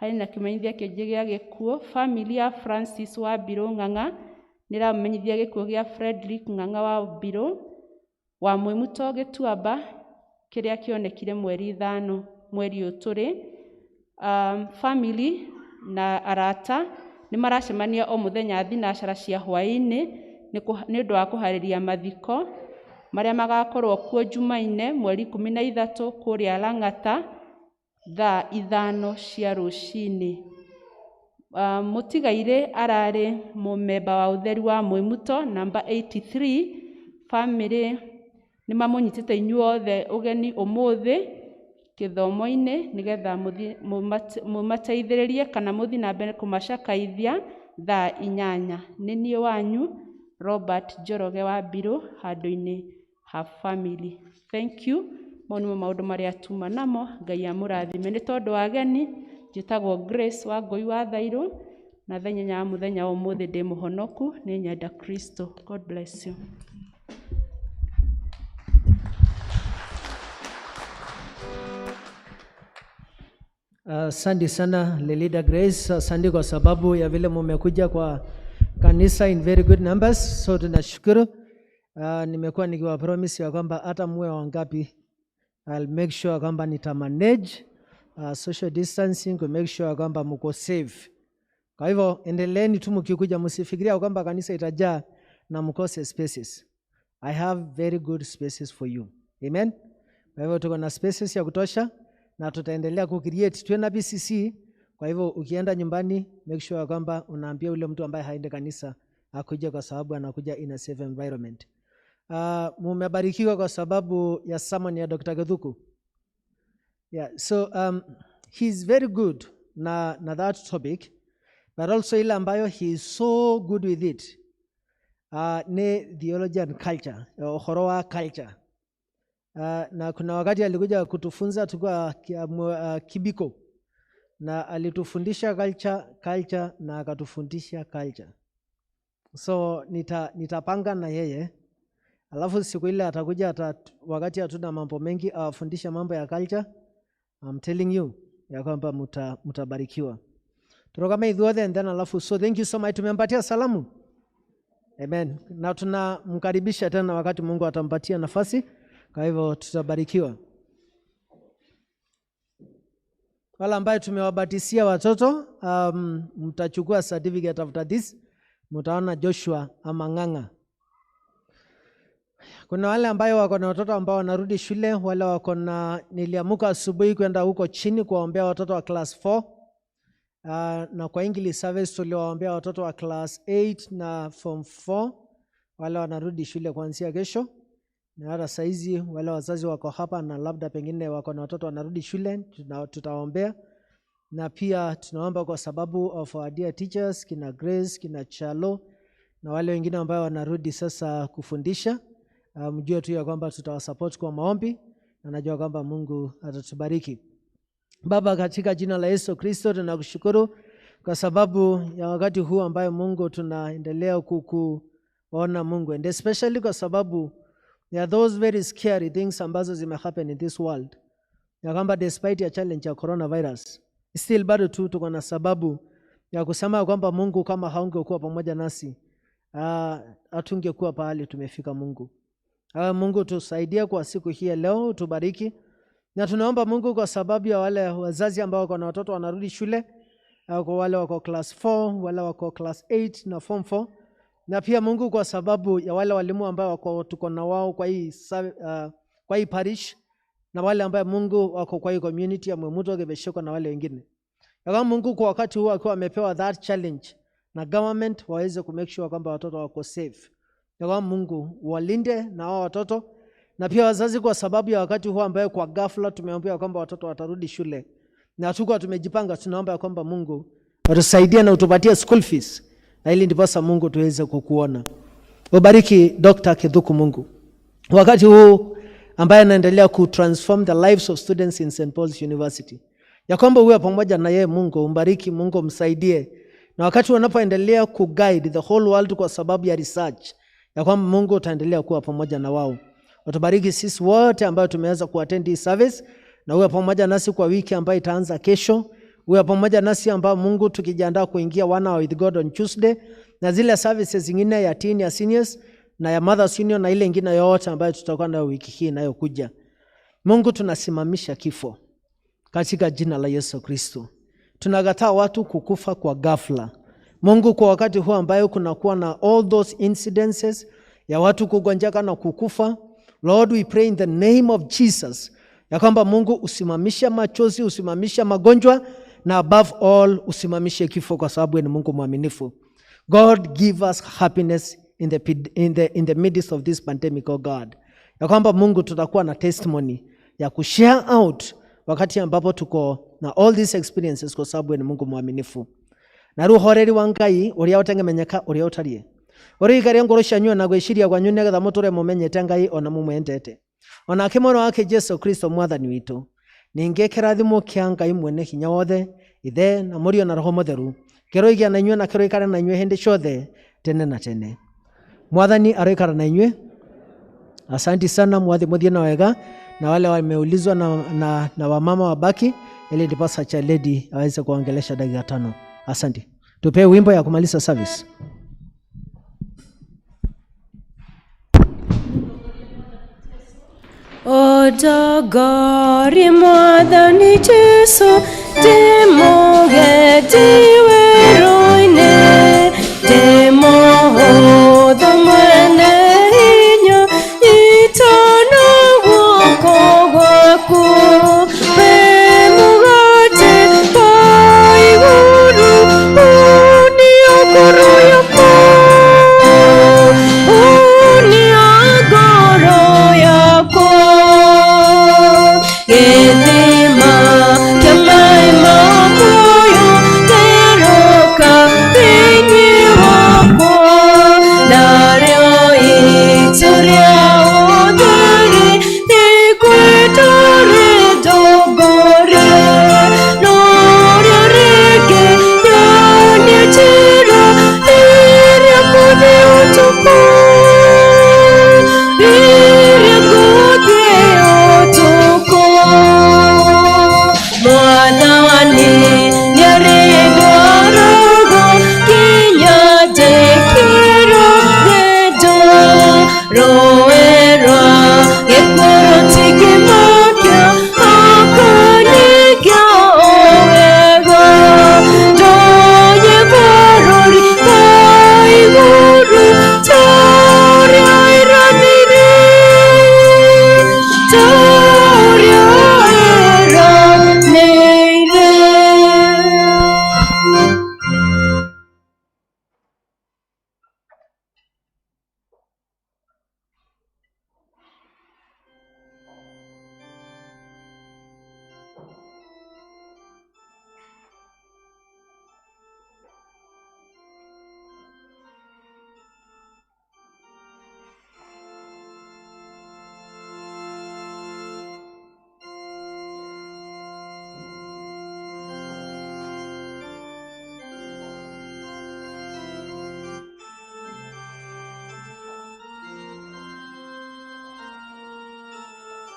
S3: Harĩ na kĩmenyithia kĩngĩ gĩa gĩkuũ, family ya Francis Wambirũ Ng'ang'a nĩ ĩramenyithia gĩkuũ gĩa Frederick Ng'ang'a Wambirũ wa Mwĩmuto Gĩtuamba kĩrĩa kĩonekire mweri 5 mweri ũyũ tũrĩ. Family na arata nĩ maracemania o mũthenya thinacara cia hwaĩ-inĩ nĩ ũndũ wa kũharĩria mathiko marĩa magakorwo kuo Jumaine mweri 13 kũrĩa Lang'ata thaa 5 cia rũcinĩ. Mũtigairĩ ararĩ mũmemba wa ũtheru wa Mwĩmuto namba 83. Family nĩ mamũnyitĩte inyuothe ũgeni ũmũthĩ gĩthomo-inĩ nĩgetha mũmateithĩrĩrie kana mũthiĩ na mbere kũmacakaithia thaa 8. Nĩ niĩ wanyu Robert Njoroge wa Mbirũ handũ-inĩ ha family. Thank you. Mau nĩmo maũndũ marĩa tuma namo. Ngai amũrathime. Nĩ tondũ wa ageni, njĩtagwo Grace Wangũi wa Thairũ, na thaa 8 ya mũthenya wa ũmũthĩ ndĩ mũhonoku, nĩ nyenda Kristo. God bless you.
S4: Asante sana Lelida Grace, asante kwa sababu ya vile mumekuja kwa kanisa in very good numbers, so tunashukuru. Nimekuwa nikiwa promise ya kwamba hata muwe wangapi, I'll make sure kwamba nita manage social distancing ku make sure kwamba mko safe. Kwa hivyo endeleeni tu mkikuja, msifikiria kwamba kanisa itajaa na mkose spaces. I have very good spaces for you. Amen. Kwa hivyo tuko na spaces ya kutosha na tutaendelea ku create tuwe na BCC. Kwa hivyo ukienda nyumbani make sure kwamba unaambia ule mtu ambaye haende kanisa akuje, kwa sababu anakuja in a safe environment. Mumebarikiwa kwa sababu ya sermon ya Dr. Githuku. Yeah, so he's very good na that topic, but also ile ambayo he is so good with it ni theology and culture, ũhoro wa culture. Na kuna wakati alikuja kutufunza tukiwa Kibiko, na alitufundisha culture na akatufundisha culture. So nitapanga na yeye, alafu siku ile atakuja wakati hatuna mambo mengi awafundishe mambo ya culture. I'm telling you ya kwamba mutabarikiwa. Turokame ithuothe and then alafu, so thank you so much. Tumempatia salamu. Amen. Na tunamkaribisha tena wakati Mungu atampatia nafasi. Kwa hivyo tutabarikiwa. Wale ambaye tumewabatisia watoto, mtachukua certificate after this, mtaona Joshua ama Ng'ang'a. Kuna wale ambayo wako na watoto ambao wanarudi shule, wale wako na, niliamuka asubuhi kwenda huko chini kuwaombea watoto wa class 4. Na kwa English service tuliwaombea watoto wa class 8 na form 4, wale wanarudi shule kuanzia kesho. Na hata saizi wale wazazi wako hapa na labda pengine wako na watoto wanarudi shule, tutawaombea. Na pia tunaomba kwa sababu of our dear teachers, kina Grace, kina Chalo na wale wengine ambao wanarudi sasa kufundisha. Mjue tu ya kwamba tutawasupport kwa maombi na najua kwamba Mungu atatubariki. Baba, katika jina la Yesu Kristo tunakushukuru kwa sababu ya wakati huu ambayo Mungu tunaendelea kukuona Mungu, and especially kwa sababu there are those very scary things ambazo zime happen in this world, ya kwamba despite ya challenge ya coronavirus still bado tu tuko na sababu ya kusema kwamba Mungu, kama haungekuwa pamoja nasi, hatungekuwa pahali tumefika Mungu. Mungu tusaidie kwa siku hii ya leo, tubariki. Na tunaomba Mungu kwa sababu ya wale wazazi ambao wako na watoto wanarudi shule, kwa wale wako class 4, wale wako class 8 na form 4. Na pia Mungu kwa sababu ya wale walimu ambao wako tuko na wao kwa hii parish, na wale ambao Mungu wako kwa hii community ya Mwimuto Gebesheko na wale wengine. Ya kwamba Mungu kwa wakati huu akiwa amepewa that challenge na government waweze ku make sure kwamba watoto wako safe. Ya kwamba Mungu walinde na hao watoto, na pia wazazi kwa sababu ya wakati huu ambaye kwa ghafla tumeambiwa kwamba watoto watarudi shule na tuko tumejipanga, tunaomba ya kwamba Mungu atusaidie na utupatie school fees, na ili ndiposa Mungu tuweze kukuona. Ubariki Dr. Kithuku Mungu wakati huu ambaye anaendelea kutransform the lives of students in St. Paul's University, ya kwamba uwe pamoja na yeye Mungu, umbariki Mungu, umsaidie, na wakati wanapoendelea kuguide the whole world kwa sababu ya research, ya kwamba Mungu utaendelea kuwa pamoja na wao. Utubariki sisi wote ambayo tumeweza kuattend hii service, na uwe pamoja nasi kwa wiki ambayo itaanza kesho. Uwe pamoja nasi ambao Mungu tukijiandaa kuingia One Hour with God on Tuesday, na zile services zingine ya teen, ya seniors na ya Mothers Union na ile ingine yote ambayo tutakuwa nayo wiki hii inayokuja. Mungu, tunasimamisha kifo katika jina la Yesu Kristo. Tunakataa watu kukufa kwa ghafla. Mungu, kwa wakati huu ambayo kunakuwa na all those incidences ya watu kugonjeka na kukufa, Lord, we pray in the name of Jesus ya kwamba Mungu usimamishe machozi, usimamishe magonjwa na above all usimamishe kifo, kwa sababu ni Mungu mwaminifu. God, give us happiness in the midst of this pandemic, oh God, ya kwamba Mungu tutakuwa na testimony ya kushare out wakati ambapo tuko na all these experiences, kwa sababu ni Mungu mwaminifu. Na rĩu horeri wa Ngai ũrĩa ũtengemenyeka ũrĩa ũtariĩ ũrĩikaria ngoro cianyu na gwĩciria kwanyu nĩgetha mũtũre mũmenyete Ngai ona mũmwendete onake mwana wake Jesu Kristo mwathani witũ. Ningĩ kĩrathimo kĩa Ngai mwene hinya wothe, Ithe na Mũriũ na Roho Mũtheru, kĩroigĩa na inyuĩ na kĩroikara na inyuĩ hĩndĩ ciothe tene na tene. Mwathani aroikara na inyuĩ. Asanti sana, mwathi muthie na wega, na wale wameulizwa na wamama wabaki ili ndiposa chairlady aweze kuongelesha dakika 5. Asante. Tupee wimbo ya kumaliza service.
S1: Odogori mwathani Jesu ndĩmũgendi.